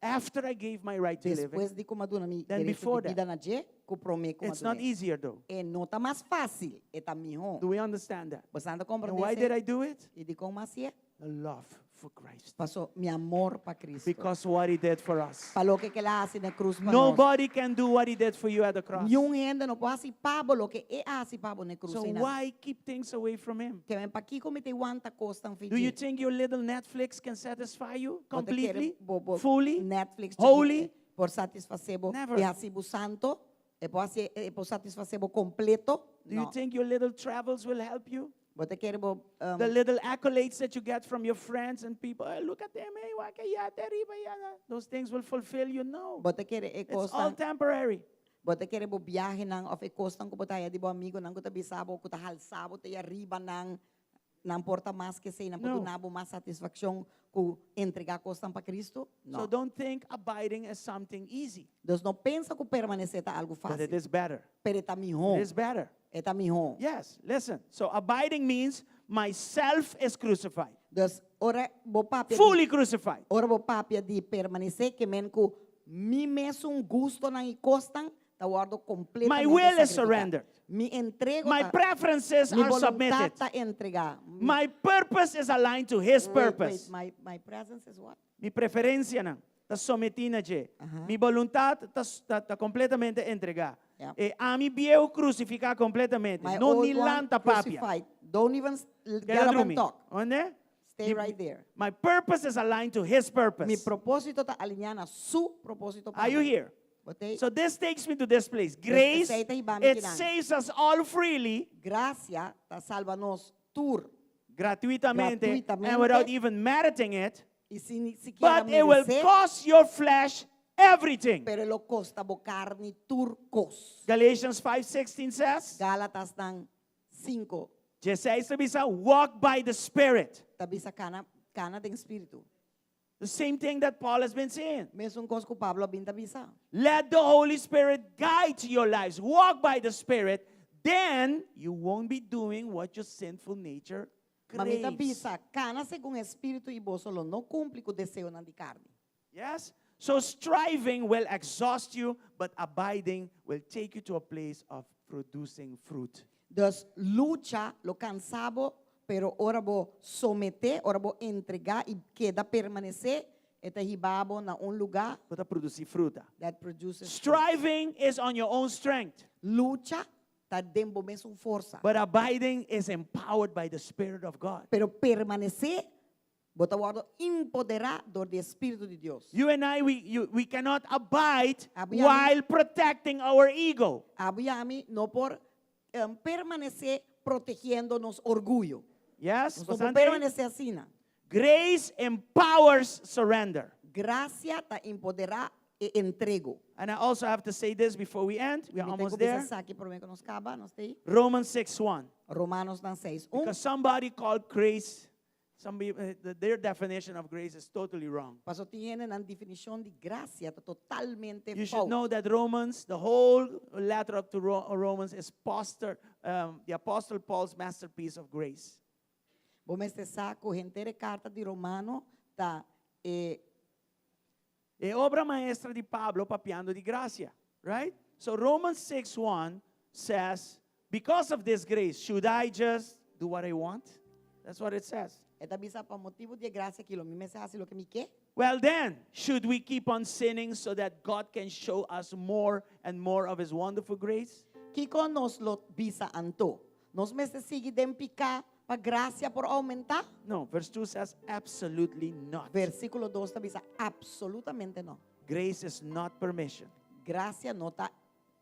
after I gave my right to live Despues di ku m'a duna mi than derecho before di that. bida na dje, ku promé ku It's not m'a dun'é. easier though. E no ta mas fásil, e ta mihó. Do we understand that? Boso ta And komprondé why did I do it? I dikon m'a hasié? The love for Christ. Paso mi amor pa Cristo. Because what he did for us. Pa loke ku el a hasi na krus pa nos. Nobody can do what he did for you at the cross. Niun hende no por hasi pa bo loke el a hasi pa bo na krus. So why keep things away from him? Ke men pakiko mi ta wanta kosnan Do you think your little Netflix can satisfy you Bo ta kere completely? bo, bo Fully? Netflix Wholly? por satisfasé bo Never. i hasi bo santu. E por hasi e por satisfasé bo kompleto? Do you No. think your little travels will help you? Bo ta kere bo um, The little accolades that you get from your friends and people, hey, look at them, hey, wak ya, arriba, ya. Those things will fulfill you? No. Bo ta kere e It's all kosnan temporary. Bo ta kere bo viahenan òf e kosnan ku bo ta haya di bo amigunan ku ta bisa bo ku ta halsa bo te ariba nan nan por ta mas ku esei nan por No. duna bo mas satisfakshon ku entregá kosnan pa Kristu? So No. don't think abiding is something easy. Dus no pensa ku permanesé ta algu But it fásil. is better. Pero e ta mihó. It is better. E ta mihó. Yes, listen. So abiding means myself is crucified. Dus ora bo papia Fully di, crucified. ora bo papia di permanesé ke men ku mi mesun gustonan i kosnan ta wòrdu My kompletamente will is sakrifiká. surrendered. Mi entrego My ta, preferences mi are boluntat submitted. ta entregá. My purpose is aligned to his Wait, wait, purpose. my presence is what? Mi preferensianan ta sometí na dje. Mi boluntat ta, ta, ta kompletamente entregá. Yeah. E ami bieu krusifiká kompletamente. My No old ni one lanta papia. crucified. Don't even get Keda up and drumi. talk. Onde? Stay right there. My purpose is aligned to his purpose. Mi propósito ta alineá na su propósito Are you here? Bo t'ei? So this takes me to this place. Grace, Esei ta hiba mi it akinan. saves us all freely, Grasia ta salba nos tur. gratuitamente, and Gratuitamente. without even meriting it. I sin ni sikiera But it will meresé, cost your flesh everything. pero lo kosta bo karni tur kos. Galatians 5:16 says, Gálatasnan 5 16 ta bisa, walk by the Spirit. ta bisa kana kana den spiritu. The same thing that Paul has been saying. Mesun kos ku Pablo a bin ta bisa. Let the Holy Spirit guide your lives. Walk by the Spirit. Then you won't be doing what your sinful nature Ma mi ta craves. bisa kana segun spiritu i boso lo no kumpli ku deseonan di karni. Yes? So striving will exhaust you, but abiding will take you to a place of producing fruit. Dus lucha lo kansa bo, pero ora bo someté, ora bo entregá i keda permanesé, e ta hiba bo na un lugá Bo ta produsí fruta. that produces fruit. Striving is on your own strength, Lucha ta den bo mesun forsa. but abiding is empowered by the Spirit of God. Pero permanesé, bo ta wòrdu empoderá dor di Spiritu di Dios. You and I, we, you, we cannot abide Abo i ami, while protecting our ego. abo i ami no por um, permanesé protegiendo nos orguyo. Yes? Nos no por Bastante? permanesé asina. Grace empowers surrender. Grasia ta empoderá e entrego. And I also have to say this before we end. We are Mi tin almost ku bisa there. esaki promé ku nos kaba, nos t'ei. Romans 6 1. Romanonan 6, 1. Because somebody called grace, somebody, their definition of grace is totally wrong. Paso tin hende nan definishon di grasia ta totalmente You should fout. know that Romans, the whole letter up to Romans is posture, the Apostle Paul's masterpiece of grace. Bo mester sa ku henter e karta di Romano ta e E obra maestra di Pablo papiando di grasia, right? So Romans 6:1 says, because of this grace, should I just do what I want? That's what it says. E ta bisa pa motibu di e grasia akí lo mi mester hasi loke mi ke. Well then, should we keep on sinning so that God can show us more and more of his wonderful grace? Kiko nos lo bisa anto? Nos mester sigui den piká pa grasia por oumentá? No, verse 2 says absolutely not. Versíkulo 2 ta bisa absolutamente no. Grace is not permission. Grasia no ta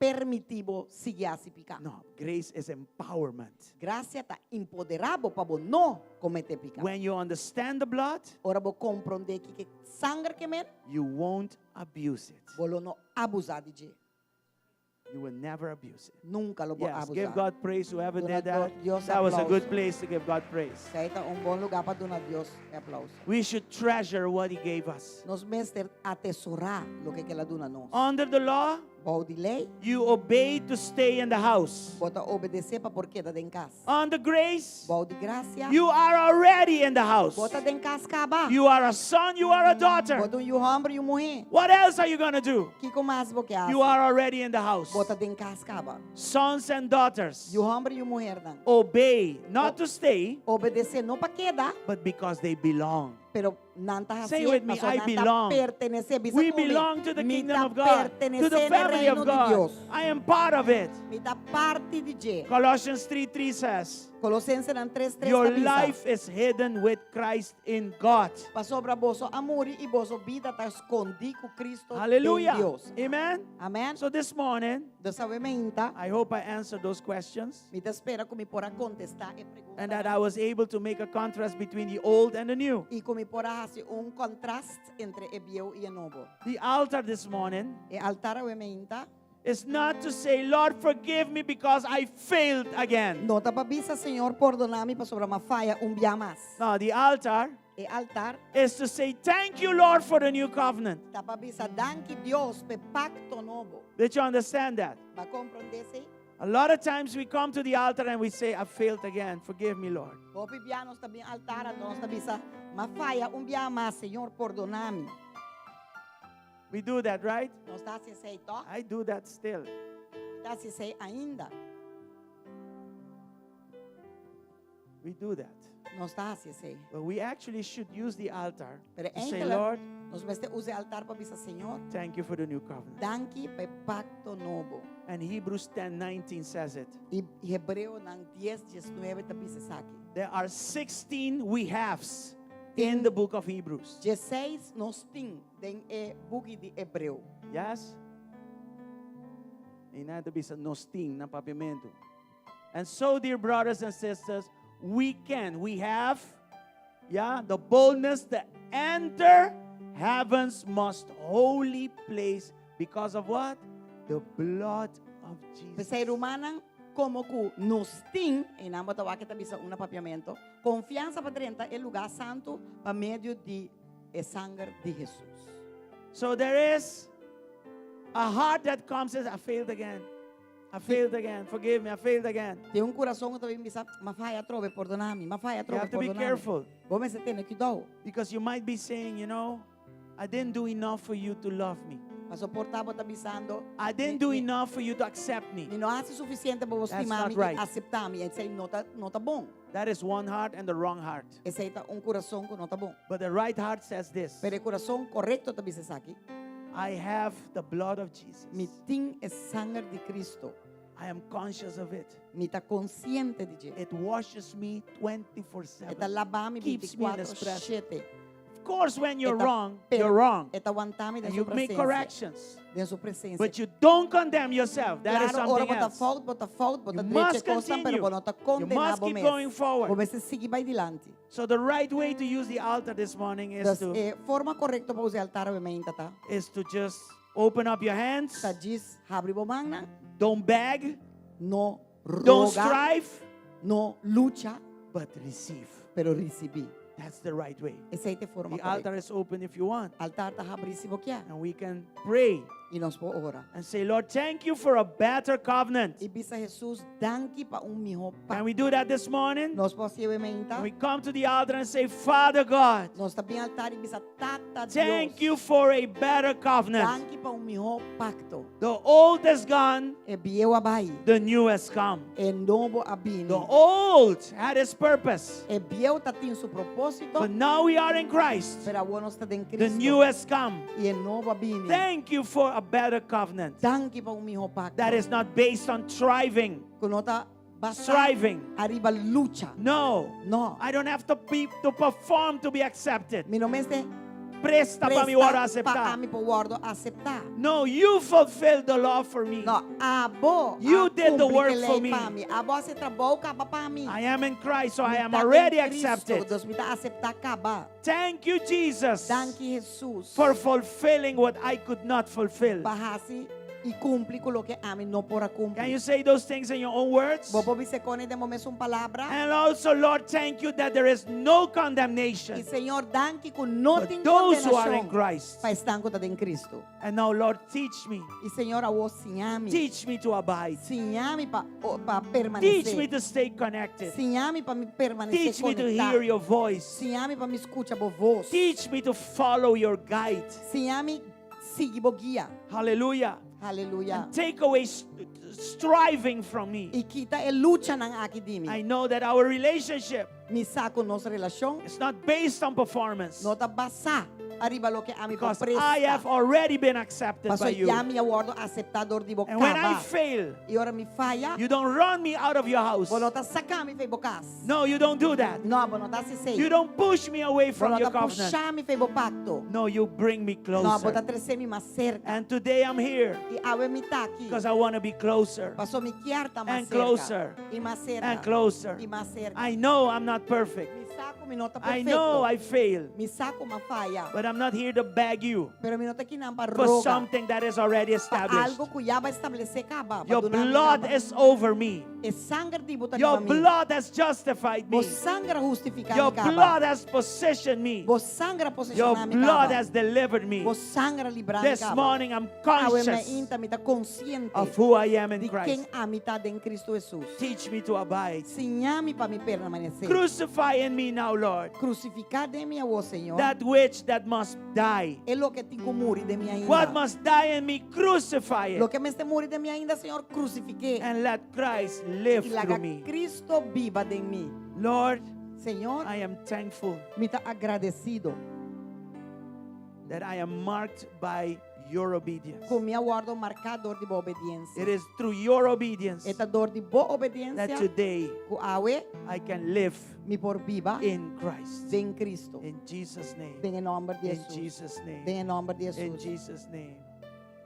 permití bo sigui hasi piká. No, grace is empowerment. Grasia ta empoderá bo pa bo no kometé piká. When you understand the blood, Ora bo komprondé kiko sanger ke men, you won't abuse it. bo lo no abusá di dje. You will never abuse it. Nunka lo bo Yes, abusá. give God praise whoever Duna did that. Dios That was a aplauso. good place to give God praise. Esei ta un bon lugá pa duna Dios aplouso. We should treasure what He gave us. Nos mester atesorá loke el a duna nos. Under the law, Bou di lei, you obey to stay in the house. bo ta obedesé pa por keda den kas. Under grace, Bou di grasia, you are already in the house. bo ta den kas kaba. You are a son, you are a daughter. Bo ta un yu hòmber i un muhé. What else are you going to do? Kiko mas bo ke hasi? You are already in the house. Bo ta den kas kaba. Sons and daughters, Yu hòmber i yu muhénan. obey, not to stay, Obedesé no pa keda, but because they belong. pero nan ta Say hasié with me, paso I nan ta belong. pertenesé. Bisa We ku mi, belong to the mi kingdom ta of God, to the pertenesé na family of reino di God. Dios. I am part of it. Mi ta parti di dje. Colossians 3 3 says, Kolosensenan 3, 3 Your ta bisa. life is hidden with Christ in God. Pasobra boso a muri i boso bida ta skondí ku Kristo den Hallelujah. Dios. Amen. Amèn. So this morning, Dus awe mainta, I hope I answered those questions mi ta spera ku mi por a kontestá e pregunta. and that I was able to make a contrast between the old and the new. I ku mi por a hasi un kontraste entre e bieu i e nobo. The altar this morning E altar awe mainta is not to say, Lord, forgive me because I failed again. no ta pa bisa Señor pordoná mi pasobra m'a faya un bia mas. No, the altar E altar is to say, Thank you, Lord, for the new covenant. ta pa bisa danki Dios p'e pakto nobo. Did you understand that? B'a komprondé esei? A lot of times we come to the altar and we say, I failed again. Forgive me, Lord. Hopi bia nos ta bin altar nos ta bisa m'a faya un bia mas, Señor pordoná mi. We do that, right? Nos ta hasi esei tòg? I do that still. Mi ta hasi esei ainda. We do that. Nos ta hasi esei. But we actually should use the altar Pero to say, eigenlijk Lord, nos mester usa e altar pa bisa Señor, thank you for the new covenant. danki p'e pakto nobo. And Hebrews 10 19 says it. I Hebreonan 10, 19 ta bisa esaki. There are 16 we haves in the book of Hebrews. 16 nos tin den e buki di Hebreo. Yes? I nan ta bisa nos tin na papiamentu. And so, dear brothers and sisters, we can, we have, yeah, the boldness to enter heaven's most holy place because of what? The blood of Jesus. P'esei rumannan, komo ku nos tin, i nan bo ta wak ta bisa un na papiamentu, konfiansa pa drenta e lugá santu pa medio di e sanger di Hesus. So there is a heart that comes and says, I failed again. I failed again. Forgive me. I failed again. Tin un kurason ku ta bin bisa, m'a faya atrobe, pordoná mi, m'a faya You atrobe, have to be pordoná mi. careful Bo mester tene kuidou. because you might be saying, you know, I didn't do enough for you to love me. Paso por ta bo ta bisando, I didn't do enough for you to accept me. Mi no a hasi sufisiente pa bo That's stima not mi right. i aseptá mi. Esei no ta, no ta bon. That is one heart and the wrong heart. Esei ta un kurason ku no ta bon. But the right heart says this Pero e kurason korekto ta bisa esaki. I have the blood of Jesus. Mi tin e sanger di Kristu. I am conscious of it. Mi ta konsiente di dje. It washes me 24 E ta 7. laba mi Keeps me in His 24 presence. 7. Of course, when you're E ta wrong, per- you're wrong. E ta wanta mi den And su you make presensia. corrections. Den su presensia. But you don't condemn yourself. That is Claro, ora something bo ta else. fout, bo ta fout, bo ta You drecha must kosnan, pero continue. bo no ta You kondená must bo keep mes. going forward. Bo mester sigui bai dilanti. So the right way to use the altar this morning is Dus to e forma korekto pa usa e altar awe mainta ta. is to just open up your hands. Ta djis habri bo mannan. Don't beg. No Don't roga. strive. No lucha. But receive. Pero risibí. That's the right way. Esei ta e forma The altar korekto. is open if you want. Altar ta habrí si bo kier. And we can pray I nos por ora. and say, Lord, thank you for a better covenant. I bisa Hesus, danki pa un mihó Can we do that this morning? Nos por hasié awe mainta. We come to the altar and say, Father God, Nos ta bin altar i bisa Tata Dios. thank you for a better covenant. Danki pa un mihó pakto. The old is gone, E bieu a bai. the new has come. E nobo a bini. The old had its purpose, E bieu tatin su propósito. but now we are in Christ. Pero awor nos ta den The Cristo. new has come. I e nobo a bini. Thank you for a better covenant Danki pa un mihó pakto. that is not based on striving. Ku no ta basá Striving. ariba lucha. No. No. I don't have to be to perform to be accepted. Mi no mester. Presta pa mi wordo Presta acepta. pa ami por wordo acepta. No, you fulfilled the law for me. No, abo You a did the cumpli work e ley for me. pa mi. Abo a haci trabou caba pa mi. I am in Christ, so I Mi am ta den already Cristo, accepted. Dus mi ta acepta caba. Thank you, Jesus, Danki Jesus. for fulfilling what I could not fulfill. Pa haci y cumpli cu loke ami no por a cumpli. Can you say those things in your own words? Bo por bisa esey den bo mesun palabra. And also, Lord, thank you that there is no condemnation Y Señor, danki cu no for tin those who are in condenacion Christ. pa esnan cu ta den Cristo. And now, Lord, teach me. Y Señor, awor siña mi. Teach me to abide. Siña mi pa pa Teach permanece. me to stay connected. Siña mi pa mi permanece Teach me to conecta. hear your voice. Siña mi pa mi scucha bo voz. Teach me to follow your guide. Siña mi sigui bo guia. Hallelujah. Aleluya. And take away striving from me. Y kita e luchanan aki di mi. I know that our relationship Mi sa cu nos relacion is not based on performance. no ta basa ariba loke ami Because presta. I have already been accepted Paso by you. ya mi a wordo acepta door di bo And when I caba. fail, Y ora mi faya, you don't run me out of your house. bo no ta saca mi fei bo cas. No, you don't do that. No, bo no ta haci esey. You don't push me away Bo from no your ta covenant. pusha mi fei bo pacto. No, you bring me No, bo ta closer. trece mi mas cerca. And today I'm here Y awe mi ta aki. because I want to be closer Paso mi kier ta mas and cerca. closer Y mas cerca. and closer. Y mas cerca. I know I'm not perfect. Mi sa cu mi no ta I perfecto. know I fail. Mi sa cu m'a faya. But I'm not here to beg you Pero mi no ta akinan pa for roga. something that is already Pa established. algo cu ya bo a establece caba. Pa Your duna mi blood caba. is over me. E sanger di bo ta Your riba mi. blood has justified Bo me. sanger a hustifica Your mi caba. blood has positioned me. Bo sanger a Your posiciona mi blood caba. has delivered me. Bo sanger a libra mi This caba. morning I'm Awe me conscious inta mi ta consciente of who I am in di Christ. ken ami ta den Cristo Jesus. Teach me to abide. Siña mi pa mi permanece. Crucify in me now, Lord, Crucifica den mi awor, Señor. that which that must die. E loke tin cu muri den mi ainda. What must die in me, crucify it. Loke mester muri den mi ainda, Señor, crucifica. And let Christ live Y laga through me. Cristo biba den mi. Lord, Señor, I am thankful mi ta agradecido that I am marked by your obedience. Cu mi a wordo marca door di bo obediencia. It is through your obedience E ta door di bo obediencia that today cu awe I can live mi por biba in Christ. den Cristo. In Jesus' name. Den nomber di In Jesus. Jesus' name. Den nomber di In Jesus. Jesus' name.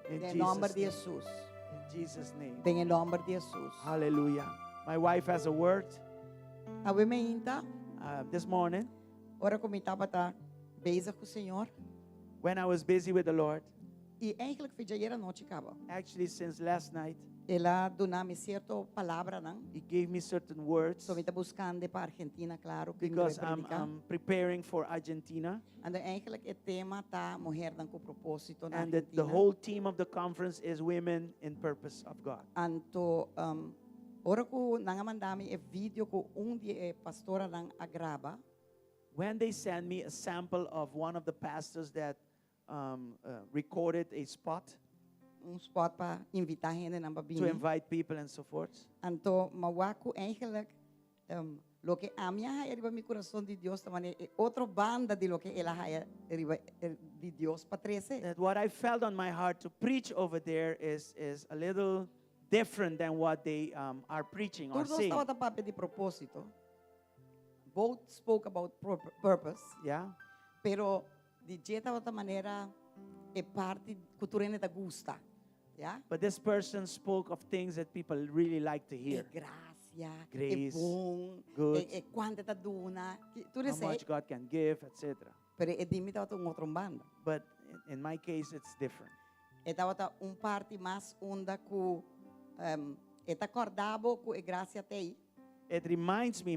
In Den nomber Jesus' di name. Jesus. In Jesus' name. Den nomber di Jesus. Hallelujah. My wife has a word Awe mainta, this morning ora cu mi tabata bezig cu Señor. when I was busy with the Lord. Y eigenlijk for di ayera nochi caba. Actually, since last night, El a duna mi cierto palabranan. He gave me certain words So mi ta buscando pa Argentina, claro, cu because mi I'm, I'm preparing for Argentina. And eigenlijk e tema ta muhernan cu proposito na And the Argentina. whole theme of the conference is women in purpose of God. Anto ora cu nan a manda mi e video cu un di e pastoranan a graba. When they sent me a sample of one of the pastors that recorded a spot Un spot pa invita hendenan pa to bini. invite people and so forth. Anto m'a wak cu eigenlijk loke ami a haya riba mi curason di Dios tambe e otro banda di loke el a haya riba di Dios pa trece. That what I felt on my heart to preach over there is a little different than what they are preaching or Tur dos saying. tabata papia di proposito. Both spoke about purpose. Pero di dje tabata manera e parti cu tur hende ta gusta. Yeah? But this person spoke of things that people really like to hear. E gracia, e Grace, bon, good. e cuanto ta duna. Tur How esey. much God can give, etc. Pero e di mi tabata un otro banda. But in my case, it's different. E tabata un parti mas unda cu e ta corda bo cu e gracia t'ey. It reminds me,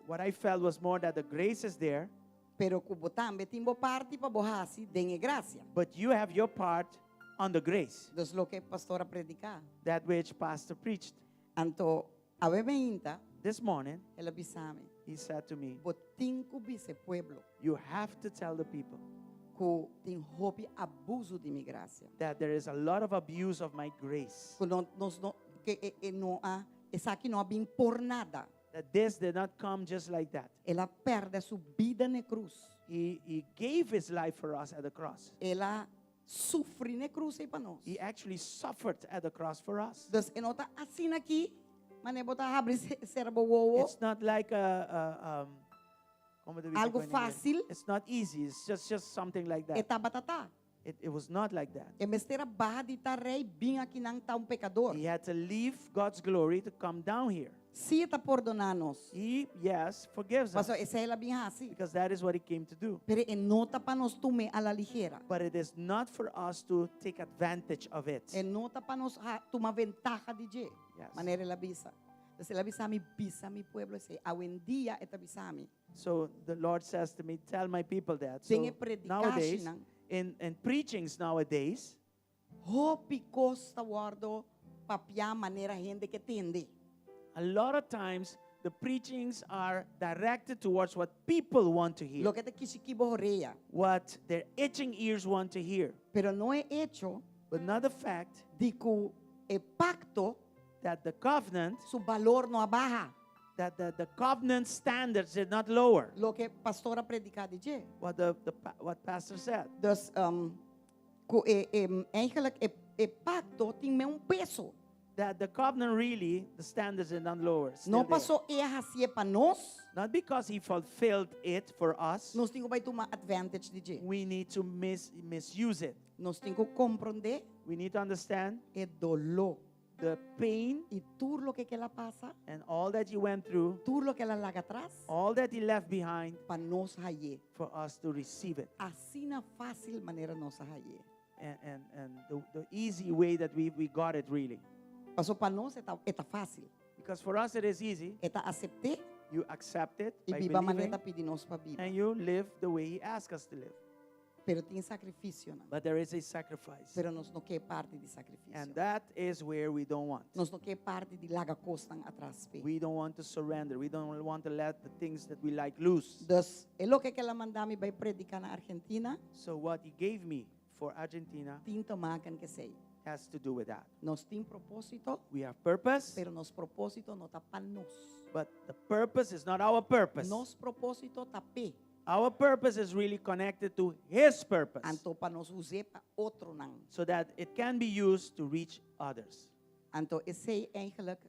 what I felt was more that the grace is there. Pero cu bo tambe tin bo parti pa bo hasi den e gracia. But you have your part on the grace. Dus loke pastor a predica. That which pastor preached. Anto, awe mainta, This morning, el a bisa mi. he said to me, Bo tin cu bisa e pueblo. You have to tell the people Cu tin hopi abuso di mi gracia. that there is a lot of abuse of my grace. Cu no, nos no, cu e, e, no a, esaki no a bin por nada. That this did not come just like that. El a perde su bida na cruz. He gave his life for us at the cross. El a sufri na cruz ey pa nos. He actually suffered at the cross for us. Dus e no ta asina aki, manera bo ta habri cera bo wowo. It's not like a Como te bisa Algo ko in English? fácil. It's not easy. It's just something like E that. tabata ta. It was not like that. E mester a baha di ta rei bin akinan ta un pekador. He had to leave God's glory to come down here. Sí e ta pordoná nos. He, yes, forgives us. Paso esei el a bin hasi. Because that is what he came to do. Pero e no ta pa nos tum'é a la ligera. But it is not for us to take advantage of it. E no ta pa nos tuma ventaha di dje. Yes. Manera el a bisa. Entonces el a bisa mi, bisa mi pueblo esei. Awendia e ta bisa mi. So the Lord says to me, tell my people that. So Den e nowadays, predikashinan. in preachings nowadays, Hopi kos ta wòrdu papiá manera hende ke tende. A lot of times the preachings are directed towards what people want to hear. Loke ta kishikí bo horea. What their itching ears want to hear. Pero no e echo But not the fact di ku e pakto that the covenant su balor no a baha. That the covenant standards did not lower. Loke pastor a prediká di dje. What pastor said. Dus, ku e, e, eigenlijk e, e pakto tin me un peso. That the covenant really, the standards did not lower. Still No there. paso e a hasié pa nos. Not because he fulfilled it for us. Nos tin ku bai tuma advantage di dje. We need to misuse it. Nos tin ku komprondé. We need to understand. E doló. The pain. I tur loke ku el a pasa. And all that he went through. Tur loke el a laga atras. All that he left behind. Pa nos haye. For us to receive it. Asina fácil manera nos a haye. And the easy way that we got it really. Paso pa nos e ta fácil. Because for us it is easy. E ta asept'é. You accept it I by biba believing. manera e ta pidi nos pa biba. And you live the way he asks us to live. Pero tin sacrificionan. But there is a sacrifice. Pero nos no ke parti di sacrificio. And that is where we don't want. Nos no ke parti di laga kosnan atras p'e. We don't want to surrender. We don't want to let the things that we like loose. Dus e loke ku el a manda mi bai prediká na Argentina. So what he gave me for Argentina Tin te maken ku esei. has to do with that. Nos tin propósito. We have purpose. Pero nos propósito no ta pa nos. But the purpose is not our purpose. Nos propósito ta p'e. Our purpose is really connected to his purpose. Anto pa nos us'é pa otronan. So that it can be used to reach others. Anto esei eigenlijk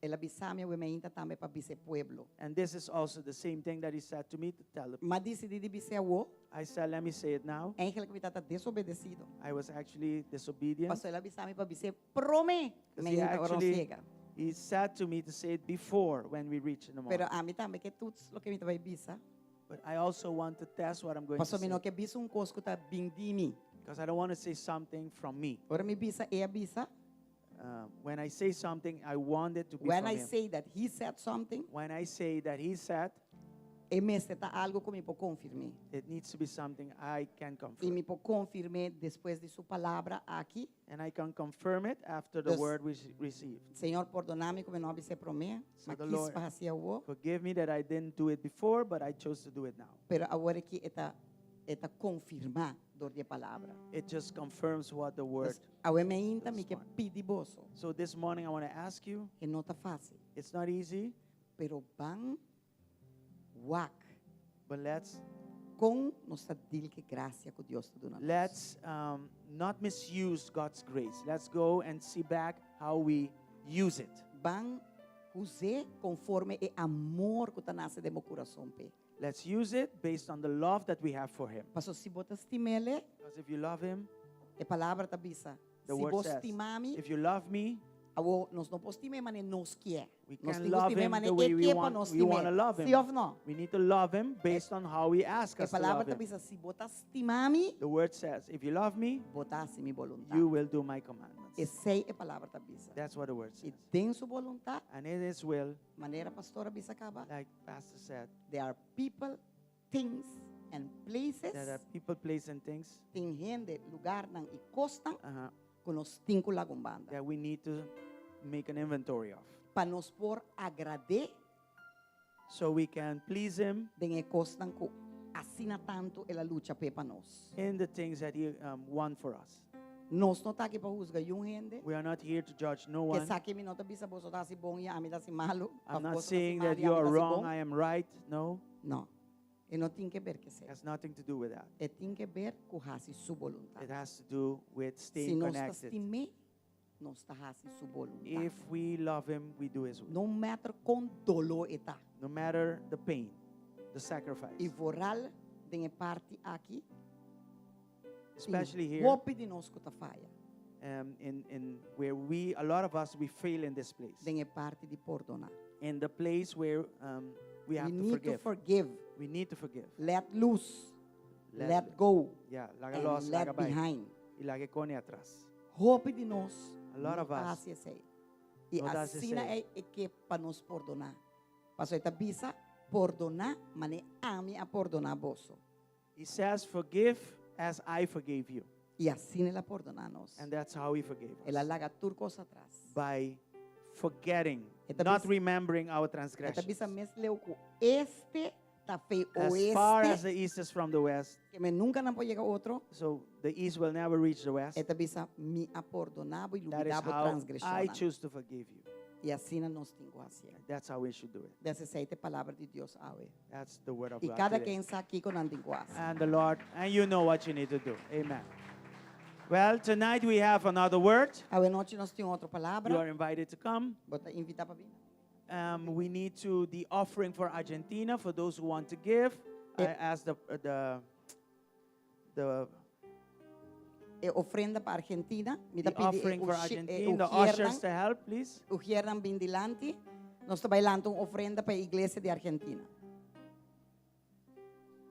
el a bisa mi awe mainta tambe pa bisa e pueblo. And this is also the same thing that he said to me to tell the M'a disidí di bis'é awo. I said, let me say it now. Eigenlijk mi tabata desobedesido. I was actually disobedient. Paso el a bisa mi pa bis'é promé Because he mainta ora nos actually yega. He said to me to say it before when we reach in the morning. Pero ami tambe ke toets loke mi ta bai bisa. But I also want to test what I'm going to Paso mi say. no ke bisa un kos ku ta bin di mi. Because I don't want to say something from me. Ora mi bisa, e a bisa. When I say something, I want it to be When from I him. say that he said something, When I say that he said, e mester ta algo ku mi por konfirm'é. It needs to be something I can I confirm. mi por konfirm'é despues di su palabra aki. And I can confirm it after the Dus word we received. Señor, pordona mi ku mi no a bis'é promé, So ma the kis Lord pa hasi awo. Forgive me that I didn't do it before, but I chose to do it now. Pero awor aki e ta, e ta konfirmá dor di e palabra. It just confirms what the word Dus awe mainta this mi ke morning. pidi boso. So this morning I want to ask you. E no ta fácil. It's not easy. Pero ban wak. But let's Kon nos ta deal ku grasia ku Dios ta duna nos. Let's not misuse God's grace. Let's go and see back how we use it. Ban us'é konforme e amor ku ta nase den bo kurason p'e. Let's use it based on the love that we have for him. Paso si bo ta stim'é, Because if you love him, e palabra ta bisa. The Si word bo says, stima mi, if you love me, awo nos no por stim'é manera nos kier. We Nos can tin ku love stim'é him manera the way e we kier pa want, nos we want to stim'é. love him. Si òf no? We need to love him based on how he asks E us to palabra love ta him. bisa, si bo ta stima mi, The word says, if you love me, bo ta hasi mi boluntat. you will do my commandments. Esei e palabra ta bisa. That's what the word I says. den su boluntat, And in his will, manera pastor a bisa kaba, like pastor said, there are people, things, and places. There are people, places, and things. Tin hende, lugarnan i kosnan Uh-huh. ku nos tin ku laga un banda. That we need to make an inventory of. Pa nos por agrad'é So we can please him den e kosnan ku asina tantu el a lucha p'e pa nos. In the things that he won for us. Nos no ta aki pa husga niun hende. We are not here to judge no Ke one. sa ku mi no ta bisa boso ta hasi bon i ami ta hasi malu. I'm Òf not boso ta hasi saying malu that i you ami are ta hasi wrong, bon. I am right. No. No. E no tin ke ber ku esei. It has nothing to do with that. E tin ke ber ku hasi su boluntat. It has to do with Si staying nos ta connected. stim'é, nos ta hasi su boluntat. If we love him, we do his will. No matter kon doló e ta. No matter the pain. the sacrifice. I vooral den e parti aki, Especially here, hopi di nos ku ta faya. in where we, a lot of us, we fail in this place. Den e parti di pordoná. In the place where we have We to need forgive. to forgive. We need to forgive. Let loose. Let Let, go. Yeah, laga And los, let laga bai. behind. I laga kos atras. Hopi di nos. A lot of no us hasi esei. I no ta hasi asina esei. e ke pa nos pordoná. Paso e ta bisa pordoná, mane ami a pordoná boso. He says, forgive as I forgave you. I asina el a pordoná nos. And that's how he forgave us. El a laga tur kos atras. By forgetting, E ta not bisa- remembering our E ta transgressions. bisa mes leu ku este ta fei As far as oeste, the east is from the west, ke men nunka nan por yega otro. so the east will never reach the west. E ta bisa mi a pordoná bo i That is lubidá bo how I transgreshon. choose to forgive you. I asina nos tin ku hasi. That's how we should do it. Esei ta e palabra di Dios awe. That's the word of I God kada today. ken sa kiko nan tin ku hasi. And the Lord, and you know what you need to do. Amen. Well, tonight we have another word. Awe nochi nos tin otro You are palabra. invited to come. Bo ta invitá pa bin. We need to the offering for Argentina for those who want to give. I ask the E ofrenda pa Argentina. Mi ta the pidi offering for Argentina, the ushers to help, please. Ushernan bin dilanti. Nos ta bai lanta un ofrenda pa e iglesia di Argentina.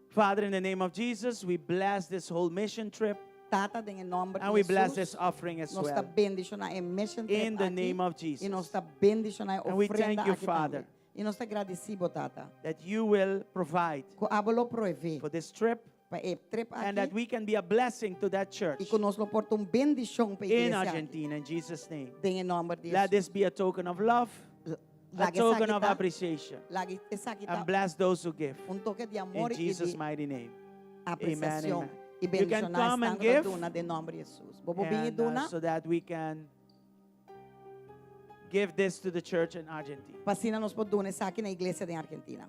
Father, in the name of Jesus, we bless this whole mission trip. Tata, den nòmber And we di bless Jesus, this offering as nos ta well. bendishoná e mission trip In the aki, name of Jesus. I nos ta bendishoná e And we ofrenda thank you, aki Father. tambe. I nos ta gradisí bo, Tata. That you will provide Ku abo lo proveé for this trip pa e trip and that aki. we can be a blessing to that church I ku nos lo por ta un bendishon pa in iglesia aki. Argentina in Jesus' name. Den nòmber di Let Jesus. this be a token of love, a Laga token of esaki ta- appreciation, Laga esaki ta and bless those who give. un toke di In amor i Jesus' di mighty name. Amen. apresiashon. Amen. I You can bendishoná come and esnan ku give. duna den nòmber di Jesus. Bo por bin i And, duna. so that we can give this to the church in Argentina. Pa asina nos por duna esaki na iglesia di Argentina.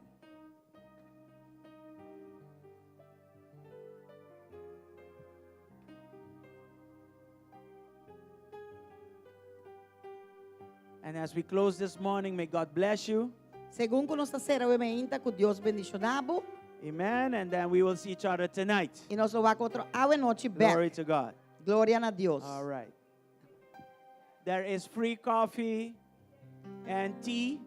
And as we close this morning, may God bless you. Segun ku nos ta sera awe mainta, ku Dios bendishoná bo. Amen. And then we will see each other tonight. I nos lo wak otro awe nochi bèk. Glory to God. Gloria na Dios. All right. There is free coffee and tea.